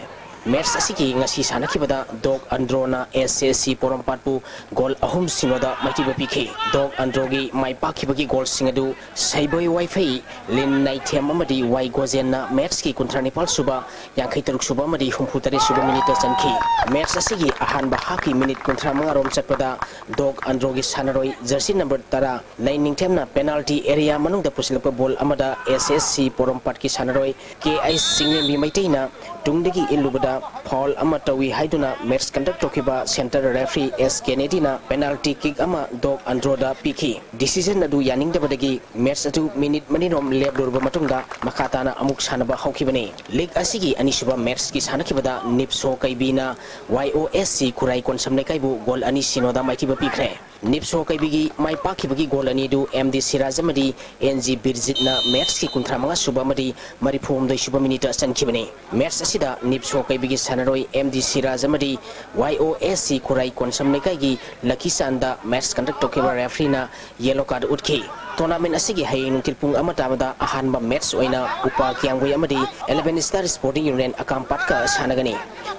Match ꯑꯁꯤꯒꯤ ꯉꯁꯤ ꯁꯥꯟꯅꯈꯤꯕꯗ ꯗꯣꯛ ꯑꯟꯗ꯭ꯔꯣꯅ S S C ꯄꯣꯔꯣꯝꯄꯥꯠꯄꯨ goal ꯑꯍꯨꯝ ꯁꯤꯅꯣꯗ ꯃꯥꯏꯊꯤꯕ ꯄꯤꯈꯤ꯫ ꯗꯣꯛ ꯑꯟꯗ꯭ꯔꯣꯒꯤ ꯃꯥꯏ ꯄꯥꯛꯈꯤꯕꯒꯤ goalꯁꯤꯡ ꯑꯗꯨ ꯁꯩꯕꯣꯏ ꯋꯥꯏꯐꯩ, ꯂꯤꯟ ꯅꯥꯏꯊꯦꯝ ꯑꯃꯗꯤ ꯋꯥꯏ ꯒꯣꯖꯦꯟꯅ matchꯀꯤ ꯀꯨꯟꯊ꯭ꯔꯥ ꯅꯤꯄꯥꯜ ꯁꯨꯕ, ꯌꯥꯡꯈꯩ ꯇꯔꯨꯛ ꯁꯨꯕ ꯑꯃꯗꯤ ꯍꯨꯝꯐꯨ ꯇꯔꯦꯠ ꯁꯨꯕ minuteꯇ ꯆꯟꯈꯤ꯫ Match ꯑꯁꯤꯒꯤ ꯑꯍꯥꯟꯕ halfꯀꯤ minute ꯀꯨꯟꯊ꯭ꯔꯥ ꯃꯉꯥ ꯔꯣꯝ ꯆꯠꯄꯗ ꯗꯣꯛ ꯑꯟꯗ꯭ꯔꯣꯒꯤ ꯁꯥꯟꯅꯔꯣꯏ jersey number ꯇꯔꯥ ꯂꯩ ꯅꯤꯡꯊꯦꯝꯅ penalty area ꯃꯅꯨꯡꯗ ꯄꯨꯁꯤꯜꯂꯛꯄ ball ꯑꯃꯗ S S C ꯄꯣꯔꯣꯝꯄꯥꯠꯀꯤ ꯁꯥꯟꯅꯔꯣꯏ K I ꯆꯤꯡꯂꯦꯝꯕꯤ ꯃꯩꯇꯩꯅ ꯇꯨꯡꯗꯒꯤ ꯏꯜꯂꯨꯕꯗ foul ꯑꯃ ꯇꯧꯏ ꯍꯥꯏꯗꯨꯅ match conduct ꯇꯧꯈꯤꯕ center referee S Kennedyꯅ penalty kick ꯑꯃ ꯗꯣꯛ ꯑꯟꯗ꯭ꯔꯣꯗ ꯄꯤꯈꯤ꯫ Decision ꯑꯗꯨ ꯌꯥꯅꯤꯡꯗꯕꯗꯒꯤ match ꯑꯗꯨ minute ꯃꯔꯤꯔꯣꯝ ꯂꯦꯞꯂꯨꯔꯕ ꯃꯇꯨꯡꯗ ꯃꯈꯥ ꯇꯥꯅ ꯑꯃꯨꯛ ꯁꯥꯟꯅꯕ ꯍꯧꯈꯤꯕꯅꯤ꯫ League ꯑꯁꯤꯒꯤ ꯑꯅꯤꯁꯨꯕ matchꯀꯤ ꯁꯥꯟꯅꯈꯤꯕꯗ ꯅꯤꯞꯁꯣ ꯀꯩꯕꯤꯅ Y O S C ꯈꯨꯔꯥꯏ ꯀꯣꯟꯁꯝ ꯂꯩꯀꯥꯏꯕꯨ goal ꯑꯅꯤ ꯁꯤꯅꯣꯗ ꯃꯥꯏꯊꯤꯕ ꯄꯤꯈ꯭ꯔꯦ꯫ ꯅꯤꯞꯁꯣ ꯀꯩꯕꯤꯒꯤ ꯃꯥꯏ ꯄꯥꯛꯈꯤꯕꯒꯤ ꯒꯣꯜ ꯑꯅꯤ ꯑꯗꯨ ꯑꯦꯝ ꯗꯤ ꯁꯤꯔꯥꯖ ꯑꯃꯗꯤ ꯑꯦꯟ ꯖꯤ ꯕꯤꯔꯖꯤꯠꯅ ꯃꯦꯠꯁꯀꯤ ꯀꯨꯟꯊ꯭ꯔꯥ ꯃꯉꯥ ꯁꯨꯕ ꯑꯃꯗꯤ ꯃꯔꯤꯐꯨ ꯍꯨꯝꯗꯣꯏ ꯁꯨꯕ ꯃꯤꯅꯤꯠꯇ ꯆꯟꯈꯤꯕꯅꯤ꯫ ꯃꯦꯠꯁ ꯑꯁꯤꯗ ꯅꯤꯞꯁꯣ ꯀꯩꯕꯤꯒꯤ ꯁꯥꯟꯅꯔꯣꯏ ꯑꯦꯝ ꯗꯤ ꯁꯤꯔꯥꯖ ꯑꯃꯗꯤ ꯋꯥꯏ ꯑꯣ ꯑꯦꯁ ꯁꯤ ꯈꯨꯔꯥꯏ ꯀꯣꯟꯁꯝ ꯂꯩꯀꯥꯏꯒꯤ ꯂꯀꯤ ꯆꯥꯟꯗ ꯃꯦꯠꯁ ꯀꯟꯗꯛ ꯇꯧꯈꯤꯕ ꯔꯦꯐ꯭ꯔꯤꯅ ꯌꯦꯂꯣ ꯀꯥꯔꯗ ꯎꯠꯈꯤ꯫ ꯇꯣꯔꯅꯥꯃꯦꯟ ꯑꯁꯤꯒꯤ ꯍꯌꯦꯡ ꯅꯨꯡꯊꯤꯜ ꯄꯨꯡ ꯑꯃ ꯇꯥꯕꯗ ꯑꯍꯥꯟꯕ ꯃꯦꯠꯁ ꯑꯣꯏꯅ ꯎꯄꯥ ꯀꯤꯌꯥꯝꯒꯨꯏ ꯑꯃꯗꯤ ꯏꯂꯦꯚꯦꯟ ꯁ꯭ꯇꯥꯔ ꯁ꯭ꯄꯣꯔꯇꯤꯡ ꯌꯨꯅꯤꯌꯟ ꯑꯀꯥꯝꯄꯥꯠꯀ ꯁꯥꯟꯅꯒꯅꯤ꯫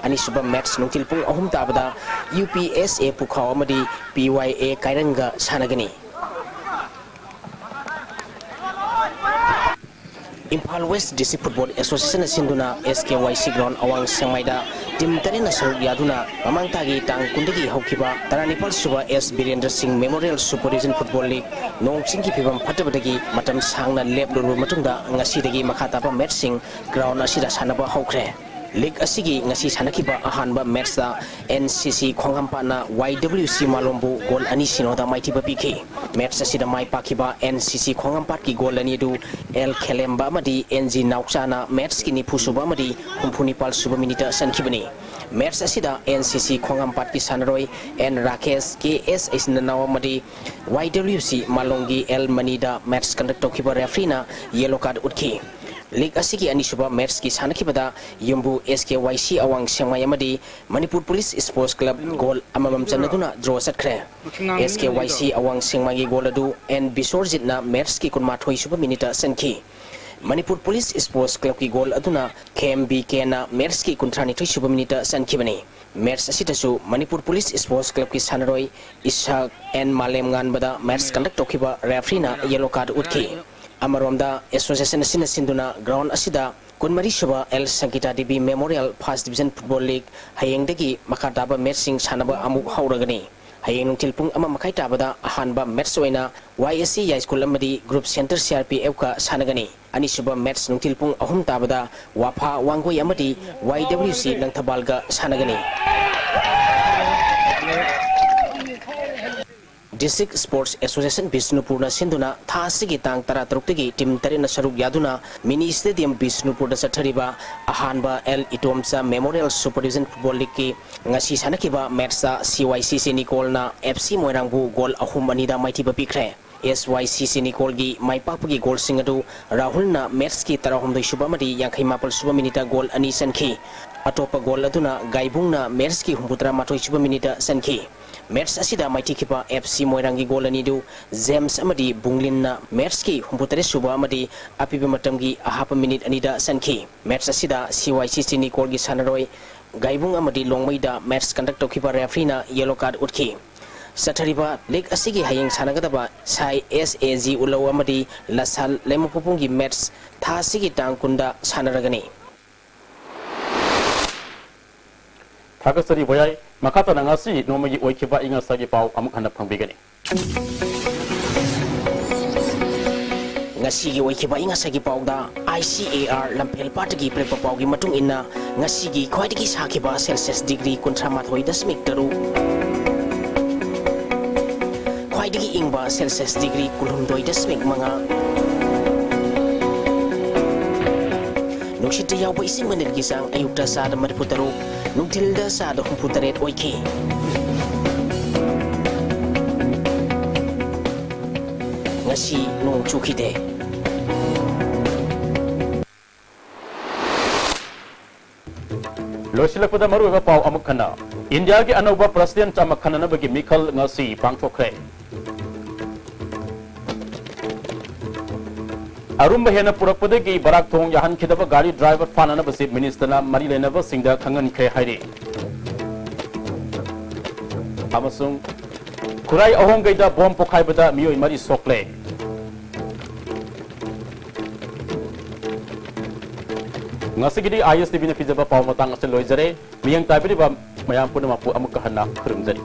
ꯑꯅꯤꯁꯨꯕ ꯃꯦꯠꯁ ꯅꯨꯡꯊꯤꯜ ꯄꯨꯡ ꯑꯍꯨꯝ ꯇꯥꯕꯗ ꯌꯨ ꯄꯤ ꯑꯦꯁ ꯑꯦ ꯄꯨꯈꯥꯎ ꯑꯃꯗꯤ ꯄꯤ ꯋꯥꯏ ꯑꯦ ꯀꯥꯏꯔꯪꯒ ꯁꯥꯟꯅꯒꯅꯤ꯫ ꯏꯝꯐꯥꯜ ꯋꯦꯁ ꯗꯤꯁꯇ꯭ꯔꯤꯛ ꯐꯨꯠꯕꯣꯜ ꯑꯦꯁꯣꯁꯤꯌꯦꯁꯟꯅ ꯁꯤꯟꯗꯨꯅ ꯑꯦꯁ ꯀꯦ ꯋꯥꯏ ꯁꯤ ꯒ꯭ꯔꯥꯎꯟ ꯑꯋꯥꯡ ꯁꯦꯡꯃꯥꯏꯗ ꯇꯤꯝ ꯇꯔꯦꯠꯅ ꯁꯔꯨꯛ ꯌꯥꯗꯨꯅ ꯃꯃꯥꯡ ꯊꯥꯒꯤ ꯇꯥꯡ ꯀꯨꯟꯗꯒꯤ ꯍꯧꯈꯤꯕ ꯇꯔꯥꯅꯤꯄꯥꯜ ꯁꯨꯕ ꯑꯦꯁ ꯕꯤꯔꯦꯟꯗ꯭ꯔ ꯁꯤꯡ memorial super division football league ꯅꯣꯡ ꯆꯤꯡꯒꯤ ꯐꯤꯕꯝ ꯐꯠꯇꯕꯗꯒꯤ ꯃꯇꯝ ꯁꯥꯡꯅ ꯂꯦꯞꯂꯨꯔꯕ ꯃꯇꯨꯡꯗ ꯉꯁꯤꯗꯒꯤ ꯃꯈꯥ ꯇꯥꯕ ꯃꯦꯠꯁꯁꯤꯡ ꯒ꯭ꯔꯥꯎꯟ ꯑꯁꯤꯗ ꯁꯥꯟꯅꯕ ꯍꯧꯈ꯭ꯔꯦ꯫ ꯂꯤꯒ ꯑꯁꯤꯒꯤ ꯉꯁꯤ ꯁꯥꯟꯅꯈꯤꯕ ꯑꯍꯥꯟꯕ ꯃꯦꯠꯁꯇ ꯑꯦꯟ ꯁꯤ ꯁꯤ ꯈꯣꯡꯍꯥꯝꯄꯥꯠꯅ ꯋꯥꯏ ꯗꯕ꯭ꯂꯤꯎ ꯁꯤ ꯃꯥꯂꯣꯝꯕꯨ ꯒꯣꯜ ꯑꯅꯤ ꯁꯤꯅꯣꯗ ꯃꯥꯏꯊꯤꯕ ꯄꯤꯈꯤ꯫ ꯃꯦꯠꯁ ꯑꯁꯤꯗ ꯃꯥꯏ ꯄꯥꯛꯈꯤꯕ ꯑꯦꯟ ꯁꯤ ꯁꯤ ꯈꯣꯡꯍꯥꯝꯄꯥꯠꯀꯤ ꯒꯣꯜ ꯑꯅꯤ ꯑꯗꯨ ꯑꯦꯜ ꯈꯦꯂꯦꯝꯕ ꯑꯃꯗꯤ ꯑꯦꯟ ꯖꯤ ꯅꯥꯎꯆꯥꯅ ꯃꯦꯠꯁꯀꯤ ꯅꯤꯐꯨ ꯁꯨꯕ ꯑꯃꯗꯤ ꯍꯨꯝꯐꯨ ꯅꯤꯄꯥꯜ ꯁꯨꯕ ꯃꯤꯅꯤꯠꯇ ꯆꯟꯈꯤꯕꯅꯤ꯫ ꯃꯦꯠꯁ ꯑꯁꯤꯗ ꯑꯦꯟ ꯁꯤ ꯁꯤ ꯈꯣꯡꯍꯥꯝꯄꯥꯠꯀꯤ ꯁꯥꯟꯅꯔꯣꯏ ꯑꯦꯟ ꯔꯥꯀꯦꯁ, ꯀꯦ ꯑꯦꯁ ꯏꯆꯤꯟ ꯏꯅꯥꯎ ꯑꯃꯗꯤ ꯋꯥꯏ ꯗꯕ꯭ꯂꯤꯎ ꯁꯤ ꯃꯥꯂꯣꯝꯒꯤ ꯑꯦꯜ ꯃꯅꯤꯗ ꯃꯦꯠꯁ ꯀꯟꯗꯛ ꯇꯧꯈꯤꯕ ꯔꯦꯐ꯭ꯔꯤꯅ ꯌꯦꯂꯣ ꯀꯥꯔꯗ ꯎꯠꯈꯤ꯫ ꯂꯤꯒ ꯑꯁꯤꯒꯤ ꯑꯅꯤꯁꯨꯕ ꯃꯦꯠꯁꯀꯤ ꯁꯥꯟꯅꯈꯤꯕꯗ ꯌꯨꯝꯕꯨ ꯑꯦꯁ ꯀꯦ ꯋꯥꯏ ꯁꯤ ꯑꯋꯥꯡ ꯁꯦꯡꯃꯥꯏ ꯑꯃꯗꯤ Manipur police sports club goal ꯑꯃꯃꯝ ꯆꯟꯅꯗꯨꯅ ꯗ꯭ꯔꯣ ꯆꯠꯈ꯭ꯔꯦ꯫ ꯑꯦꯁ ꯀꯦ ꯋꯥꯏ ꯁꯤ ꯑꯋꯥꯡ ꯁꯦꯡꯃꯥꯏꯒꯤ ꯒꯣꯜ ꯑꯗꯨ ꯑꯦꯟ ꯕꯤꯁꯣꯔꯖꯤꯠꯅ ꯃꯦꯠꯁꯀꯤ ꯀꯨꯟꯃꯥꯊꯣꯏ ꯁꯨꯕ ꯃꯤꯅꯤꯠꯇ ꯆꯟꯈꯤ꯫ ꯃꯅꯤꯄꯨꯔ ꯄꯨꯂꯤꯁ ꯁ꯭ꯄꯣꯔꯠꯁ ꯀ꯭ꯂꯕꯀꯤ ꯒꯣꯜ ꯑꯗꯨꯅ ꯈꯦ ꯑꯦꯝ ꯕꯤ ꯀꯦꯅ ꯃꯦꯠꯁꯀꯤ ꯀꯨꯟꯊ꯭ꯔꯥꯅꯤꯊꯣꯏ ꯁꯨꯕ ꯃꯤꯅꯤꯠꯇ ꯆꯟꯈꯤꯕꯅꯤ꯫ ꯃꯦꯠꯁ ꯑꯁꯤꯗꯁꯨ ꯃꯅꯤꯄꯨꯔ ꯄꯨꯂꯤꯁ ꯁ꯭ꯄꯣꯔꯠꯁ ꯀ꯭ꯂꯕꯀꯤ ꯁꯥꯟꯅꯔꯣꯏ ꯏꯁꯥꯛ ꯑꯦꯟ ꯃꯥꯂꯦꯝꯉꯥꯟꯕꯗ ꯃꯦꯠꯁ ꯀꯟꯗꯛ ꯇꯧꯈꯤꯕ ꯔꯦꯐ꯭ꯔꯤꯅ ꯌꯦꯂꯣ ꯀꯥꯔꯗ ꯎꯠꯈꯤ꯫ ꯑꯃꯔꯣꯝꯗ, ꯑꯦꯁꯣꯁꯤꯌꯦꯁꯟ ꯑꯁꯤꯅ ꯁꯤꯟꯗꯨꯅ ꯒ꯭ꯔꯥꯎꯟ ꯑꯁꯤꯗ ꯀꯨꯟꯃꯔꯤ ꯁꯨꯕ L Sangita Devi memorial first division football league ꯍꯌꯦꯡꯗꯒꯤ ꯃꯈꯥ ꯇꯥꯕ ꯃꯦꯠꯁꯁꯤꯡ ꯁꯥꯟꯅꯕ ꯑꯃꯨꯛ ꯍꯧꯔꯒꯅꯤ꯫ ꯍꯌꯦꯡ ꯅꯨꯡꯊꯤꯜ ꯄꯨꯡ ꯑꯃ ꯃꯈꯥꯏ ꯇꯥꯕꯗ ꯑꯍꯥꯟꯕ ꯃꯦꯠꯁ ꯑꯣꯏꯅ ꯋꯥꯏ ꯑꯦꯁ ꯁꯤ ꯌꯥꯏꯁ꯭ꯀꯨꯜ ꯑꯃꯗꯤ group centre C R P ꯑꯦꯐꯀ ꯁꯥꯟꯅꯒꯅꯤ꯫ ꯑꯅꯤꯁꯨꯕ ꯃꯦꯠꯁ ꯅꯨꯡꯊꯤꯜ ꯄꯨꯡ ꯑꯍꯨꯝ ꯇꯥꯕꯗ ꯋꯥꯐꯥ ꯋꯥꯡꯒꯣꯏ ꯑꯃꯗꯤ ꯋꯥꯏ ꯗꯕ꯭ꯂꯤꯎ ꯁꯤ ꯂꯪꯊꯕꯥꯜꯒ ꯁꯥꯟꯅꯒꯅꯤ꯫ District Sports Association ꯕꯤꯁꯅꯨꯄꯨꯔꯅ ꯁꯤꯟꯗꯨꯅ ꯊꯥ ꯑꯁꯤꯒꯤ ꯇꯥꯡ ꯇꯔꯥꯇꯔꯨꯛꯇꯒꯤ team ꯇꯔꯦꯠꯅ ꯁꯔꯨꯛ ꯌꯥꯗꯨꯅ mini stadium ꯕꯤꯁꯅꯨꯄꯨꯔꯗ ꯆꯠꯊꯔꯤꯕ ꯑꯍꯥꯟꯕ L Itomcha Memorial Super Division Football Leagueꯀꯤ ꯉꯁꯤ ꯁꯥꯟꯅꯈꯤꯕ matchꯇ C Y C C ꯅꯤꯀꯣꯜꯅ F C ꯃꯣꯏꯔꯥꯡꯕꯨ goal ꯑꯍꯨꯝ ꯑꯅꯤꯗ ꯃꯥꯏꯊꯤꯕ ꯄꯤꯈ꯭ꯔꯦ꯫ S Y C C ꯅꯤꯀꯣꯜꯒꯤ ꯃꯥꯏ ꯄꯥꯛꯄꯒꯤ goalꯁꯤꯡ ꯑꯗꯨ ꯔꯥꯍꯨꯜꯅ matchꯀꯤ ꯇꯔꯥꯍꯨꯝꯗꯣꯏ ꯁꯨꯕ ꯑꯃꯗꯤ ꯌꯥꯡꯈꯩ ꯃꯥꯄꯜ ꯁꯨꯕ minuteꯇ goal ꯑꯅꯤ ꯆꯟꯈꯤ꯫ ꯑꯇꯣꯞꯄ goal ꯑꯗꯨꯅ ꯒꯥꯏꯕꯨꯡꯅ matchꯀꯤ ꯍꯨꯝꯐꯨꯇꯔꯥ ꯃꯥꯊꯣꯏ ꯁꯨꯕ minuteꯇ ꯆꯟꯈꯤ꯫ Match ꯑꯁꯤꯗ ꯃꯥꯏꯊꯤꯈꯤꯕ F C ꯃꯣꯏꯔꯥꯡꯒꯤ goal ꯑꯅꯤꯗꯨ ꯖꯦꯝꯁ ꯑꯃꯗꯤ ꯕꯨꯡꯂꯤꯟꯅ matchꯀꯤ ꯍꯨꯝꯐꯨꯇꯔꯦꯠ ꯁꯨꯕ ꯑꯃꯗꯤ ꯑꯄꯤꯕ ꯃꯇꯝꯒꯤ ꯑꯍꯥꯞꯄ minute ꯑꯅꯤꯗ ꯆꯟꯈꯤ꯫ Match ꯑꯁꯤꯗ C Y C C ꯅꯤꯀꯣꯜꯒꯤ ꯁꯥꯟꯅꯔꯣꯏ ꯒꯥꯏꯕꯨꯡ ꯑꯃꯗꯤ ꯂꯣꯡꯃꯩꯗ match conduct ꯇꯧꯈꯤꯕ refereeꯅ yellow card ꯎꯠꯈꯤ꯫ ꯆꯠꯊꯔꯤꯕ league ꯑꯁꯤꯒꯤ ꯍꯌꯦꯡ ꯁꯥꯟꯅꯒꯗꯕ ꯁꯥꯏ S A G ꯎꯂꯧ ꯑꯃꯗꯤ ꯂꯁꯥꯜ ꯂꯩꯃꯄꯣꯛꯄꯝꯒꯤ match ꯊꯥ ꯑꯁꯤꯒꯤ ꯇꯥꯡ ꯀꯨꯟꯗ ꯁꯥꯟꯅꯔꯒꯅꯤ꯫ ꯊꯥꯒꯠꯆꯔꯤ ꯚꯣꯌꯥꯏ꯫ ꯃꯈꯥ ꯇꯥꯅ ꯉꯁꯤ ꯅꯣꯡꯃꯒꯤ ꯑꯣꯏꯈꯤꯕ ꯑꯏꯪ ꯑꯁꯥꯒꯤ ꯄꯥꯎ ꯑꯃꯨꯛ ꯍꯟꯅ ꯐꯪꯕꯤꯒꯅꯤ꯫ ꯉꯁꯤꯒꯤ ꯑꯣꯏꯈꯤꯕ ꯑꯏꯪ ꯑꯁꯥꯒꯤ ꯄꯥꯎꯗ I C A R ꯂꯝꯐꯦꯜ ꯄꯥꯠꯇꯒꯤ ꯄꯤꯔꯛꯄ ꯄꯥꯎꯒꯤ ꯃꯇꯨꯡ ꯏꯟꯅ, ꯉꯁꯤꯒꯤ ꯈ꯭ꯋꯥꯏꯗꯒꯤ ꯁꯥꯈꯤꯕ Celsius degree ꯀꯨꯟꯊ꯭ꯔꯥ ꯃꯥꯊꯣꯏ ꯗꯁꯃꯤꯛ ꯇꯔꯨꯛ, ꯈ꯭ꯋꯥꯏꯗꯒꯤ ꯏꯪꯕ Celsius degree ꯀꯨꯟꯍꯨꯝꯗꯣꯏ ꯗꯁꯃꯤꯛ ꯃꯉꯥ, ꯅꯨꯡꯁꯤꯠꯇ ꯌꯥꯎꯕ ꯏꯁꯤꯡ ꯃꯅꯤꯜꯒꯤ ꯆꯥꯡ ꯑꯌꯨꯛꯇ ꯆꯥꯗ ꯃꯔꯤꯐꯨ ꯇꯔꯨꯛ, ꯅꯨꯡꯊꯤꯜꯗ ꯆꯥꯗ ꯍꯨꯝꯐꯨ ꯇꯔꯦꯠ ꯑꯣꯏꯈꯤ꯫ ꯉꯁꯤ ꯅꯣꯡ ꯆꯨꯈꯤꯗꯦ꯫ ꯂꯣꯏꯁꯤꯜꯂꯛꯄꯗ ꯃꯔꯨꯑꯣꯏꯕ ꯄꯥꯎ ꯑꯃꯨꯛ ꯍꯟꯅ꯫ ꯏꯟꯗꯤꯌꯥꯒꯤ ꯑꯅꯧꯕ president ꯑꯃ ꯈꯟꯅꯅꯕꯒꯤ ꯃꯤꯈꯜ ꯉꯁꯤ ꯄꯥꯡꯊꯣꯛꯈ꯭ꯔꯦ꯫ ꯑꯔꯨꯝꯕ ꯍꯦꯟꯅ ꯄꯨꯔꯛꯄꯗꯒꯤ ꯕꯔꯥꯛ ꯊꯣꯡ ꯌꯥꯍꯟꯈꯤꯗꯕ ꯒꯥꯔꯤ driver ꯐꯥꯅꯅꯕ Chief Minister ꯅ ꯃꯔꯤ ꯂꯩꯅꯕꯁꯤꯡꯗ ꯈꯪꯍꯟꯈ꯭ꯔꯦ ꯍꯥꯏꯔꯤ꯫ ꯑꯃꯁꯨꯡ ꯈꯨꯔꯥꯏ ꯑꯍꯣꯡꯒꯩꯗ bomb ꯄꯣꯈꯥꯏꯕꯗ ꯃꯤꯑꯣꯏ ꯃꯔꯤ ꯁꯣꯛꯂꯦ꯫ ꯉꯁꯤꯒꯤꯗꯤ I S T V ꯅ ꯄꯤꯖꯕ ꯄꯥꯎ ꯃꯇꯥꯡ ꯑꯁꯤꯗ ꯂꯣꯏꯖꯔꯦ꯫ ꯃꯤꯠꯌꯦꯡ ꯇꯥꯕꯤꯔꯤꯕ ꯃꯌꯥꯝ ꯄꯨꯝꯅꯃꯛꯄꯨ ꯑꯃꯨꯛꯀ ꯍꯟꯅ ꯈꯨꯔꯨꯝꯖꯔꯤ꯫